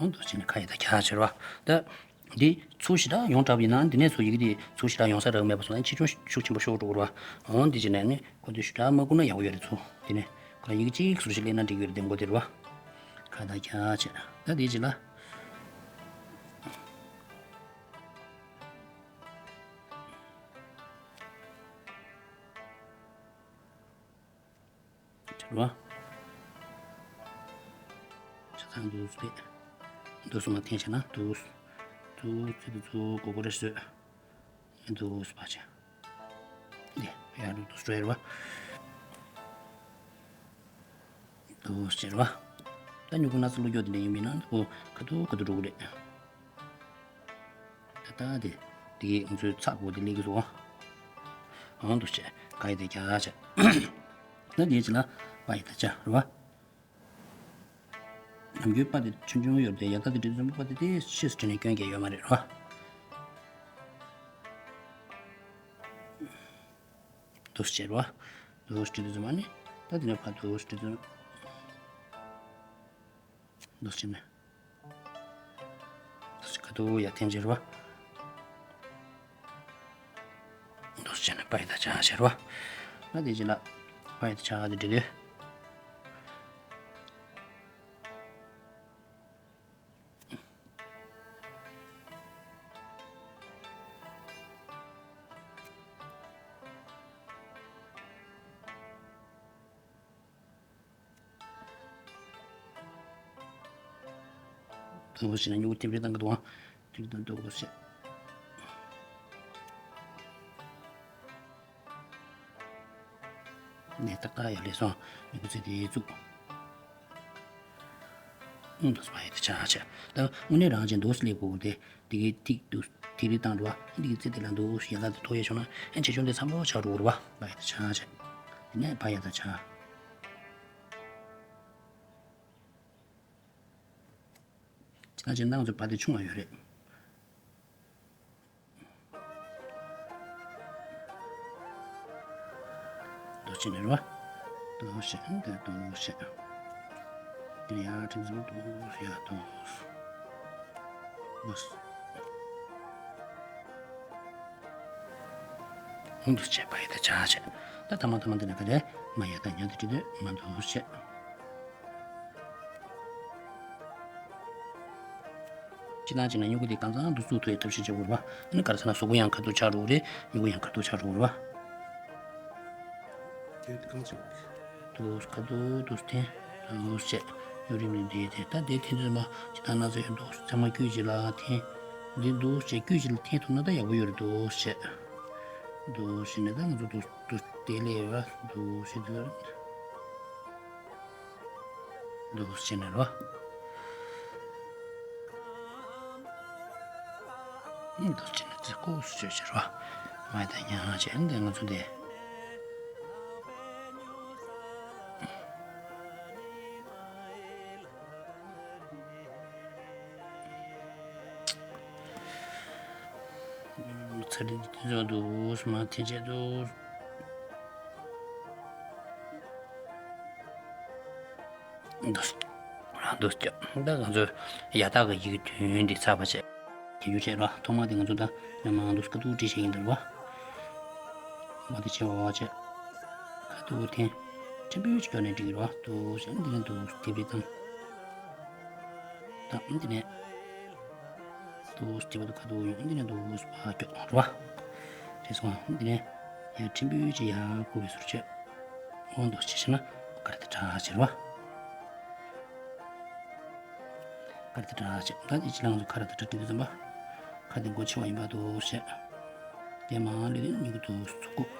ཨང་དུ་བྱས་ནས་ཁ་ཡི་ད་རྒྱག་ཕྱིར་བ། ད། འདི་ཚུར་ཞེ་དྲག་ཡོང་དྲགས་པ་ཡིན་ན། འདི་ནས་ཚུར་ཡི་གེ་འདི་ཚུར་ཞེ་དྲག་ཡོང་ས་རག་མེད་པ་སོང་ན་ཆེ་ཆུང་ཤུགས་ཆེན་པོ་ཤོར་འགྲོ་གི་རེད་པ། འོང་འདི་བྱས་ནས་ནི་ཁོ་འདི་ཞེ་དྲག་མ་བསྐུར་ན་ཡག་པོ་ཡོད་རེད། ཚུར་འདི་ནས་ཁོ་ཡི་གེ་གཅིག་ཟུར་ཞིག་སླེབས་ན་འགྲིག་གི་རེད། འདི་མགོ་དེ་རེད་པ། ཁ་ད་རྒྱག་བྱས། ད་འདི་བྱས་ལ། བྱས་པ། ཆ་ཚང་འདུག་སེ། འདུག་སེ་མར་འཐེན་བྱས་ན་འདུག་སེ། འདུག་སེ་འདུག་སེ་གོ་གོ་རེ་བཟོས། འདུག་སེ་ཕར་བྱས། འདི་ཡར་འདུག་སེ་འགྲོ་ཡ་རེད་པ། འདུག་སེ་བྱས་རེད་པ། ད་སྨྱུ་གུ་སྣ་ཚོགས་བླུགས་རྒྱུ་དེ་འདྲ་ཡིན་པ་ཡིན་ན་འདི་ཁ་ཐུག་ཁ་ཐུག་འགྲོ་གི་རེད། ད་ལྟ་དེ། དེ་གའི་ང་ཚོའི་ཚགས་པོ་དེ་སླེབས་ཀྱི་སོང་། ཨང་དུ་བྱས། ཁ་ཡི་དེ་རྒྱག་བྱས། ད་དེའི་རྗེས་ལ་པ་ཡི་ད་བྱ་རེད་པ། ནམ་རྒྱུན་པ་དེ་ཆུང་ཆུང་ཡོད་དེ། ཡ་ད་དེ་འདྲ་ཙམ་པ་དེ་དེ་ཕྱིས་སུ་དྲན་ནས་སྐྱོན་གྱི་ཡོད་མ་རེད་རོ། འདུག་སེ་བྱས་རོ། འདུག་སེ་བྱས་དུས་ཙམ་པ་ནི། ད་དེ་ནས་ཕར་འདུག་སེ་བྱས་དུས་ཙམ། འདུག་སེ་བྱས་ནས། འདུག་སེ་ཁ་ཐུག་ཡར་འཐེན་བྱས་རོ། འདུག་སེ་བྱས་ནས་པ་ཡི་ད་བྱ་བྱས་རོ། ད་དེ་རྗེས་ལ་པ་ཡི་ད་བྱ་དེ་འབྲི་དུས། འདུག་སེ་བྱས་ནས་སྨྱུ་གུ་ཐིམ་རིམ་བཏང་གི་འདུག་ཨང་། ཐིམ་རིམ་བཏང་འདུག་སེ་བྱས། ནས་ཏག་ཏག་ཡར་སླེབས་སོང་། སྨྱུ་གུ་རྩེ་དེ་བཙུགས། ཨང་། འདུག་སེ་པ་ཡི་ད་བྱ་བྱས། ད་དངོས་གནས་རང་བྱས་འདུག་སེ་སླེབས་དགོས་ཀྱི་རེད། དེ་གའི་ཐིག་འདུག་སེ་ཐིག་རིམ་བཏང་འགྲོ་བ། འདི་གའི་རྩེ་དེ་ལ་འདུག་སེ་ཡར་ལ་དེ་མཐོ་ཡས་བྱུང་ན་ཨེ་ཆེ་ཆུང་དེ་ཚང་མ་ཆགས་འགྲོ་གི་རེད་པ། པ་ཡི་ད་བྱ་བྱས། དེ་ནས་པ་ཡི་ད་བྱ། ཇི་ལྟར་བྱས་ན་ང་ཚོ་པ་དེ་ཆུང་བ་ཡོད་རེད། འདུག་སེ་བྱས་ནས་རེད་པ། འདུག་སེ་བྱས། འདི་འདུག་སེ་བྱས། འདི་ཡར་འཐེན་ཙམ་འདུག་སེ་ཡར་འདུག་སེ། འདུག་སེ། འདུག་སེ་བྱས། པ་ཡི་ད་བྱ་བྱས། ད་ཐ་མ་ཐ་མ་འདི་ནས་ག་རེ། མ་ཡི་ད་ཉ་དེ་བྲིས་དུས་མ་འདུག་སེ་བྱས། སྤྱིར་བཏང་བྱས་ན་སྨྱུ་གུ་དེ་གང་ཚང་འདུག་བཙུགས་ཐུབ་ཡའི་ཐབས་ཤེས་བྱེད་དགོས་རེད་པ། ཨ་ནི་ག་རེ་ཟེར་ན་གཟུགས་པོ་ཡང་ཁ་ཐུག་ཆགས་འགྲོ་གི་རེད། སྨྱུ་གུ་ཡང་ཁ་ཐུག་ཆགས་འགྲོ་གི་རེད་པ། དེ་གང་བྱེད། འདུག་སེ་ཁ་ཐུག་འདུག་སེ་འཐེན། འདུག་སེ་བྱས། སྨྱུག་རིམ་རིམ་དེ་དེ་ད་དེ་འཐེན་དུས་མ་ཇི་ལྟར་ན་ཚོད་འདུག་སེ་ཚང་མ་དཀྱུས་གཅིག་ལ་འཐེན། འདི་འདུག་སེ་བྱས་དཀྱུས་གཅིག་ལ་འཐེན་ཐུབ་ན་ད་ཡག་པོ་ཡོད་རེད། འདུག་སེ་བྱས། འདུག་སེ་བྱས་ནས་ད་ང་ཚོ་འདུག་འདུག་སེ་དེ་ལས་ཡོད་པ། འདུག་སེ་བྱས་འདུག་འདུག་སེ་བྱས་ནས་རོ། འདུག་སེ་བྱས་ནས་ཙི་ཀོ་སུ་བྱས་བྱས་རོ། མ་ཡི་ད་ཉ་བྱས་འདི་ང་ཚོ་འདི། ཚ་རིགས་དེ་ཚོ་འདུག་སེ་མར་འཐེན་བྱས་འདུག་འདུག་སེ། འདུག་སེ་བྱས། ད་ང་ཚོས་ཡ་ད་གི་ཡི་གེ་དོན་འདི་ཚར་བ་བྱས། དེ་རྒྱུ་བྱས་རོ། ཐོག་མ་དེ་ང་ཚོ་ད་ཉམས་མང་འདུག་སེ་ཁ་ཐུག་བྲིས་བྱས་ཡིན་འདུག་བ། འོ་དེ་བྱས་འོ་བྱས། ཁ་ཐུག་འཐེན། ཕྲན་བུ་ཅིག་སྐྱོར་ནས་འགྲིག་གི་རེད་པ། འདུག་སེ་འདི་ནས་འདུག་སེ་དེ་འདྲ་བཏང་། ད་འདི་ནས། འདུག་སེ་དེ་བར་དུ་ཁ་ཐུག་ཡོང་། འདི་ནས་འདུག་སེ་ཕར་སྐྱོར་རེད་པ། རེད་སོང་། འདི་ནས་ཡར་ཕྲན་བུ་ཅིག་ཡར་བསྐུར་བའི་ཟུར་བྱས། འོ་འདུག་སེ་བྱས་ན་ཁ་ར་དེ་དྲག་བྱས་རེད་པ། ཁ་ར་དེ་དྲག་བྱས། ད་དེ་ཕྱི་ལ་ང་ཚོ་ཁ་ར་དེ་དྲག་གི་འདུག་བསམ་པ། ཁ་དེ་མགོ་ཆེ་བ་ཡིན་པ་འདུག་སེ་བྱས། དེ་མར་སླེབས་ཏེ་མྱུ་གུ་འདུག་སེ་ཚུར་བཀུག་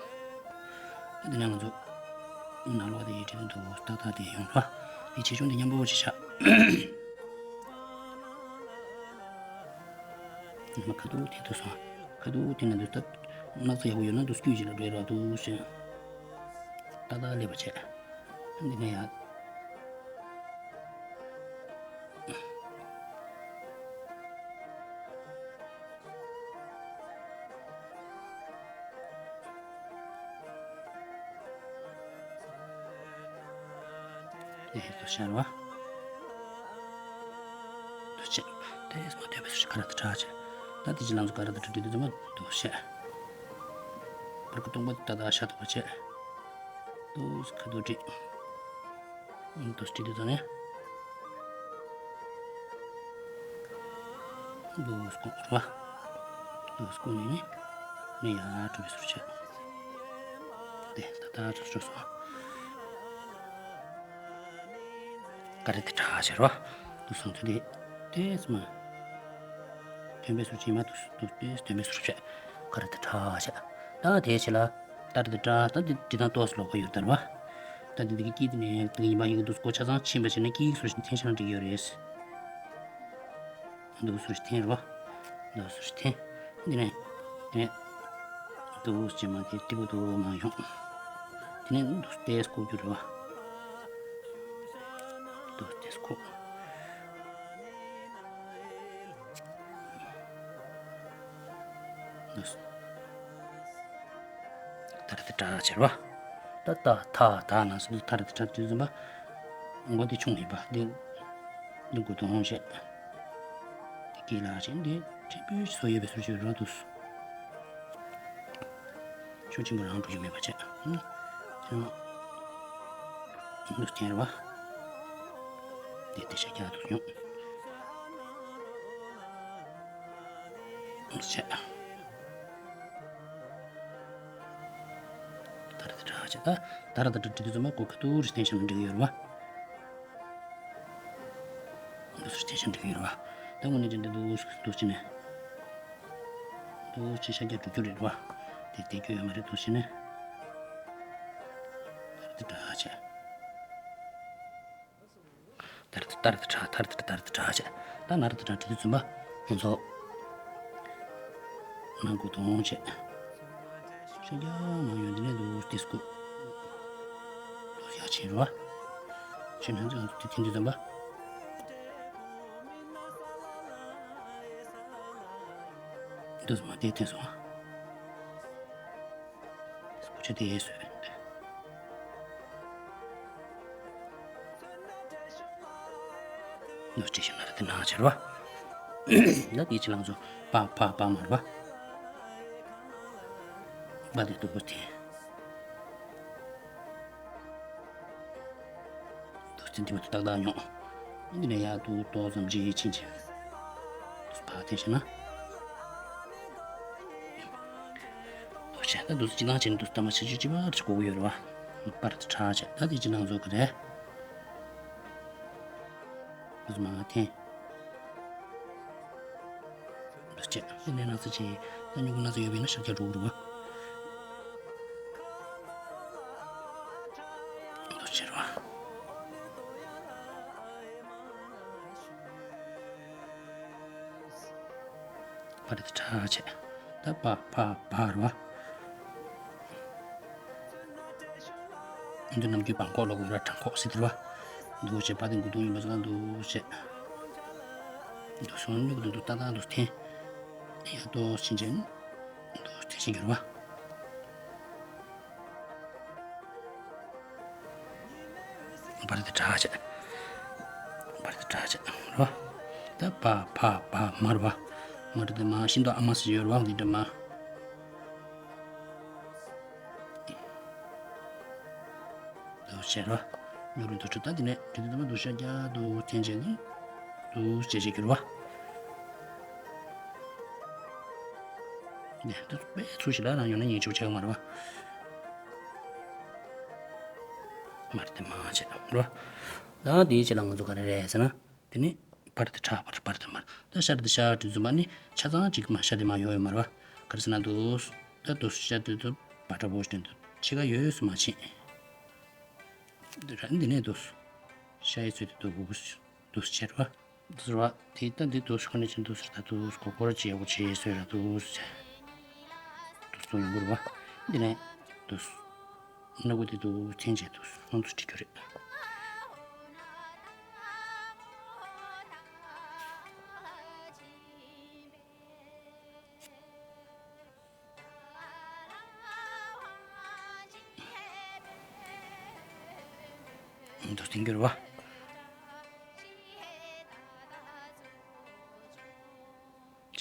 འདི་ནས་ང་ཚོ། ནང་ལོགས་དེ་ཡི་དྲན་དུ་ཏག་ཏག་དེ་ཡོང་ར། དེ་ཆེ་ཆུང་དེ་མཉམ་པོ་ཅིག་བཞག་ཉི་མ་ཁ་ཐུག་དེ་དུ་སོང་། ཁ་ཐུག་དེ་ན་དུ་སྟབས་སྣག་ཚ་ཡག་པོ་ཡོད་ན་དུ་སྐྱུད་ཅིག་ལ་འགྲོ་ར་དུ་ཞེས། ཏག་ཏག་སླེབས་པ་བྱས། འདི་ནས་ཡར། ཨེ་དུ་ཤར་བ། དུ་བྱས། དེས་མ་ཐོས་པའི་སུ་ཞིག་ག་ར་དུ་གྲགས་བྱས། ད་དེ་ཅི་ལང་ཚོ་ག་ར་དུ་གྲགས་དུས་དུ་མ་དུ་བྱས། བར་གི་སྟོང་པ་ད་ད་ཤ་དུ་བ་བྱས། དུ་ཁ་དུ་བྲིས། དུ་བྲིས་དུ་ད་ནས། དུ་སྐུ་ར། དུ་སྐུ་ནས་ནི། ནི་ཡ་གྲུ་བའི་སུ་བྱས། དེ་ད་ད་གྲུ་གྲུ་སོང་། ག་རེ་དེ་གྲགས་ཤར་བ། དུ་སང་དུ་དེ། དེ་སྨ། དོན་པའི་ཟུར་ཕྱིན་མ་དུ་དུ་དེ་དོན་པའི་ཟུར་བྱས། ག་རེ་དེ་གྲགས་ཤར། ད་དེ་ཆེ་ལ། ད་རེ་དེ་གྲགས་ད་དེ་དེ་དང་ཏོག་ཙམ་ལོག་པ་ཡོད་དར་བ། ད་དེ་དེ་གི་སྐྱིད་དེ་ནས་དེ་ཡིན་པ་ཡིན་གི་དུ་སྐོ་ཆ་ཚང་ཕྱིན་པ་བྱས་ན་སྐྱིད་ཟུར་ཞིག་འཐེན་ཤར་འགྲིག་ཡོད་རེད། འདུག་ཟུར་འཐེན་རོ། འདུག་ཟུར་འཐེན། འདི་ནས། འདི་ནས། འདུག་ཅེས་མ་དེ་ཏི་པོ་འདུག་མ་ཡོང་། དེ་ནས་འདུག་ཏེས་ཁུག་རྒྱུ་རེད་བ། འདུག་ཏེས་ཁུག་འདུག་ད་རེ་དེ་དྲག་ཆེར་བ། ད་ད་ད་ད་ན་སུ་ད་རེ་དེ་དྲག་དུས་ཙམ་པ། མགོ་དེ་ཆུང་ཡིན་པ་འདི། འདི་མགོ་དོང་བཤད། དེ་གི་ལ་ཆེན་འདི་ཆེན་པོའི་སོ་ཡོད་པའི་སུ་ཆོས་རང་དུ། ཆུ་ཆེན་པོ་རང་འགྲོ་རྒྱུ་མེད་པ་བྱས། ཨུམ། ཆེན་མོ། འདུག་ཆེན་རེ་བ། དེ་དེ་ཤ་རྒྱག་ཏུ་ཡོང་། ཆེ། ད་ར་ད་དྲག་ཆེ་ད། ད་ར་ད་དྲག་དྲི་དུས་ཙམ་པ་གོ་ཁ་ཏུ་རི་སྟེང་ཤ་མི་འགྲིག་ཡོད་རེད་བ། འདུག་སེ་སྟེང་ཤ་འགྲིག་ཡོད་རེད་བ། ད་དངོས་གནས་ཅན་དུ་འདུག་འདུག་ཅི་ནས། འདུག་ཅི་ཤ་རྒྱག་འགྲོ་རྒྱུ་རེད་བ། དེ་དེ་རྒྱུ་ཡོད་མ་རེད་འདུག་ཅི་ནས། ད་ར་ད་དྲག་ཆེ། ཏར་ཏི་ཏར་ཏི་ཁྲ་ཏར་ཏི་ཏར་ཏི་ཁྲ་བྱས། ད་ནར་ཏི་ཁྲ་ཏི་ཏི་བཙུན་པ་ཁོང་ཚོ། ནང་སྒོ་དོང་བྱས། ཤ་རྒྱག་མ་ཡོང་དེ་ནས་འདུག་ཏི་སྐུ། འདུག་ཡག་ཆེན་རོ། ཆེན་ནང་ཚོ་ཏི་ཐིན་ཏི་བཙུན་པ། འདུག་མ་དེ་ཐེན་སོང་། སྐུ་ཆ་དེ་ཡས་སོད། ནུ་ཅི་ཞིག་ན་ར་དེ་ན་ཆེར་བ། ན་དེ་ཅི་ལང་ཚོ་པ་པ་པ་མར་བ། པ་དེ་དུ་བུ་དེ། དུ་སྟེང་དེ་བ་དུ་ཏག་ཏག་མྱོང་། འདི་ནས་ཡར་དུ་ཏོག་ཙམ་ཅིག་ཕྱིན་ཆད། དུ་ཕར་འཐེན་ཤེ་ན། དུ་བྱས་ད་དུ་ཅི་ལང་བྱས་ནས་དུ་ལྟ་མ་བྱེད་ཅི་ཅི་བར་ཅི་གོ་གི་ཡོད་རེད་བ། པར་དུ་ཁྲག་བྱས་ད་དེ་ཅི་ལང་བཟོ་གི་རེད། དུ་མ་འཐེན། འདུ་བྱེད། དེ་ནས་སྣག་ཚ་ཆེ། ད་སྨྱུ་གུ་སྣག་ཚ་ཡོད་པས་ན་ཤར་རྒྱག་འགྲོ་གི་རེད་བ། འདུ་བྱེད་རོ། པ་རེད་ཁྲ་ཆེ། ད་པ་ཕ་བ་རོ། འདི་ནམ་རྒྱུན་བང་ཁོག་ལ་གོ་ར་བྲང་ཁོག་སྲིད་དེ་རོ། འདུ་བྱེད་པ་དེ་དགུ་དོང་ཡིན་པ་ཚང་འདུ་བྱེད། འདུག་སོང་ཉུག་འདུག་འདུག་ཏག་ཏག་འདུག་འཐེན། ཡ་ཏོ་ཕྱིན་ཆད། འདུག་འཐེན་ཤིང་གྱུར་བ། བར་དེ་དྲག་བྱེད། བར་དེ་དྲག་བྱེད་རོ། ད་པ་ཕ་བ་མར་བ། མར་དེ་མ་ཤིན་ཏུ་ཨ་མ་སི་ཡོར་བ་འདི་འདྲ་མ། དུ་བྱེད་རོ། ཉུ་རུ་དུ་ཁྲུ་ད་དེ་ནས་དེ་དུ་དུ་དུ་ཤ་རྒྱ་དུ་ཐེན་བྱེད་ནི། དུ་བྱེད་བྱེད་གྱུར་བ། ནས་དུ་པའི་ཚུ་ཞིག་ལ་རང་ཡོང་ན་ཉེན་ཆུ་བྱེད་མ་རེད་བ། མར་དེ་མ་བྱེད་རོ། ད་དེའི་ཆེད་ལ་ང་ཚོ་ག་རེ་རེད་ཟེར་ན། དེ་ནི་པར་དེ་ཁྲ་པར་པར་དེ་མར་ད་ཤར་དེ་ཤར་དེ་བཙུན་པ་ནི་ཆ་ཚང་གཅིག་མ་ཤར་དེ་མ་ཡོད་ཡོད་མ་རེད་བ། ག་རེ་ཟེར་ན་དུ། ད་དུ་ཤར་དེ་དུ་པ་ཁྲ་བོ་ཤར་དེ་དུ་ཕྱི་ཁ་ཡོད་ཡོད་སུ་མ་ཕྱིན། འདི་ར་འདི་ནས་འདུག་ཤ་ཡི་ཚོད་དེ་འདུག་འདུག་ཆེར་བ། འདུག་ར་དེ་ལྟ་འདི་འདུག་ཁ་ནས་ཅི་འདུག་ཟེར་ད་འདུག་གོ་སྐོར་བྱེད་དགོས་བྱེད་ཟེར་ར་འདུག་འདུག་སོང་ཡོང་གི་རེད་བ། འདི་ནས་འདུག་སྣ་ཁུག་དེ་འདུག་འཐེན་བྱས་འདུག་ཁོང་ཚོ་ཁྲིད་རྒྱུ་རེད། འདུག་སྟེང་གྱུར་བ།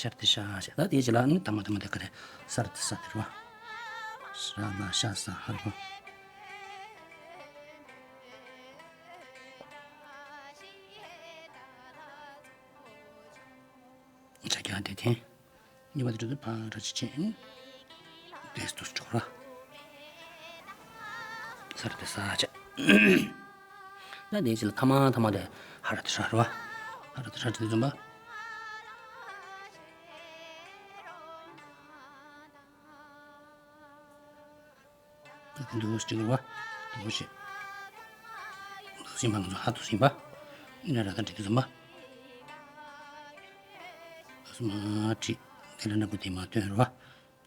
ཤར་ཏེ་ཤ་ཤ་ད་དེའི་རྗེས་ལ་ནི་ཐ་མ་ཐ་མ་དེ་ག་རེ་སར་ཏེ་ས་དེ་རུ་བ། ཤ་ལ་ཤ་ས་ཧར་བ། ཆ་རྐྱང་དེ་འཐེན། གཉིས་པ་དེ་འགྲོ་དུས་ཕར་ར་ཅི་ཆེན། དེ་སྟོར་འགྲོ་ར། སར་དེ་ས་ཆ། ད་དེའི་ཕྱི་ལ་ཐ་མ་ཐ་མ་དེ་ཧ་ར་དེ་ཧྲ་ར། ཧ་ར་དེ་ཧྲ་དེ་འཛོམས་པ། འདུག་སེ་བྱེད་དགོས་པ། འདུག་སེ། འདུག་སེ་མ་ང་ཚོ་ཧ་འདུག་སེ་ཡིན་པ། ཨ་ནི་ར་ད་འགྲིག་གི་འཛོམས་པ། འདུག་སེ་མ་བྲིས། དེ་ལ་ནག་པོ་དེ་མ་སྟོན་ར་བ།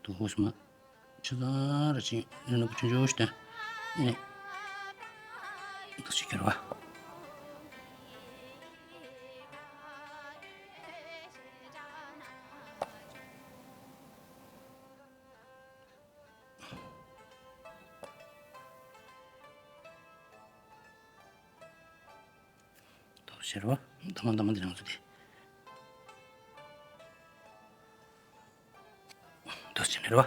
འདུག་སེ་མ། ཆུ་ཚང་ར་ཅིག་ནག་པོ་ཆུང་ཆུང་ཞིག་སྟོན། ཨ་ནི། འདུག་སེ་བྱེད་དགོས་པ། དོ་ཤེར་བ། ད་མ་ད་མ་འདི་རང་ཚོ་དེ། དོ་ཤེར་བ།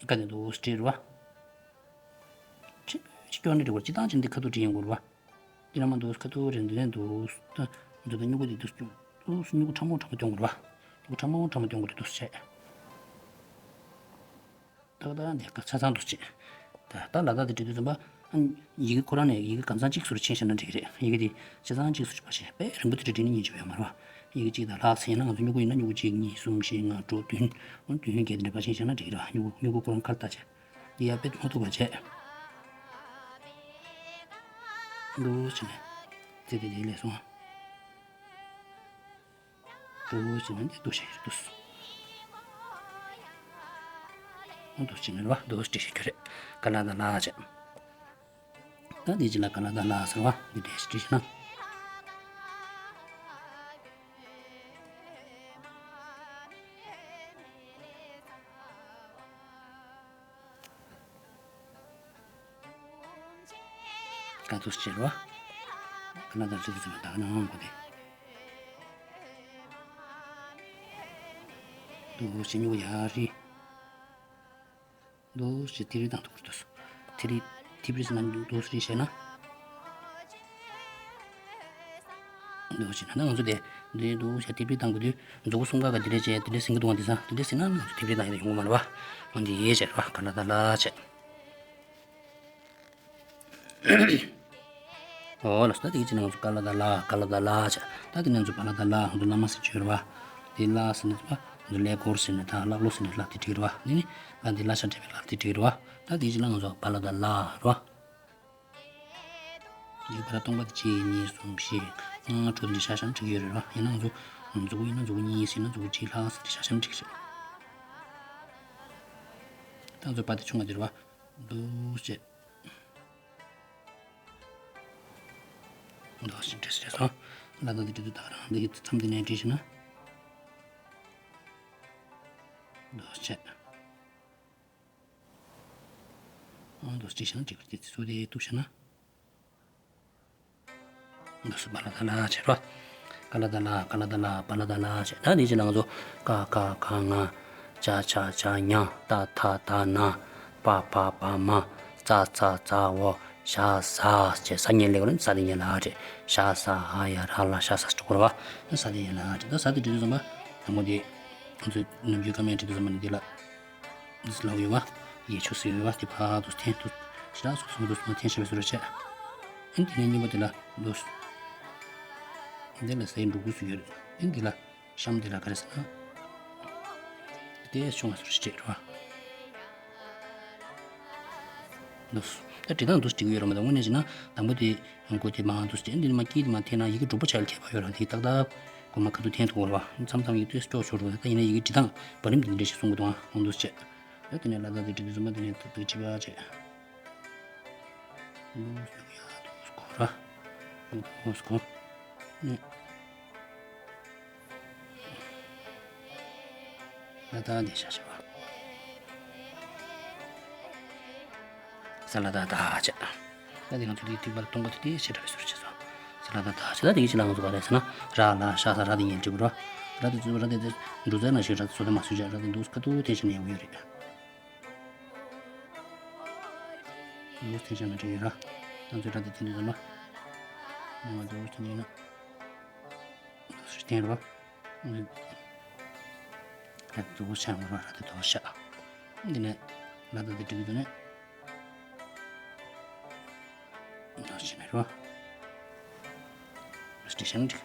ཀ་ནས་དུ་སྤྲེལ་བ། ཅི་ཅི་སྐྱོན་ནི་རེད་བ། ཅི་ཐང་ཅི་འདི་ཁ་ཐུག་བྲིས་ཡོང་དགོས་རེད་བ། འདི་ལ་མ་འདུག་ཁ་ཐུག་རེད། འདི་ནས་འདུག་ད་འདི་ད་སྨྱུ་གུ་འདི་འདུག་འདུག་སྨྱུ་གུ་ཕྲ་མོ་ཕྲ་མོ་སྐྱོན་དགོས་རེད་བ། སྨྱུ་གུ་ཕྲ་མོ་ཕྲ་མོ་སྐྱོན་དགོས་རེད་འདུག་བྱས། ཏག་ཏག་འདི་ཀ་ཆ་ཚང་འདུག་བྱས། ད་ད་ལ་དྭགས་འདི་བྲིས་དུས་ཙམ་པ། ཡི་གེ་ཁོ་རང་ནས་ཡི་གེ་གང་ཚང་གཅིག་སུ་ཕྱིན་བཞག་ན་འགྲིག་གི་རེད། ཡི་གེ་འདི་ཆ་ཚང་གཅིག་སུ་ཕར་ཕྱིན་པས་རིང་པོ་དེ་འདྲ་བྲིས་ནས་ཉན་རྒྱུ་ཡོད་མ་རེད་བ། ཡི་གེ་གཅིག་དང་ལྷག་ཙམ་ཡིན་ན་ང་ཚོ་སྨྱུ་གུ་ཡིན་ན་སྨྱུ་གུ་གཅིག་གཉིས་གསུམ་བཞི་ལྔ་དྲུག་བདུན། བདུན་བརྒྱད་དེ་འདྲ་ཕར་ཕྱིན་བཞག་ན་འགྲིག་གི་རེད་བ། སྨྱུ་གུ་སྨྱུ་གུ་ཁོ་རང་ཁ་ལ་བལྟས་བྱས། འདི་ཡར་དཔེ་མ་ཐུབ་པ་བྱས། འདུག་བྱས་ནས། དེ་དེ་དེ་ལས་སོང་། འདུག་བྱས་ནས་འདི་འདུག་བྱས་འདུག་འདུག་བྱས་ནས་རེད་བ། འདུག་བྲིས་ཤིག་རྒྱུ་རེད། ཀ་ལ་ད་ལ་བྱས། ད་འདི་ཅི་ལ་ཀ་ལ་ད་ལ་ཟེར་བ་འདི་འདྲས་ཤིག་བྲིས་ཤིག་ན། ཀ་ཏུས་ཅེར་བ། ཀ་ན་ད་ཅི་ཟེར་ན་ད་ནང་གོ་དེ། དུ་ཞི་ཉུག་ཡ་རི། དུ་ཞི་ཐི་རི་དང་ཐུག་དུས། ཐི་རི་ཐི་རི་ཟེར་ན་དུ་ཞི་ཞེ་ན། དུ་ཞི་ན་ང་ཚོ་དེ་དུ་ཞི་ཐི་རི་དང་གོ་དུས་མཛུ་གུ་གསུམ་ཀ་ག་དེ་རེ་བྱས་དེ་རེ་ཟིན་གི་འདུག་བ། དེ་ས་དེ་རེ་ཟིན་ན་ང་ཚོ་ཐི་རི་དང་ཡ་ཡོང་གི་མ་རེད་བ། འོན་ཏེ་ཡེ་ཅེར་བ་ཀ་ན་ད་ལ་ཅེ། འོ་ལགས་སོ། ད་དེ་གི་ཅི་ན་ང་ཚོ་ཀ་ལ་ད་ལ་ཀ་ལ་ད་ལ་བྱ། ད་དེ་ནས་ང་ཚོ་བ་ལ་ད་ལ་ང་ཚོ་བླ་མ་ཟེར་བརྗོད་རེད་བ། དེ་ལ་ཟེར་ནས་ང་ཚོ་ཀླད་ཀོར་ཟེར་ནས་ད་ཀླ་ཀློ་ཟེར་ནས་ཀླ་དེ་བྲིས་རེད་བ། དེ་ནི་ཀ་དེ་ལ་ཤ་འདྲེས་པའི་ཀླ་དེ་བྲིས་རེད་བ། ད་དེ་གི་ཅི་ན་ང་ཚོ་བ་ལ་ད་ལ་རེད་བ། དེ་བ་ལ་སྟོང་པ་དེ་གཅིག་གཉིས་གསུམ་བཞི་ལྔ་དྲུག་འདི་ཤ་ཤམ་བྲིས་ཡོད་རེད་བ། ཡིན་ན་ང་ཚོ་མཛུ་གུ་ཡིན་ན་མཛུ་གུ་གཉིས་ཟེར་ན་མཛུ་གུ་གཅིག་ལྷག་ཟེར་ཏེ་ཤ་ཤམ་བྲིས་རེད། ད་ང་ཚོ་བ་དེ་ཆུང་བ་དེ་རེད་བ། འདུག་བྱས། འདུག་ཞིག་བྲིས་བྱས་སོང་། ལ་དྭགས་འདི་བྲིས་དུས་ད་ག་རང་འདི་མཚམས་འདི་ནས་བྲིས་ཤིག་ན། འདུག་བྱས། འདུག་བྲིས་ཤིག་ན་འགྲིག་གི་རེད། དེ་ཚོ་དེ་གཏུབ་ཤིག་ན། འདུག་སུ་བ་ལ་ད་ལ་བྱེད་རོ། ཀ་ལ་ད་ལ་ཀ་ལ་ད་ལ་བ་ལ་ད་ལ་བྱེད། ད་འདི་ཅི་ན་ང་ཚོ་ཀ་ཁ་ག་ང་། ཅ་ཆ་ཇ་ཉ། ཏ་ཐ་ད་ན། པ་ཕ་བ་མ། ཙ་ཚ་ཛ་འོ། ཞ་ཟ་བྱེད། ས་ཉན་ལེགས་ལ་ས་དེ་ཉན་ལ་བྱེད། ཤ་ས་ཧ་ཡ་ར་ལ་ཤ་ས་ཅོག་ར་བ། ས་དེ་ཉན་ལ་བྱེད། ད་ས་དེ་འབྲི་དུས་ཙམ་པ་དང་པོ་དེ་ང་ཚོ་ནམ་རྒྱུན་ཀ་མེད་འབྲི་དུས་ཙམ་པ་ནི་དེ་ལ། འདི་ལ་ཡོད་པ། ཡེ་ཆུ་སི་ཡོད་པ་དེ་ཕར་དུ་འཐེན་དུ། ཞེ་དྲག་སོགས་སོགས་དུ་སོང་འཐེན་ཤེས་པའི་བཟོ་འདྲ་བྱས། ཨ་ནི་དེ་ནས་གཉིས་པ་དེ་ལ་འདུག་འདི་ལ་ཟས་འབྲུ་གུ་སུ་ཡོད་རེད། ཨ་ནི་འདི་ལ་གཤམ་དེ་ལ་ག་རེ་ཟེར་ན། དེ་ཆུང་བ་བཟོ་འདྲ་བྱས་རེད་བ། འདུག་ད་འབྲི་སྟངས་འདུག་སེ་འབྲི་གི་ཡོད་རེད་མ་གཏོགས། དངོས་གནས་བྱས་ན་དང་པོ་དེ་མགོ་དེ་མར་འདུག་སེ་བྱས། འདི་ནས་མར་དཀྱིལ་དེ་མར་འཐེན་ན་ཡི་གེ་དྲུག་པ་ཆགས་ཡ་ལ་ཁྱད་པར་ཡོད་རེད། དེ་ཏག་ཏག་མགོ་མར་ཁ་ཐུག་འཐེན་ཐུབ་ཀྱི་རེད་བ། མཚམས་མཚམས་ཡི་གེ་དེ་སྐྱོ་ཤོར་འགྲོ་གི་རེད། ད་ཡིན་ན་ཡི་གེ་འབྲི་སྟངས་བར་རིམ་དེ་འདྲ་ཞིག་གསུང་གི་འདུག་ཨང་། འོ་འདུག་སེ་བྱས། ད་དེ་ནས་ལ་དྭགས་དེ་འབྲི་དུས་ཙམ་པ་དེ་ནས་ཏག་ཏག་གཅིག་པ་བྱས། འདུག་སེ་ཡ་འདུག་སེ་གོ་ར། འདུག་སེ་གོ། ནས། ལ་དྭགས་འདི་བཞག་བྱས་པ། ས་ལ་དྭགས་བཞག་བྱས། ད་འདི་ང་ཚོ་འདི་ཐིག་པ་ལ་སྟོང་པ་དེ་དེ་ཞེ་དྲག་པའི་བཟོ་བྱས་སོང་། ས་ལ་དྭགས་བཞག་བྱས། ད་འདི་གི་ཕྱི་ལ་ང་ཚོ་ག་རེ་ཟེར་ན། ར་ལ་ཤ་ས་ར་དེ་ཉལ་འགྲིག་གི་རོ། ར་དེ་ཚོ་ར་དེ་དེ་འབྲུ་རྩལ་ནང་བཞིན་ར་དེ་བཟོ་དེ་མ་བཟོ་བྱས། ར་དེ་འདུག་སེ་ཁ་ཐུག་འཐེན་བཞག་ན་ཡག་པོ་ཡོད་རེད། འདུག་སེ་འཐེན་བཞག་ན་འགྲིག་ཡོད་ར། ང་ཚོས་ར་དེ་འཐེན་དུས་ཙམ་པ། ང་ཚོས་འཐེན་དུས་ན། འདུག་སེ་འཐེན་རོ། ད་དུ་བོ་ཆ་ངོ་ར་ར་དེ་དོ་ཤ། འདི་ནས་ལ་དྭགས་དེ་འགྲིག་གི་འདུག་ནས། འདུག་སེ་ནས་རོ། སྟེ་ཤ་འགྲིག་གི་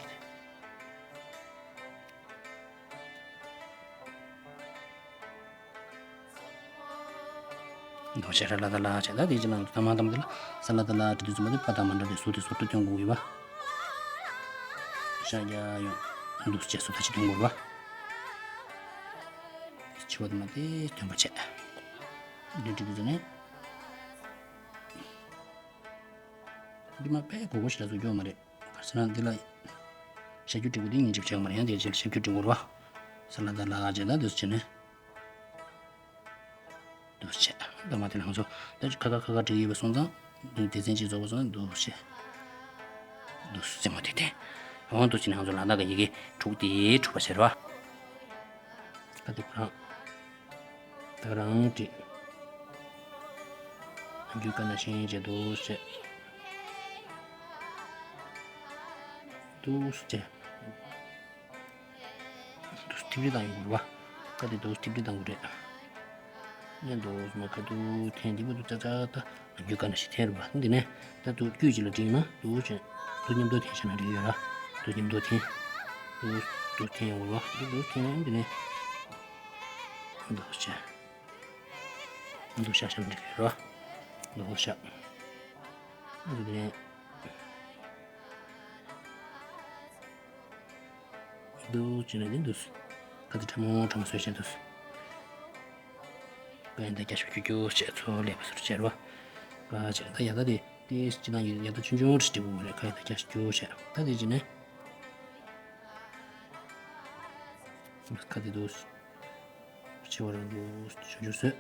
འདུག་སེ་ར་ལ་དྭགས་ལ་བྱས། ད་དེ་ཅི་ལ་ད་མ་དམ་དེ་ལ་ས་ལ་དྭགས་ལ་འབྲི་དུས་ཙམ་པ་དེ་པ་དང་མ་འདྲ་དེ་ཟུར་དེ་ཟུར་དུ་སྟོན་དགོས་ཡོད་པ། ཤ་རྒྱ་ཡོང་འདུག་སེ་བྱས་སུ་ད་ཅི་སྟོན་དགོས་པ། ཆེ་བ་དེ་མ་དེ་སྟོན་པ་བྱས། འདི་འབྲི་དུས་ཙམ་ནས། འདི་མ་དཔེ་གོ་གོ་ཞིག་ལ་བཟོ་རྒྱུ་མ་རེད། ག་རེ་ཟེར་ན་འདི་ལ་ཞབས་ཀྱུ་འབྲི་དགོས། འདི་ཉིན་གཅིག་བྱས་མ་རེད། ཡང་དེ་རྗེས་ལ་ཞབས་ཀྱུ་འབྲི་དགོས་རེད་བ། ས་ལ་དྭགས་ལ་བྱས། ད་འདུག་སེ་བྱས་ནས། འདུག་སེ་བྱས། ད་མ་དེ་ལ་ང་ཚོ་ད་ཁ་ཁ་ཁ་ཁ་འབྲི་གི་ཡོད་པ་སོང་ཙང་། སྡེ་ཚན་གཅིག་རྫོགས་པ་སོང་ཙང་འདུག་སེ་བྱས། འདུག་སེ་རྩེ་མོ་དེ་བསྟན། འོ་འདུག་སེ་བྱས་ནས་ང་ཚོ་ལ་དྭགས་ཀྱི་ཡི་གེ་དྲུག་དེ་གྲུབ་པ་བྱས་རེད་བ། ད་དེ་ཁོ་རང་། ད་རང་བྲིས། རྒྱུད་བཀའ་ན་བཞིན་བྱས་འདུག་སེ་བྱས། འདུག་སེ་བྱས། འདུག་སེ་ཐིག་ལེ་བཏང་ཡོང་དགོས་རེད་བ། ཁ་དེ་འདུག་སེ་ཐིག་ལེ་བཏང་དགོས་རེད། ནས་འདུག་སེ་མ་ཁ་ཐུག་འཐེན། འདི་མ་འདུག་ཙག་ཙག་ད་རྒྱུད་བཀའ་ན་བཞིན་འཐེན་རེད་བ། འདི་ནས་ད་འདུག་དཀྱུས་གཅིག་ལ་བྲིས་ན་འདུག་སེ་བྱས། འདུག་མཉམ་དུ་འཐེན་བཞག་ན་འགྲིག་ཡོད་ར། འདུག་མཉམ་དུ་འཐེན། འདུག་འདུག་འཐེན་ཡོང་དགོས་རེད་བ། འདུག་འདུག་འཐེན་ན་འདི་ནས་འདུག་སེ་བྱས། འདུག་ཤ་ཤམ་འགྲིག་རོ། འདུག་ཤ། འདི་ནས། འདུག་ཅི་ནས་འདི་འདུག་ཁ་ཏི་ཕྲ་མོ་ཕྲ་མོ་བཟོས་བཞིན་འདུག་ཀ་ཡན་ད་རྒྱ་ཤ་ཀྱུ་ཀྱུ་བྱས་ཚོ་ལེབ་བཟོ་བྱས་རོ། ཀ་བྱས་ད་ཡ་ད་དེ་དེ་ཅི་ན་ཡ་ད་ཆུང་ཆུང་རེ་སྤྲད་དགོས་རེད། ཀ་ཡན་ད་རྒྱ་ཤ་ཀྱུ་བྱས་ད་དེ་ཅི་ནས། ཁ་ཏི་འདུག་ཆེ་བ་རང་འདུག་ཆུང་ཆུང་བཟོས།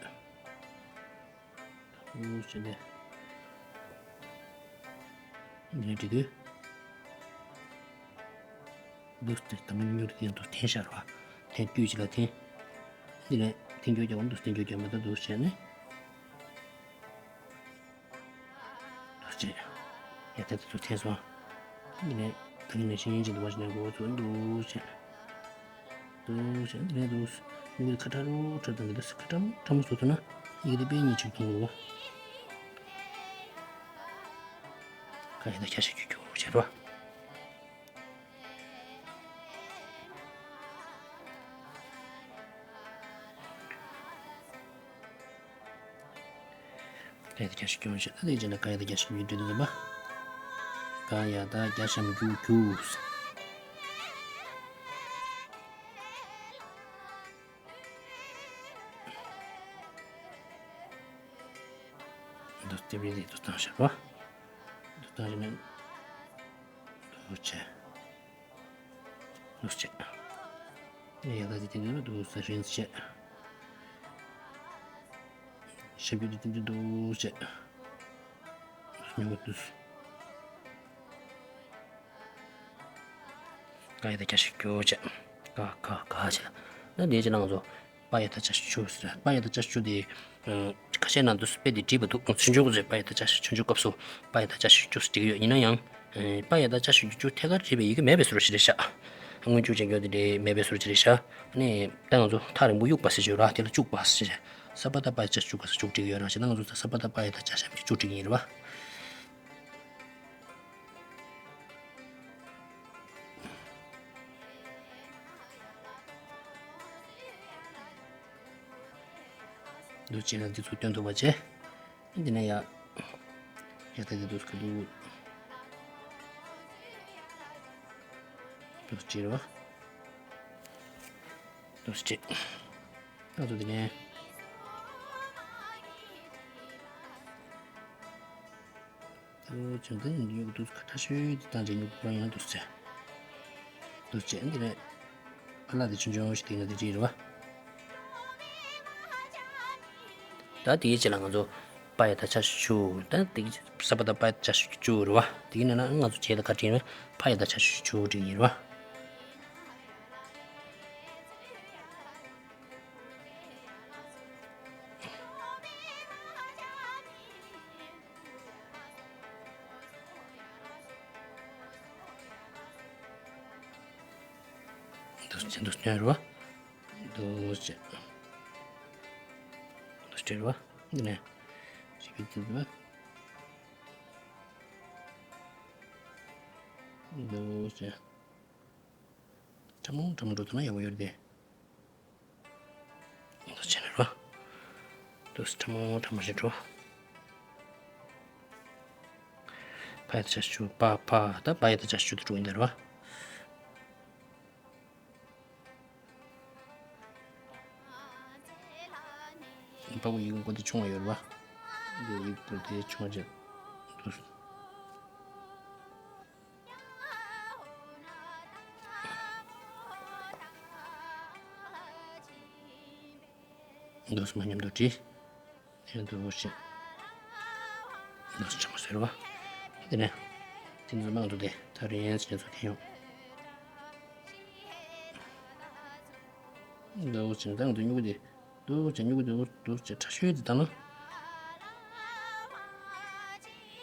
འོ་ཞེས་ནས། འདི་ནས་འབྲི་དུས། འདུག་སེ་དང་མི་མྱུར་དེ་འདུག་འཐེན་ཤར་བ། འཐེན་དཀྱུས་ཅིག་ལ་འཐེན། འདི་ནས་འཐེན་རྒྱུ་རྒྱག་འདུག་འཐེན་རྒྱུ་རྒྱག་མ་ད་འདུག་བྱས་ནས། འདུག་བྱས། ཡ་ད་ད་འདུག་འཐེན་སོང་། འདི་ནས་ད་གིན་ནས་ཤེས་ཡོན་ཅན་དུ་བ་ཞིག་ནས་འགོ་ཚུགས་འདུག་བྱས། འདུག་བྱས་འདི་ནས་འདུག་མི་ཁ་ཁྲ་རུ་ཁྲ་དང་འདི་འདུག་ཁ་ཁྲ་ཁྲ་མོ་བཟོ་ཐུབ་ན་ཡི་གེ་དེ་དཔེ་ཉིད་ཅིག་མཐོང་གི་རེད་བ། ཁ་ཡ་ད་ཁྱ་ཤ་ཁྱུ་ཁྱུ་བྱས་རོ། ཀ་ཡ་ད་རྒྱ་ཤ་ཀྱུ་ཞེས་ད་དེ་རྗེས་ལ་ཀ་ཡ་ད་རྒྱ་ཤ་ཀྱུ་འབྲི་དུས་ཙམ་པ། ཀ་ཡ་ད་རྒྱ་ཤ་ཀྱུ་ཀྱུ། འདུག་སྟེ་བི་རི་འདུག་བཏང་ཤག་པ། འདུག་བཏང་ཤག་ནས། འདུག་བྱས། འདུག་བྱས། ཡ་ད་དེ་དེ་འདུག་ན་འདུག་ས་རིན་བྱས། ཞབས་ཀྱུ་དེ་དེ་འདུག་བྱས། ཉུང་ངུ་འདུག་ཀ་ཡ་ད་རྒྱ་ཤ་ཀྱུ་བྱས། ཀ་ཀ་ཀ་བྱས། ད་དེ་རྗེས་ལ་ང་ཚོ། པ་ཡ་ད་ཅ་ཞབས་ཀྱུ་ཟེར། པ་ཡ་ད་ཅ་ཞབས་ཀྱུ་དེ། ཁ་ཤས་ནང་དུ་དཔེ་དེ་བྲིས་པ་འདུག་ཆུང་ཆུང་ཚོས་པ་ཡ་ད་ཅ་ཞབས་ཆུང་ཆུང་སྐབས་སུ་པ་ཡ་ད་ཅ་ཞབས་ཀྱུ་ཟེར་བྲིས་ཀྱི་ཡོད། ཡིན་ན་ཡང་། པ་ཡ་ད་ཅ་ཞབས་ཀྱུ་ཐད་ཀར་བྲིས་པའི་ཡི་གེ་མེད་པའི་བཟོ་འདྲ་ཞིག་རེད་ཤག་སྔོན་འཇུག་ཅན་སྐྱོན་དེ་འདྲའི་མེད་པའི་བཟོ་འདྲ་ཞིག་རེད་ཤག་ཨ་ནི་ད་ང་ཚོ་ཐག་རིང་པོ་དབྱུག་པ་ཟེར་གྱི་ཡོད་ར། དེ་ལ་བཅུག་པ་ཟེར་བྱས། ས་པ་ད་པ་ཡ་ད་ཅ་ཞབས་ཀྱུ་ག་ས་བཅུག་བྲིས་ཀྱི་ཡོད་ར། བྱས་ན་ང་ཚོ་ད་ས་པ་ད་པ་ཡ་ད་ཅ་ཞབས་ཀྱུ་བཅུག་བྲིས་ཀྱི་ཡིན་རེད་པ། འདུག་བྱས་ན་འདི་ཚོ་སྟོན་ཐུབ་པ་བྱས། འདི་ནས་ཡ། ཡ་ད་དེ་འདུག་ག་འདུག་འདུག་སེ་བྱེད་རོགས། འདུག་སེ་བྱེད། ད་དུ་དེ་ནས། ཨོ་བྱུང་ད་ཡིན་ཡོད་འདུག་ག་ཁྲ་ཤོས་དེ་བཏང་རྗེས་ཉུག་པ་ཡང་འདུག་སེ། འདུག་སེ་འདི་ནས་ཨ་ལ་དེ་ཆུང་ཆུང་ཞིག་དེ་ན་དེ་ཅི་རེད་བ། ད་དེའི་རྗེས་ལ་ང་ཚོ་པ་ཡ་ད་ཆ་ཞུ་ད་དེ་ས་པ་ད་པ་ཡ་ད་ཆ་ཞུ་ཅུ་རེད་བ། དེའི་ནང་ན་ང་ཚོ་བྱས་ད་ག་དྲན་ན་ཕ་ཡ་ད་ཆ་ཞུ་ཅུ་དྲན་ཡིན་རེད་བ། འདུག་སེ་འདུག་སེ་རེད་བ། འདུག་སེ། འདུག་སེ་རེད་བ། འདི་ནས་ཞིག་གི་འདུག་བ། འདུག་སེ། ཁྲ་མོ་ཁྲ་མོ་འགྲོ་ཐུབ་ན་ཡག་པོ་ཡོད་རེད་དེ། འདུག་སེ་བྱས་ནས་རོ། འདུག་སེ་ཁྲ་མོ་ཁྲ་མོ་ཞིག་འགྲོ། ཕ་ཡ་ད་ཆ་ཞུ་པ་ཕ་ད་པ་ཡ་ད་ཆ་ཞུ་དུ་འགྲོ་ཡིན་ད་རོ། པ་བོ་ཡིག་མགོ་དེ་ཆུང་བ་ཡོད་རེད་བ། འདི་ཡིག་མགོ་དེ་ཆུང་བ་བྱས། འདུག་སེ། འདུག་སེ་མ་མཉམ་དུ་བྲིས། དེ་འདུག་སེ། འདུག་སེ་ཆ་མ་ཟེར་བ། དེ་ནས། དེ་ཚོ་མང་དུ་དེ་ཐག་རིང་ཡན་ཟེར་ཚོ་ཐེ་ཡོང་། འདུག་སེ་བཏང་དུ་སྨྱུ་གུ་དེ། འདུག་སེ་སྨྱུ་གུ་དེ་འདུག་སེ་ཁྲ་ཤོས་དེ་བཏང་ན།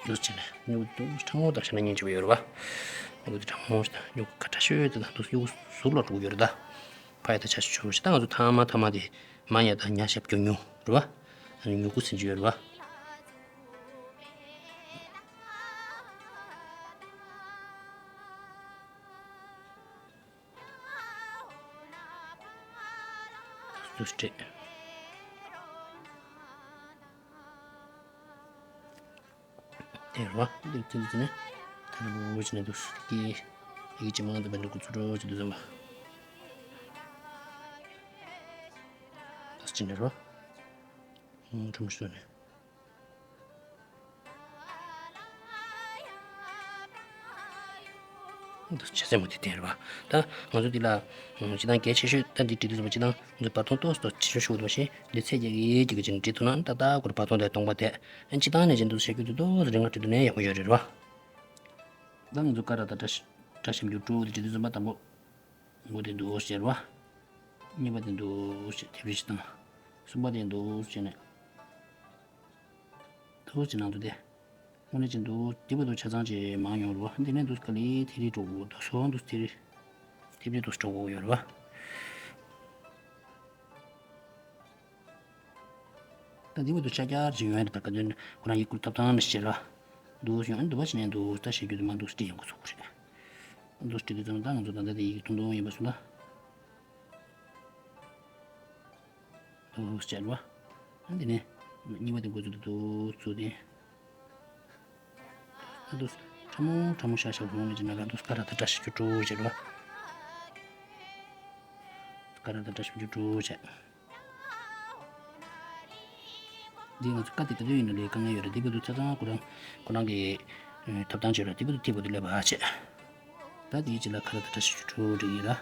འདུག་སེ་ནས་སྨྱུ་གུ་འདུག་སེ་ཁྲ་མོ་བཏང་ཤེས་ན་སྙིང་རྗེ་པོ་ཡོད་རེད་བ། སྨྱུ་གུ་དེ་ཁྲ་མོ་ཞིག་དང་སྨྱུ་གུ་ཁ་ཁྲ་ཤོས་དེ་དང་འདུག་སེ་སྨྱུ་གུ་ཟུར་ལ་འགྲོ་གི་ཡོད་རེད་ད། ཕ་ཡ་ད་ཆ་ཞུ་ཞེས་ད་ང་ཚོ་ཐ་མ་ཐ་མ་དེ་མ་ཡ་ད་ཉ་ཞབས་ཀྱུ་ཉུ་རེད་བ། ཨ་ནི་ཉུ་གུ་ཟེར་གྱི་ཡོད་རེད་བ། སུ་སྤྲད། དེ་རོ། འདི་ཚོ་ནི་ཐར་པོ་ཅི་ནས་འདུག་སྐྱེ། ཡིག་ཅི་མང་དུ་བེད་འགྲོ་ཚུར་འགྲོ་ཅི་འདུག་ཟེར་མ། འདུག་ཅི་ནས་རོ། ཁྲོམ་ཤོར་ནས། འདུག་ཆེ་སེ་མོ་དེ་དེ་རེད་བ། ད་ང་ཚོ་འདི་ལ་སྤྱི་བཏང་གལ་ཆེ་ཤོས་ད་འདི་བྲིས་དུས་ཙམ་པ་སྤྱི་བཏང་ང་ཚོ་བར་སྟོང་ཏོག་ཙམ་ཆེ་ཤོས་ཤོད་དུ་མ་ཤེས་འདི་ཚད་རྒྱག་གི་ཡོད་ཀྱི་ཅིག་བྲིས་ཐུབ་ན་ཏག་ཏག་གོ་རེད། བར་སྟོང་དེ་སྟོང་པ་དེ་ཨ་སྤྱི་བཏང་ནས་ཅིག་འདུག་བྱ་རྒྱུ་དེ་ཏོག་ཙམ་རིང་ང་བྲིས་དུས་ནས་ཡག་པོ་ཡོད་རེད་བ། ད་ང་ཚོ་ཀ་ར་ད་བཀྲ་ཤིས་བཀྲ་ཤིས་འགྱུར་དྲུག་དེ་བྲིས་དུས་ཙམ་པ་དང་པོ་མགོ་དེ་འདུག་ཟེར་བ། གཉིས་པ་དེ་འདུག་ཟེར་དེ་བྲིས་ཤིག་དང་། གསུམ་པ་དེ་འདུག་ཟེར་ནས། འདུག་ཅེས་ནང་དུ་དེ། དངོས་གནས་ཅི་འདུག་དེ་བར་དུ་ཆ་ཚང་ཅིག་མང་ཡོང་རུ་བ་འདི་ནས་འདུག་ག་ལེ་ཐེ་རི་འགྲོ་དགོས་འདུག་སོ་འདུག་ཐེ་རི། ཐེ་རི་འདུག་འགྲོ་དགོས་ཡོད་རུ་བ། ད་དེ་བར་དུ་ཆ་རྒྱ་ཅིག་ཡོང་ཡ་རེད། ད་ག་དོན་ཁོ་རང་ཡི་གུར་ཐབ་ཐང་ནས་བཤད་ར། འདུག་ཡོང་འདུག་བ་ཞིག་ནས་འདུག་ད་བཤད་རྒྱུ་དེ་མ་འདུག་སྟེ་ཡོང་གི་ཚུགས་རེད། འདུག་སྟེ་དེ་ཙམ་ད་ང་ཚོ་ད་ལྟ་དེ་ཡི་གེ་ཐུང་ཐུང་ཡིན་པ་སོང་ན། འདུག་སེ་བྱས་རེད་བ། འདི་ནས་གཉིས་པ་དེ་འགོ་ཚུགས་འདུག་ཚུགས་ཏེ། འདུག་ཁྲ་མོ་ཁྲ་མོ་ཤ་ཤ་འོང་ནས་ཅི་ན་ག་འདུག་ཀ་ར་ད་བཀྲ་ཤིས་བཅུ་དྲུག་བྱས་རེད་བ། ཀ་ར་ད་བཀྲ་ཤིས་བཅུ་དྲུག་བྱས། འདི་ང་ཚོ་ཀ་དེ་ག་དུས་ཡིན་ན་ལས་དཀའ་ངལ་ཡོད་རེད། འདི་བར་དུ་ཆ་ཚང་ཁོ་རང་ཁོ་རང་གི་ཐབ་ཐང་བྱས་རེད། འདི་བར་དུ་དེ་བར་དུ་སླེབས་པ་བྱས། ད་དེའི་རྗེས་ལ་ཁ་ར་ད་བཀྲ་ཤིས་བཅུ་དྲུག་འགྲིག་ཡིན་ལ།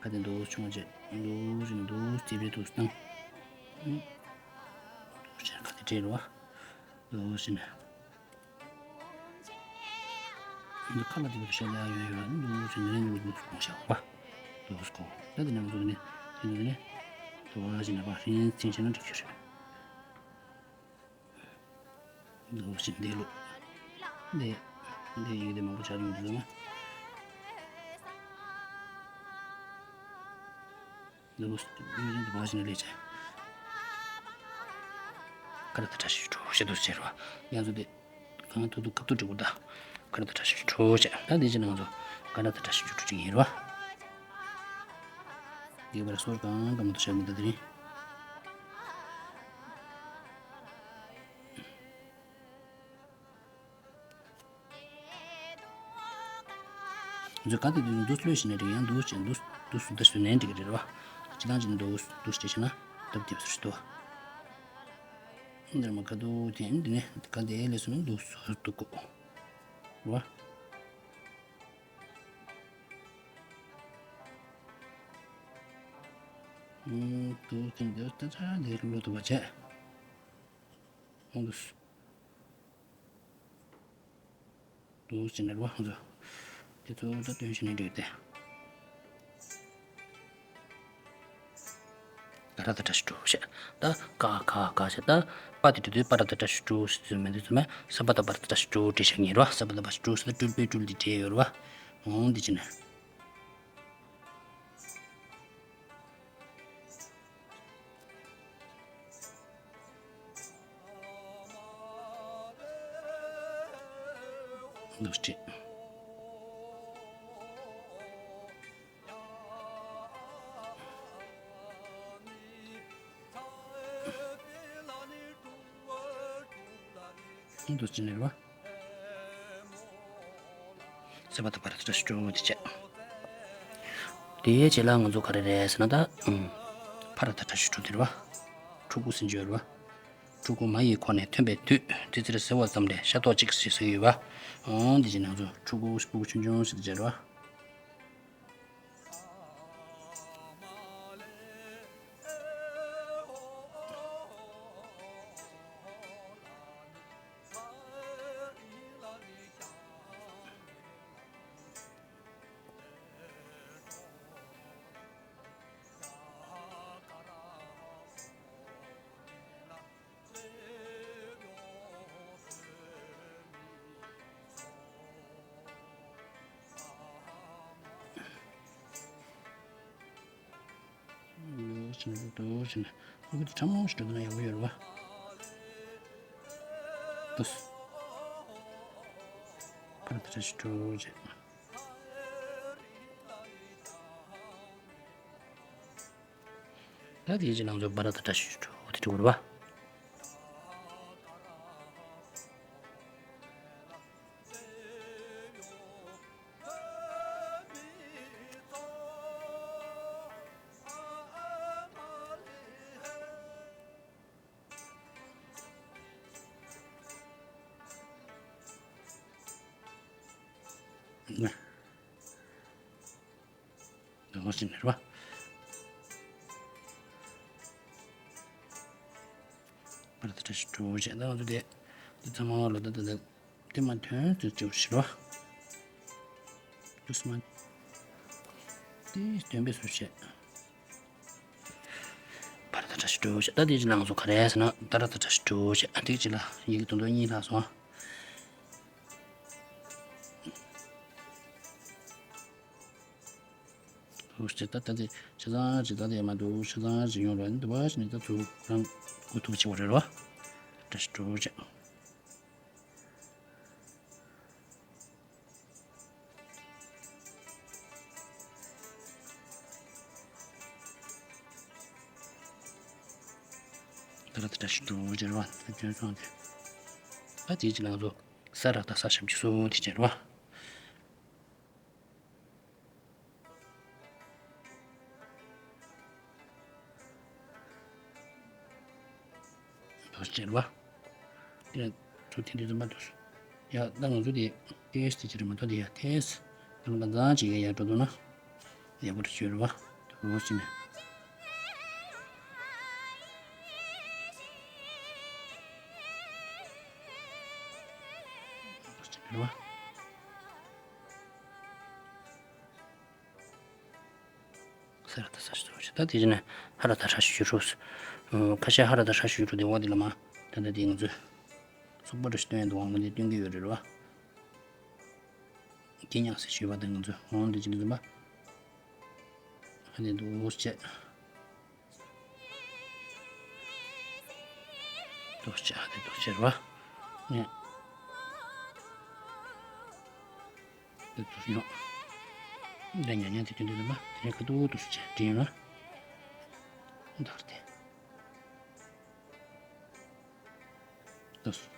ཁ་དེ་འདུག་ཆུང་བྱས། འདུག་བྱས་འདུག་རྩིས་པའི་འདུག་སྟངས། འདུག་བྱས་ཁ་དེ་སྤྲད་རོ། འདུག་བྱས་ནས། འདི་ཁ་ལ་དེ་བར་དུ་ཤ་ཡ་ཡོད་ཡོད་འདུག་བྱས་ནས་འདུག་འདུག་གོང་ཤ་བ། འདུག་གོ། ད་དེ་ནས་འདུག་ནས་དེ་འདུག་ནས། འདུག་བྱས་ནས་བ་ཧྲིན་ཚིང་བྱས་ན་འགྲིག་རྒྱུ་རེད། འདུག་སེ་འདི་ལོ། འདི། འདི་ཡིག་འདི་མང་པོ་ཆགས་ཡོང་འདུག་ན། འདུག་སེ་འདི་འདི་བ་ཞིག་ནས་ལས་བྱས། ཀ་ར་ད་བཀྲ་ཤིས་བཅུ་དྲུག་ཞེས་འདུག་ཟེར་བ། ཡང་ཚོ་འདི། གང་ཐུག་ཐུག་ཁ་ཐུག་འགྲིག་པོ་ད། ཀ་ར་ད་བཀྲ་ཤིས་བཅུ་དྲུག་བྱས། ད་འདི་ཕྱི་ནང་ཚོ། ཀ་ར་ད་བཀྲ་ཤིས་བཅུ་དྲུག་ཅིག་ཡིན་རོ། འདི་བར་སོར་གང་གང་མ་ཐུག་བྱས་མི་འདུག་དེ་རིང་། ཚོས་ག་དེ་དུས་འདུག་ལོས་ཤི་ན་འགྲིག་ཡང་འདུག་ཅེས་འདུག་འདུག་སུ་ད་སུ་ནན་འགྲིག་རེད་བ། ཅི་དང་ཅི་འདུག་འདུག་ཅེས་ཤི་ན་སྟབས་བདེ་བ་སུ་ཞིག་འདུག་འདིར་མ་ག་དུ་དེ་འདི་ནས་ག་དེ་ལས་སུ་ན་འདུག་སུ་འདུག་གོ་རེད་བ། འདུག་དེ་འདི་ད་ད་འདི་ལོ་དུ་བ་བྱས། འདུག་འདུག་ཟེར་ནས་རེད་བ། འདུག་དེ་ཚོ་ད་སྟོན་བྱས་ནས་འགྲིག་སྟེ། ག་ར་ད་བཀྲ་ཤིས་ཀྲོ་བྱས། ད་ཀ་ཁ་ག་བྱས། ད་པ་དེ་འབྲི་དུས་པ་ར་ད་བཀྲ་ཤིས་ཀྲོ་ཟེར་དུས་མེད་དུས་ཚོད་མེད། ས་པ་ད་པ་ར་ད་བཀྲ་ཤིས་ཀྲོ་བྲིས་བཞག་ངེས་རེད་བ། ས་པ་ད་བཀྲ་ཤིས་ཀྲོ་ཟེར་ད་སྤྲུལ་པའི་སྤྲུལ་དེ་བྲིས་ཡོད་རེད་བ། འོང་འདི་བྱས་ནས། འདུག་སྤྲད། འདུག་ཅི་ནས་རེད་བ། ས་པ་ད་པ་ར་ད་བཀྲ་ཤིས་ཀྲོ་དེ་བྱས། དེའི་རྗེས་ལ་ང་ཚོ་ག་རེ་རེད་ཟེར་ན་ད། ཨུམ། ཕ་ར་ད་བཀྲ་ཤིས་ཀྲོ་དེ་རེད་བ། ཕྲུ་གུ་ཟེར་རྒྱུ་རེད་བ། ཕྲུ་གུ་མ་ཡི་ཁོག་ནས་ཐོན་པའི་དུས་ཙི་ཙིར་ཟེར་བ་ཙམ་ལས་ཤ་ཏོག་གཅིག་ཞིག་ཟེར་ཡོད་བ། འོང་འདི་བྱས་ནས་ང་ཚོ་ཕྲུ་གུ་ཕྲུ་གུ་ཆུང་ཆུང་ཞིག་དེ་བྱས་རེད་བ། འདུག་ཕྱིན་འདུག་ཕྱིན། ཨ་ཁུ་དེ་ཕྲ་མོ་ཞིག་འགྲོ་ན་ཡག་པོ་ཡོད་རེད་བ། འདུག་ཕར་དེ་འདྲ་ཞིག་འགྲོ་བྱས། ད་དེའི་རྗེས་ལ་ང་ཚོ་པ་ར་ད་བཀྲ་ཤིས་ཀྲོ་དེ་འགྲོ་དགོས་རེད་བ། ནི། འདི་ལོ་ཕྱིན་རེད་བ། པར་དེ་འདྲ་ཞིག་འགྲོ་བྱས། ད་ང་ཚོ་དེ་འདི་ཚང་མ་ལོ་ད་ད་ད་དེ་མ་ཐོན་དུ་བཅུག་ཞིག་རོ། དུས་སྨད་དེ་སྟོན་པའི་ཟུར་བྱས། པར་དེ་འདྲ་ཞིག་འགྲོ་བྱས། ད་དེ་ཅི་ལ་ང་ཚོ་ག་རེ་ཟེར་ན་ད་ར་དེ་འདྲ་ཞིག་འགྲོ་བྱས། ཨ་དེ་ཅི་ལ་ཡི་གེ་དོན་དོན་གཉིས་ལྷག་སོང་། འདུག་ཅེས་ད་ལྟ་དེ་ཆ་ཚང་ཅིག་ད་ལྟ་ཡང་མ་འདུག་ཆ་ཚང་ཅིག་ཡོང་ར་འདུག་བ་ཞིག་ནི་ད་ཚུར་རང་འགོ་ཐུག་བྱེད་པ་རེད་རོ། བཀྲ་ཤིས་འགྲོ་ཅེས། ད་ལྟ་བཀྲ་ཤིས་འགྲོ་ཅེས་རོ། ད་ཁྱོད་སོང་དེ། ད་དེ་ཅི་ལ་ང་ཚོ་ས་ར་ད་ས་ཞབས་ཀྱི་སུ་དེ་བྱེད་རོ། དོ་ཤེར་བ། དེ་ཚོ་དེ་འདྲ་མ་དོ། ཡ་ད་ང་ཚོ་དེ་ཏེས་དེ་ཅི་རེད་མ་གཏོགས་དེ་ཡ་ཏེས། ད་ང་ཚང་ཅིག་ཡ་ཡ་འགྲོ་འདུག་ན། ཡག་པོ་རེད་ཤོད་རེད་བ། དོ་ཤེར་ནས། དོ་ཤེར་བ། ས་ར་ད་ས་ཞུ་རུ་ཞུ། ད་དེ་བཞིན་ཧ་ར་ད་ཧྲ་ཞུ་རུ། ཁ་ཤས་ཧ་ར་ད་ཧྲ་ཞུ་རུ་དེ་བ་དེ་ལ་མ། ད་ད་དེ་ང་ཚོས་ཚོགས་པ་རུ་ཞུ་སྟོན་དུ་འོང་གི་འདི་སྟོན་གི་ཡོད་རེད་བ། སྐྱེ་ཉག་སེ་ཞུས་པ་དེ་ང་ཚོས་འོང་འདི་ཅི་འདི་ཚོ་མ། ཧ་ནི་འདུག་ཅེས། འདུག་ཅེས་ཧ་ནི་འདུག་ཅེས་རེད་བ། ནས། དེ་ཚོ་ཡོང་། འདི་ཉན་ཉན་དེ་དུས་འདི་ལ་དེ་ནས་ཁ་ཐུག་ཏུ་བྱས་དྲན་ཡོང་ན། འདུག་སྟེ། འདུག་སོ།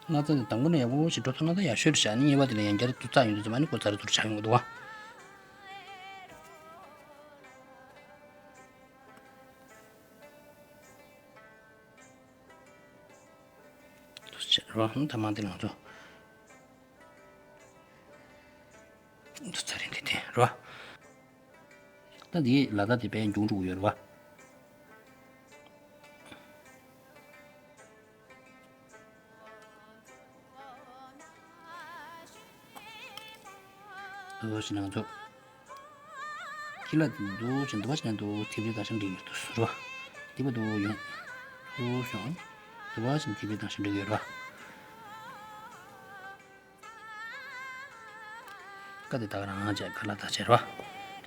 ན་ཚ་དེ་དང་པོ་ནས་ཡག་པོ་ཞིག་འགྲོ་ཐུབ་ན་ད་ཡག་ཤོས་རེད་ཤག་ཨ་ནི་གཉིས་པ་དེ་ལ་ཡང་བསྐྱར་དུ་རྩ་ཡོང་དུས་ཙམ་ཨ་ནི་ཁོ་ཚར་ཚུར་ཆགས་ཡོང་གི་འདུག་བ། དུ་བྱས་རོ། ད་མ་འདི་ང་ཚོ་དུ་ཚ་རིང་དེ་དེ་རོ། ད་འདི་ལ་ད་དེ་པའི་འབྱུང་འགྲོ་གི་ཡོད་རེད་བ། དུ་བྱས་ན་ང་ཚོ། ཁྱི་ལ་འདུག་ཅིང་འདུག་པ་ཅིག་ནས་འདུག་ཐིབ་རི་དང་ཤམ་འགྲིག་ཡོད་དུ་ཟུར་བ། འདི་པ་འདུག་ཡོང་། འདུག་བྱུང་། འདུག་པ་ཅིག་ཐིབ་རི་དང་ཤམ་འགྲིག་ཡོད་ར། ཀ་དེ་ད་ག་རང་བྱས་ཀ་ལ་ད་བྱས་ར།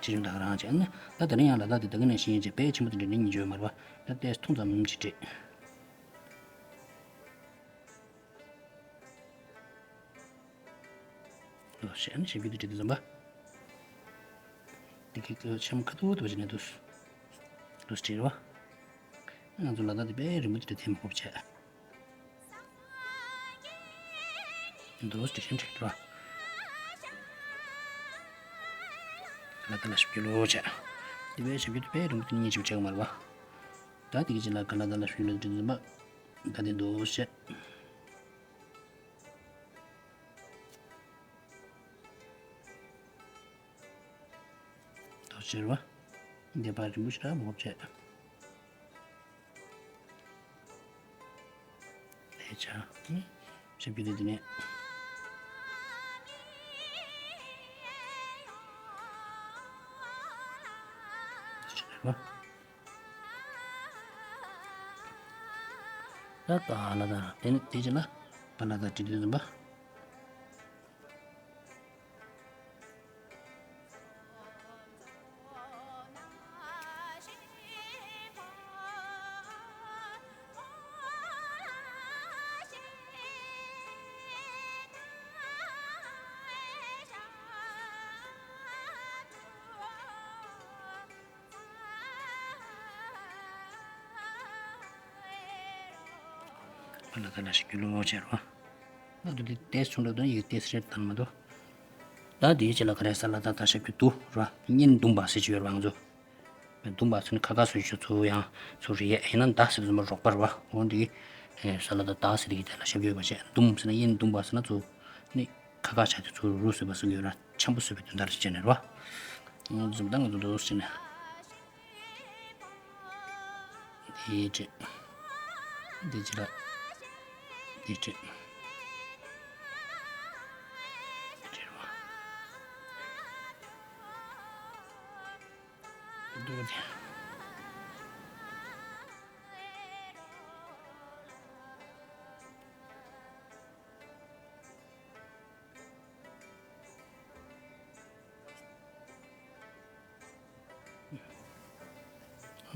ཅི་བྱུང་ད་ག་རང་བྱས་ཨ་ནི། ད་དེ་རིང་ཡང་ལ་ད་དེ་ད་ག་ནས་ཤེས་ཡིན་བྱས་དཔེ་ཆེན་པོ་དེ་འདྲ་ནི་ཉིན་བརྗོད་མ་ར་བ། ད་ལྟས་ཐུང་ཙམ་མིན་ཅི་སྤྲད། ལོ་ཞེས་ནི་ཞིབ་རྒྱུ་དེ་བྲིས་ཏེ་འཛོམས་པ། དེ་གི་ཆེམ་ཁ་ཐུག་ཏུ་བྱས་ནས་འདུག་འདུག་བྲིས་རོ། ང་ཚོ་ལ་དྭགས་དེ་དཔེ་རིང་པོ་དེ་འདྲ་ཐེམ་ཁོབ་བྱས། འདུག་བྲིས་ཤིང་བྲིས་རོ། ལ་དྭགས་ལ་ཞིབ་རྒྱུ་ལོ་བྱས། དེ་དཔེ་ཞིབ་རྒྱུ་དེ་དཔེ་རིང་པོ་དེ་གཉིས་ཞིབ་བྱས་གི་མ་རེད་བ། ད་དེ་གི་ཅི་ལ་ག་ལ་དྭགས་ལ་ཞིབ་རྒྱུ་ལོ་དེ་འཛོམས་པ། ད་དེ་འདུག་བྱས། ཐོག་ཕྱིར་བ། འདས་པ་རིན་པོ་ཆེ་ར་མོ་བྱས། ལས་བྱ། ཞབས་ཀྱུ་དེ་དེ་ནས། ཕྱིར་བ། ད་ད་ལ་ད་དེ་ནས་དེ་ཅི་ལ། པ་ལ་ད་དྲི་དུས་འཛིན་པ། ལ་དྭགས་ལ་ཞིབ་རྒྱུ་ལོ་བྱས་རོ། ང་ཚོ་འདི་ཏེས་ཆུང་འདྲ་དང་ཡིག་ཏེས་རེད་དང་མ་དོ། ད་འདིའི་ཆེད་ལ་ག་རེ་ས་ལ་དྭགས་ད་ཞབས་ཀྱུ་དུ་ར་གཉེན་འདུམ་པ་ཟེར་གྱི་ཡོད་རེད་ང་ཚོ། འདུམ་པ་ཚོ་ནི་ཁ་ཁ་སུ་ཞུ་ཚུ་ཡང་ཚུ་རེད་ཡིན་ན་ད་ཟེར་དུ་མ་རོགས་པ་རེད་བ། འོ་འདི་ས་ལ་དྭགས་ད་ཟེར་གྱི་དེ་ལ་ཞབས་ཀྱུ་ཡོད་པ་བྱས་འདུམ་ཟེར་ན་གཉེན་འདུམ་པ་ཟེར་ན་ཚུ་ནི་ཁ་ཁ་བྱ་དེ་ཚུ་རུ་ཟེར་བ་ཟེར་གྱི་ཡོད་ར་འཆམ་པོ་ཟེར་བའི་དོན་དག་རེད་བྱས་ནས་རེད་བ། འོ་འཛུམ་མདངས་ང་ཚོ་འདུག་ཟེར་ནས། འདི་བྲིས། འདི་བྲིས་ལ། འདི་བྲིས། འདི་བྲིས་རོ།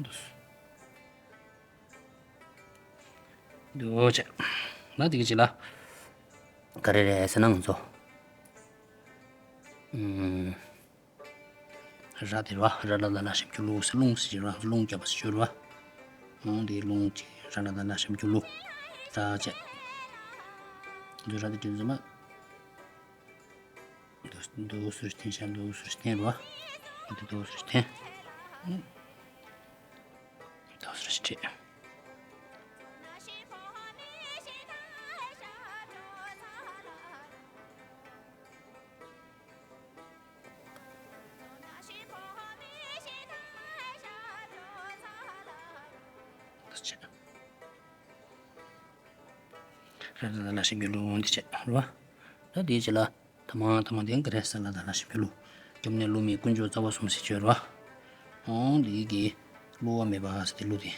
འདུག་སྟེ། འདུག་བྱས། ང་དེ་གི་ཅི་ལ། ག་རེ་རེད་ཟེར་ན་ང་ཚོ། ཨུམ། ར་དེ་ར་བ། ར་ལ་ལ་ལ་ཞབས་ཀྱུ་ལུ་ཟེར་རླུང་ཟེར་གྱི་ར་རླུང་རྒྱབ་པ་ཟེར་གྱི་ར་བ། འོང་དེ་རླུང་གཅིག་ར་ལ་ལ་ལ་ཞབས་ཀྱུ་ལུ། ར་བྱས། འདི་ར་དེ་དྲན་ཟེར་མ། འདུག་འདུག་ཟེར་འཐེན་ཤག་འདུག་ཟེར་འཐེན་རོ། འདི་འདུག་ཟེར་འཐེན། འདུག་ཟེར་འཐེན། འདུག་ཟེར། ར་ལ་ལ་ཞབས་ཀྱུ་ལུ་འདི་བྱས་རོ། ད་འདིའི་རྗེས་ལ་ཐ་མ་ཐ་མ་དེ་ག་རེ་ས་ལ་ད་ལ་ཞབས་ཀྱུ་ལུ། སྐྱབས་གནས་བསླུ་མེད་དཀོན་མཆོག་རྩ་བ་གསུམ་ཟེར་གྱི་ཡོད་རོ། འོང་འདི་གི་བསླུ་བ་མེད་པ་ཟེར་ཏེ་བསླུ་དེ།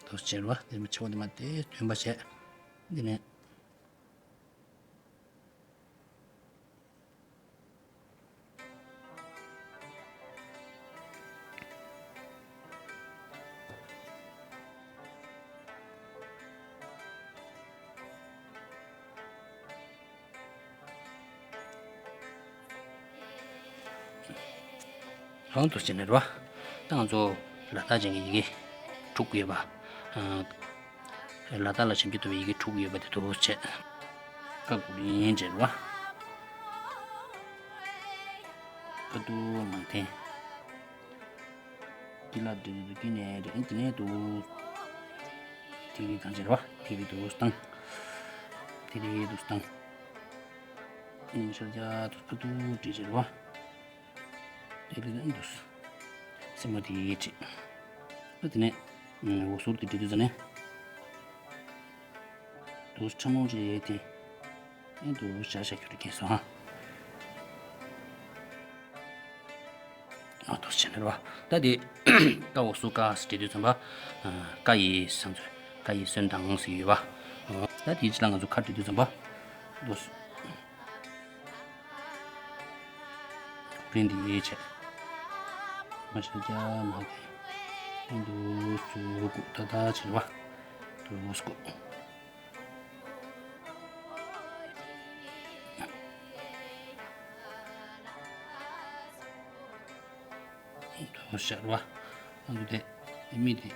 འདུག་ཟེར་བ་དེ་མི་ཆེ་བ་དེ་མ་དེ་སྟོན་པ་བྱས། འདི་ནས། ལྷང་དུ་ཕྱིན་ནས་རོ། ད་ང་ཚོ་ལ་དྭགས་ཅན་གྱི་ཡི་གེ་དྲུག་ཡོད་པ། ཨ། ལ་དྭགས་ལ་བྱམས་བརྒྱུད་དུ་བའི་ཡི་གེ་དྲུག་ཡོད་པ་དེ་དུ་བྱས། ཀ་གུ་རིན་བྱས་རེད་བ། ཀ་ཏུ་མ་འཐེན། ཀི་ལ་དུ་ཀི་ནས་རེད་དེ་ནས་དུ། ཐིག་རིས་དང་བྱས་རེད་བ། ཐིག་རིས་དུ་བཏང་། ཐིག་རིས་དུ་བཏང་། ཨིན་ཤར་རྒྱ་དུ་ཀ་ཏུ་བྲིས་བྱས་རེད་བ། དེ་ལས་འདུག་སེ་མོ་དེ་ཡིས་བྲིས། ཨ་དེ་ནས་འོ་ཟུར་དེ་བྲིས་དུས་ཙ་ནས། འདུག་ཕྲ་མོ་ཅིག་དེ། ཨེ་འདུག་བྱ་བྱ་ཁྱོད་ཀྱིས་སོ་ཧ། ཨ་འདུག་བྱས་ནས་རེད་བ། ད་དེ་ཀ་འོ་ཟུར་ཀ་ཟེར་བྲིས་དུས་ཙམ་པ། ཀ་ཡི་སང་ཚོད་ཀ་ཡི་སོན་དང་ཟེར་ཡོད་བ། ད་དེའི་ཕྱི་ལ་ང་ཚོ་ཁ་བྲིས་དུས་ཙམ་པ། འདུག་རིན་འདི་ཡིས་བྱས། མ་ཤར་རྒྱ་མ་དེ། འདུག་ཚུ་ཀུ་ད་ད་བྱེད་པ། འདུག་སྐུ། འདུག་ཤར་བ། འདུག་དེ་མི་དེ།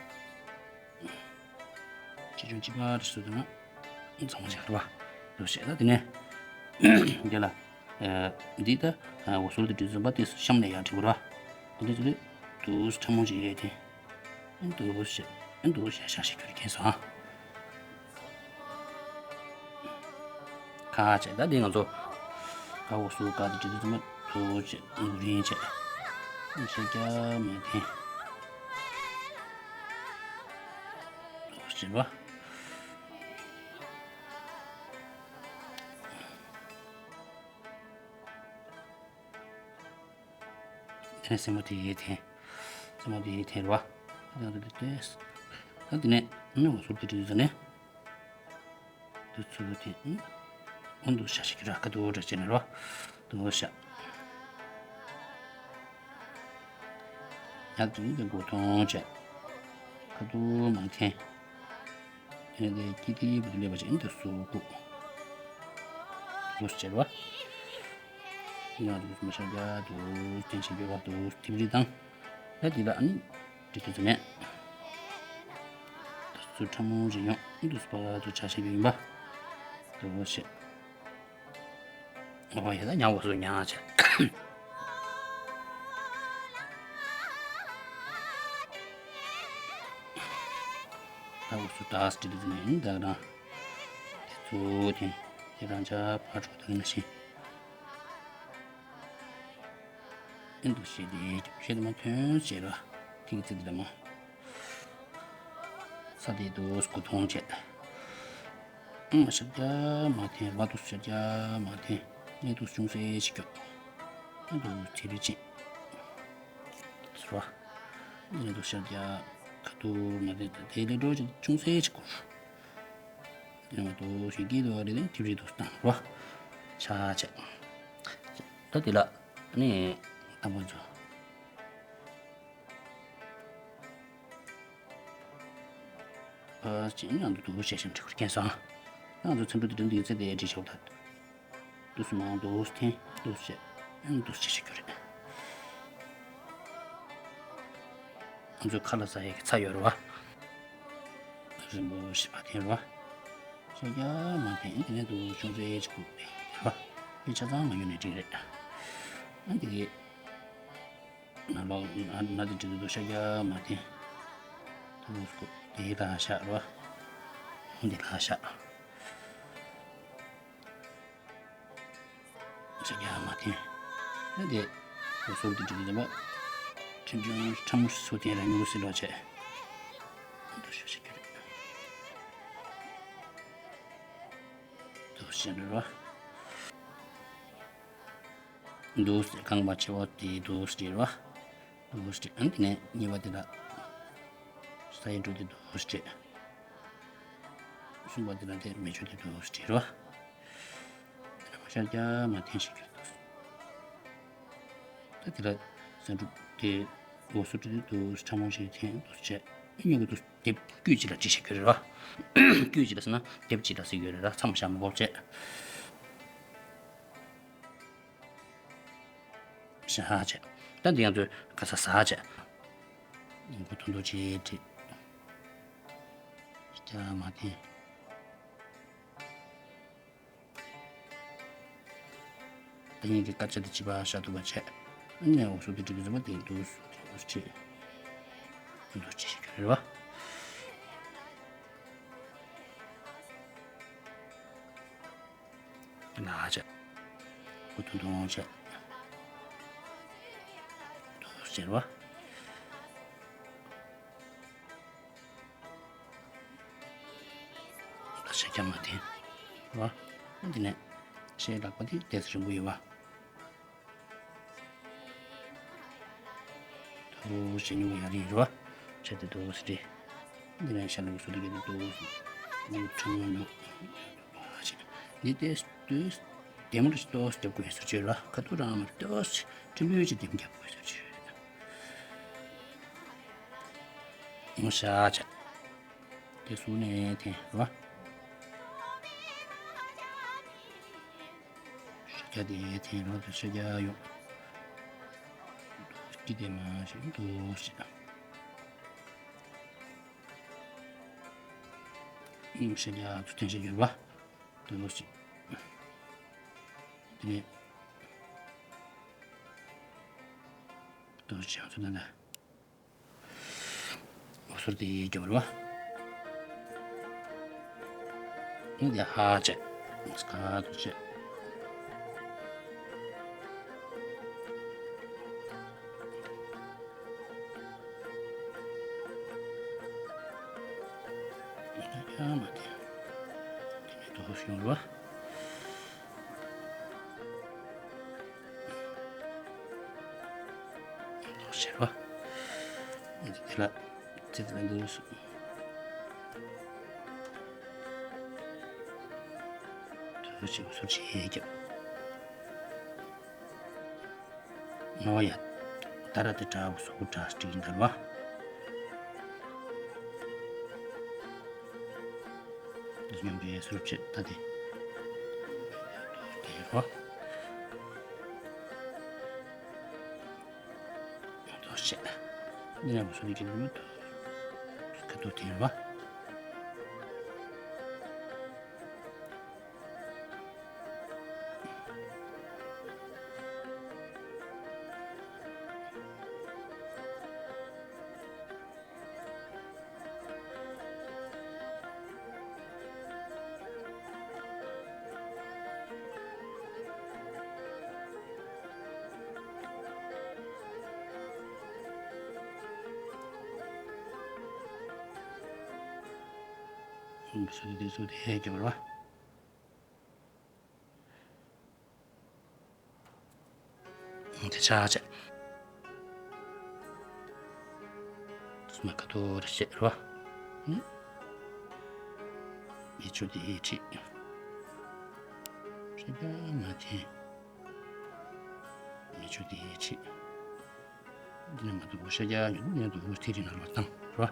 ཆེ་ཆུང་གཅིག་པ་རེ་ཟུང་དུ་ན་ཚང་མ་བཞག་རེད་བ། འདུག་བྱས་ད་དེ་ནས་འདི་ལ་འདི་ད་འོ་ཟུར་དུ་འདྲི་ཟིན་པ་དེ་གཤམ་ནས་ཡར་འབྲི་དགོས་རེད་བ། འདི་ཚོ་དུ་ཕྲ་མོ་ཅིག་ཡོད་དེ། འདུག་བྱས་འདུག་བྱས་ཤ་ཤ་ཁྱོད་ཀྱིས་སོང་། ཁ་བྱས་ད་འདི་ང་ཚོ་ཁ་འོ་ཟུར་ཀ་དེ་འདྲི་དུས་ཙམ་པ་འདུག་བྱས་འདུག་རིན་བྱས། ཤ་རྒྱ་མ་འཐེན། འདུག་བྱས་རེད་བ། དེ་ནས་སེན་མོ་དེ་ཡིས་འཐེན། སེན་མོ་དེ་ཡིས་འཐེན་རེད་བ། ད་དེ་དེ་ད་དེ་ནས་མི་འོ་ཟུར་དེ་འདྲི་དུས་ཙམ་ནས། འདུག་ཚུར་འཐེན། འོ་འདུག་ཤ་ཤ་ཁྱོད་ར་ཁ་འདུག་འདྲ་བྱས་ནས་རེད་བ། འདུག་ཤ། ཡར་འདུག་དེ་མགོ་ཐོང་བྱས། ཁ་འདུག་མ་འཐེན། དེ་ནས་དེ་ཀི་ཏི་བུ་དུ་ལེབ་པ་བྱས་ནས་འདུག་སུ་བཀུག་འདུག་བྱས་རེད་བ། ཡང་འདུག་མ་ཤར་རྒྱ་འདུག་འཐེན་བྱེད་དགོས་བ་འདུག་ཐིམ་རི་དང་། ད་དེ་ལ་ཨ་ནི་འདྲི་དུས་ཙམ་ནས། འདུག་སུ་ཕྲ་མོ་ཞིག་ཡོང་འདུག་སུ་པ་འདུག་ཆ་ཤས་ཡིན་པ། འདུག་བྱས། ཨོ་ཡ་ད་ཉ་འོ་སུ་ཉ་བྱས། ད་འོ་སུ་ད་སི་ཏི་ལི་ནས་ཡིན་ད་རང་། དེ་ཚོ་དེ་དེ་རང་ཅག་ཕར་འགྲོ་དང་ན་ཤི། ཨིན་དུ་ཤེས་དེ་ཤེས་དེ་མ་ཐོན་ཟེར་ར་ཐིག་ཚིག་དེ་མ། ས་དེ་དུ་སྐུ་མཐོང་བྱས། ཨང་ཤར་རྒྱ་མ་འཐེན། བ་དུ་ཤར་རྒྱ་མ་འཐེན། གནས་དུ་ཅུང་ཟད་ཞིག་སྐྱོ། གནས་དུ་ཚེ་རིལ་ཅན། ཟེར་བ། གནས་དུ་ཤར་རྒྱ་ཁ་ཐུར་མ་འཐེན། དེ་ལས་འགྲོ་ཅུང་ཟད་ཞིག་སྐོར། དེ་མ་གཏོགས་ཞིག་གིས་དུ་བ་རེ་དེ་ཐིབ་རི་དུ་བཏང་རོ། ཆ་ཆ། ད་དེ་ལ་ནི་དང་པོ་ཚོ། ཕ་ཅིང་ང་ཚོ་དུ་བ་ཤེས་ཤིང་འཁྲིག་པར་མཁྱེན་སོང་། ང་ཚོ་ཚན་པོ་དེ་འདྲ་འདི་ཚེ་དེ་འདྲི་ཆོག་ད། དུ་སུ་མང་དུ་སུ་འཐེན་དུ་སུ་བྱེད་ཨང་དུ་སུ་བྱེད་ཤེས་རྒྱུ་རེད། ང་ཚོའི་ཁ་ལ་ཟ་ཡས་ཀྱི་ཚྭ་ཡོད་རེད་བ། རིན་པོ་ཆེ་མ་འཐེན་རེད་བ། ཤ་རྒྱ་མ་འཐེན་དེ་ནས་དུ་ཆུང་ཚེ་ཆེ་གུ་རེད་བ། དེ་ཆ་ཚང་མ་ཡོད་ནས་འགྲིག་རེད། ཨ་འདི་གི་ན་ལོག་ན་ན་དེ་འགྲིག་འདུག་ཤ་རྒྱ་མ་འཐེན། དུ་སྐུ་དེ་ལ་ཤ་རེད་བ། འདི་ལ་ཤ། ཤ་རྒྱ་མ་འཐེན། ཨ་དེ་སོར་དུ་འགྲིག་འདུག་བ། ཆུང་ཆུང་ཕྲ་མོ་སུ་འཐེན་ར་ཉུང་སུ་ལོ་བྱས། འདུག་ཤ་ཤ་རྒྱ་རེད། འདུག་ཤ་རེད་བ། འདུག་སེ་རྐང་པ་ཆེ་བ་དེ་འདུག་སེ་རེད་བ། འདུག་སེ་ཨ་ནི་དེ་ནས་གཉིས་པ་དེ་ལ་ས་ཡི་འགྲོ་དེ་འདུག་སེ། གསུམ་པ་དེ་ལ་དེ་མེ་ཆུ་དེ་འདུག་སེ་རེད་བ། དེ་ལ་མ་ཤར་རྒྱ་མ་འཐེན་ཞིག་གི་འདུག་ད་དེ་ལ་ས་འགྲོ་དེ་འདུག་སེ་འགྲོ་དེ་འདུག་སེ་ཕྲ་མོ་ཞིག་འཐེན་འདུག་སེ་བྱས་ཨ་ནི་གི་འདུག་སེ། དེབ་དཀྱུས་གཅིག་ལ་བྲིས་བཞག་རྒྱུ་རེད་བ། དཀྱུས་གཅིག་ལ་ཟེར་ན་དེབ་གཅིག་ལ་ཟེར་གྱི་ཡོད་རེད་ལ་མཚམས་བཞག་མ་དགོས་བྱས། བཞག་བྱས། ད་འདི་ང་ཚོས་ག་ས་ཟ་བྱས། མགོ་ཐུང་ཐུང་བྱས་བྲིས། སྐྱ་མ་འཐེན། ད་ཡིན་གྱི་སྐར་ཆ་དེ་བྱིས་པ་ཤ་དུ་བ་བྱས། ཨ་ནི་འོ་སོ་དེ་འགྲིག་གི་ཟེར་བ་དེ་འདུག་སུ་དེ་འདུག་སུ་བྱས། འདུག་སུ་བྱས་ཤིག་རེད་བ། ལ་བྱས། མགོ་ཐུང་ཐུང་བྱས། འདུག་སུ་བྱས་རེད་བ། ད་ཤ་སྐྱ་མ་འཐེན། རེད་བ། འདི་ནས་ཤའི་ལག་པ་དེ་ཏོག་ཙམ་རིང་པོ་ཡོད་བ། ཏོག་ཙམ་ཉུང་ཡང་རིང་རེད་བ། ཆ་དེ་ཏོག་ཙམ་རེད། འདི་ནས་ཤ་ལག་སུ་རིག་གི་འདུག་ཏོག་ཙམ་ཁྲ་མོ་ནང་། འདི་ཏོག་ཙམ་ཏོག་ཙམ་ལྡེམ་རེ་ཏོག་ཙམ་རྒྱབ་དགོས་ཟེར་བྱས་རེད་བ། ཁ་ཐུག་རང་མ་ཏོག་ཙམ་ཁྲ་མོ་ཅིག་ལྡེམ་རྒྱབ་དགོས་ཟེར་བྱས། ཡང་ཤ་སྐྱ། དེ་ཟུར་ནས་འཐེན་རོ། ཤ་སྐྱ་དེ་འཐེན་རོ། དེ་ཤ་སྐྱ་ཡོང་། སྐྱི་དེ་མ་ཞིག་འདུག་ཤ། ཤ་སྐྱ་ཚུར་འཐེན་ཤ་སྐྱ་རོ། འདུག་ཤ། དེ་ནས་འདུག་ཤ་ཚུར་འཐེན་ད། འོ་ཟུར་དེ་རྒྱབ་རེད་བ། འདི་ཧ་ཅེ། སྐ་དུ་ཅེ། ཡ་མ་དེ། དེ་ནས་དོ་ཧོ་ཤིང་རེད་བ། ལོག་ཤེར་བ། དེ་ལ་ཙི་ཙི་ལ་འདུག་སུ། དུ་ཞིག་སུ་ཆེ་རྒྱབ། ནོ་ཡ། ད་ར་དེ་དྲ་བུ་སུ་དྲ་སྟྲིག་འདར་བ། སྙོམས་པའི་སུ་ཆེ་ད་དེ། དེ་རོ། ཡང་དོ་བྱས། འདི་ནས་མ་སོ་ནི་ཀྱི་ནུ་མ་དོ། ཁ་དོ་དེ་རོ། སུ་དེ་སུ་དེ་ཧེ་ཀྱོ་ར། དེ་ཆ་ཆ། སུ་མ་ཁ་ཐོར་བཤད་རོ། མི་ཆུ་དེ་ཧེ་ཁྲིད། ཤ་སྐྱ་མ་འཐེན། མི་ཆུ་དེ་ཧེ་ཁྲིད། འདི་ནས་མ་ཐུབ་ཤ་སྐྱ་ཡོད་ནས་དུ་ཧུ་ཐི་རི་ན་ལོ་བཏང་རོ།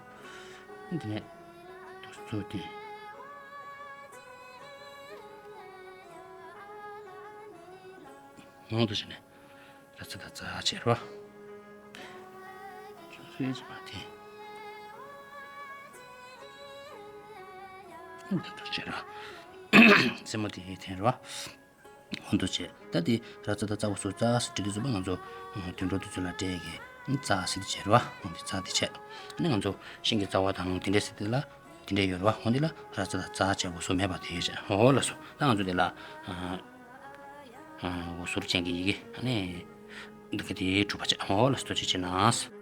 འདི་ནས་དུ་སུ་དེ། ནང་དུ་ཕྱིན་ནས་ར་ཙ་ད་ཙ་བྱེད་རོ། ཅུང་ཟད་ཙམ་མ་འཐེན། འདི་འདྲ་བྱེད་རོ། རྩེ་མོ་དེ་འཐེན་རོ། འོ་འདུག་བྱས། ད་དེ་ར་ཙ་ད་ཙ་བོ་སོ་ཙ་སི་འབྲི་གི་བཟོ་པ་ང་ཚོ་དུད་འགྲོ་དེ་ཚོ་ལ་སྤྲད་གི་ཙ་སི་དེ་བྱེད་རོ། འོ་འདི་ཙ་དེ་བྱས། ཨ་ནི་ང་ཚོ་ཤིང་གི་རྩ་བ་དང་དེ་འདྲས་སི་དེ་ལ་དེ་འདྲས་ཡོད་རོ། འོ་འདི་ལ་ར་ཙ་ད་ཙ་བྱས་བོ་སོ་མེད་པ་དེ་བྱས། འོ་ལ་སོ་ད་ང་ཚོ་དེ་ལ་འོ་ཟུར་ཅན་གི་ཡི་གེ་ཨ་ནི་འདི་ག་དེ་གྲུབ་པ་བྱས། འོ་ལ་སོ་ཅི་བྱེད་ན།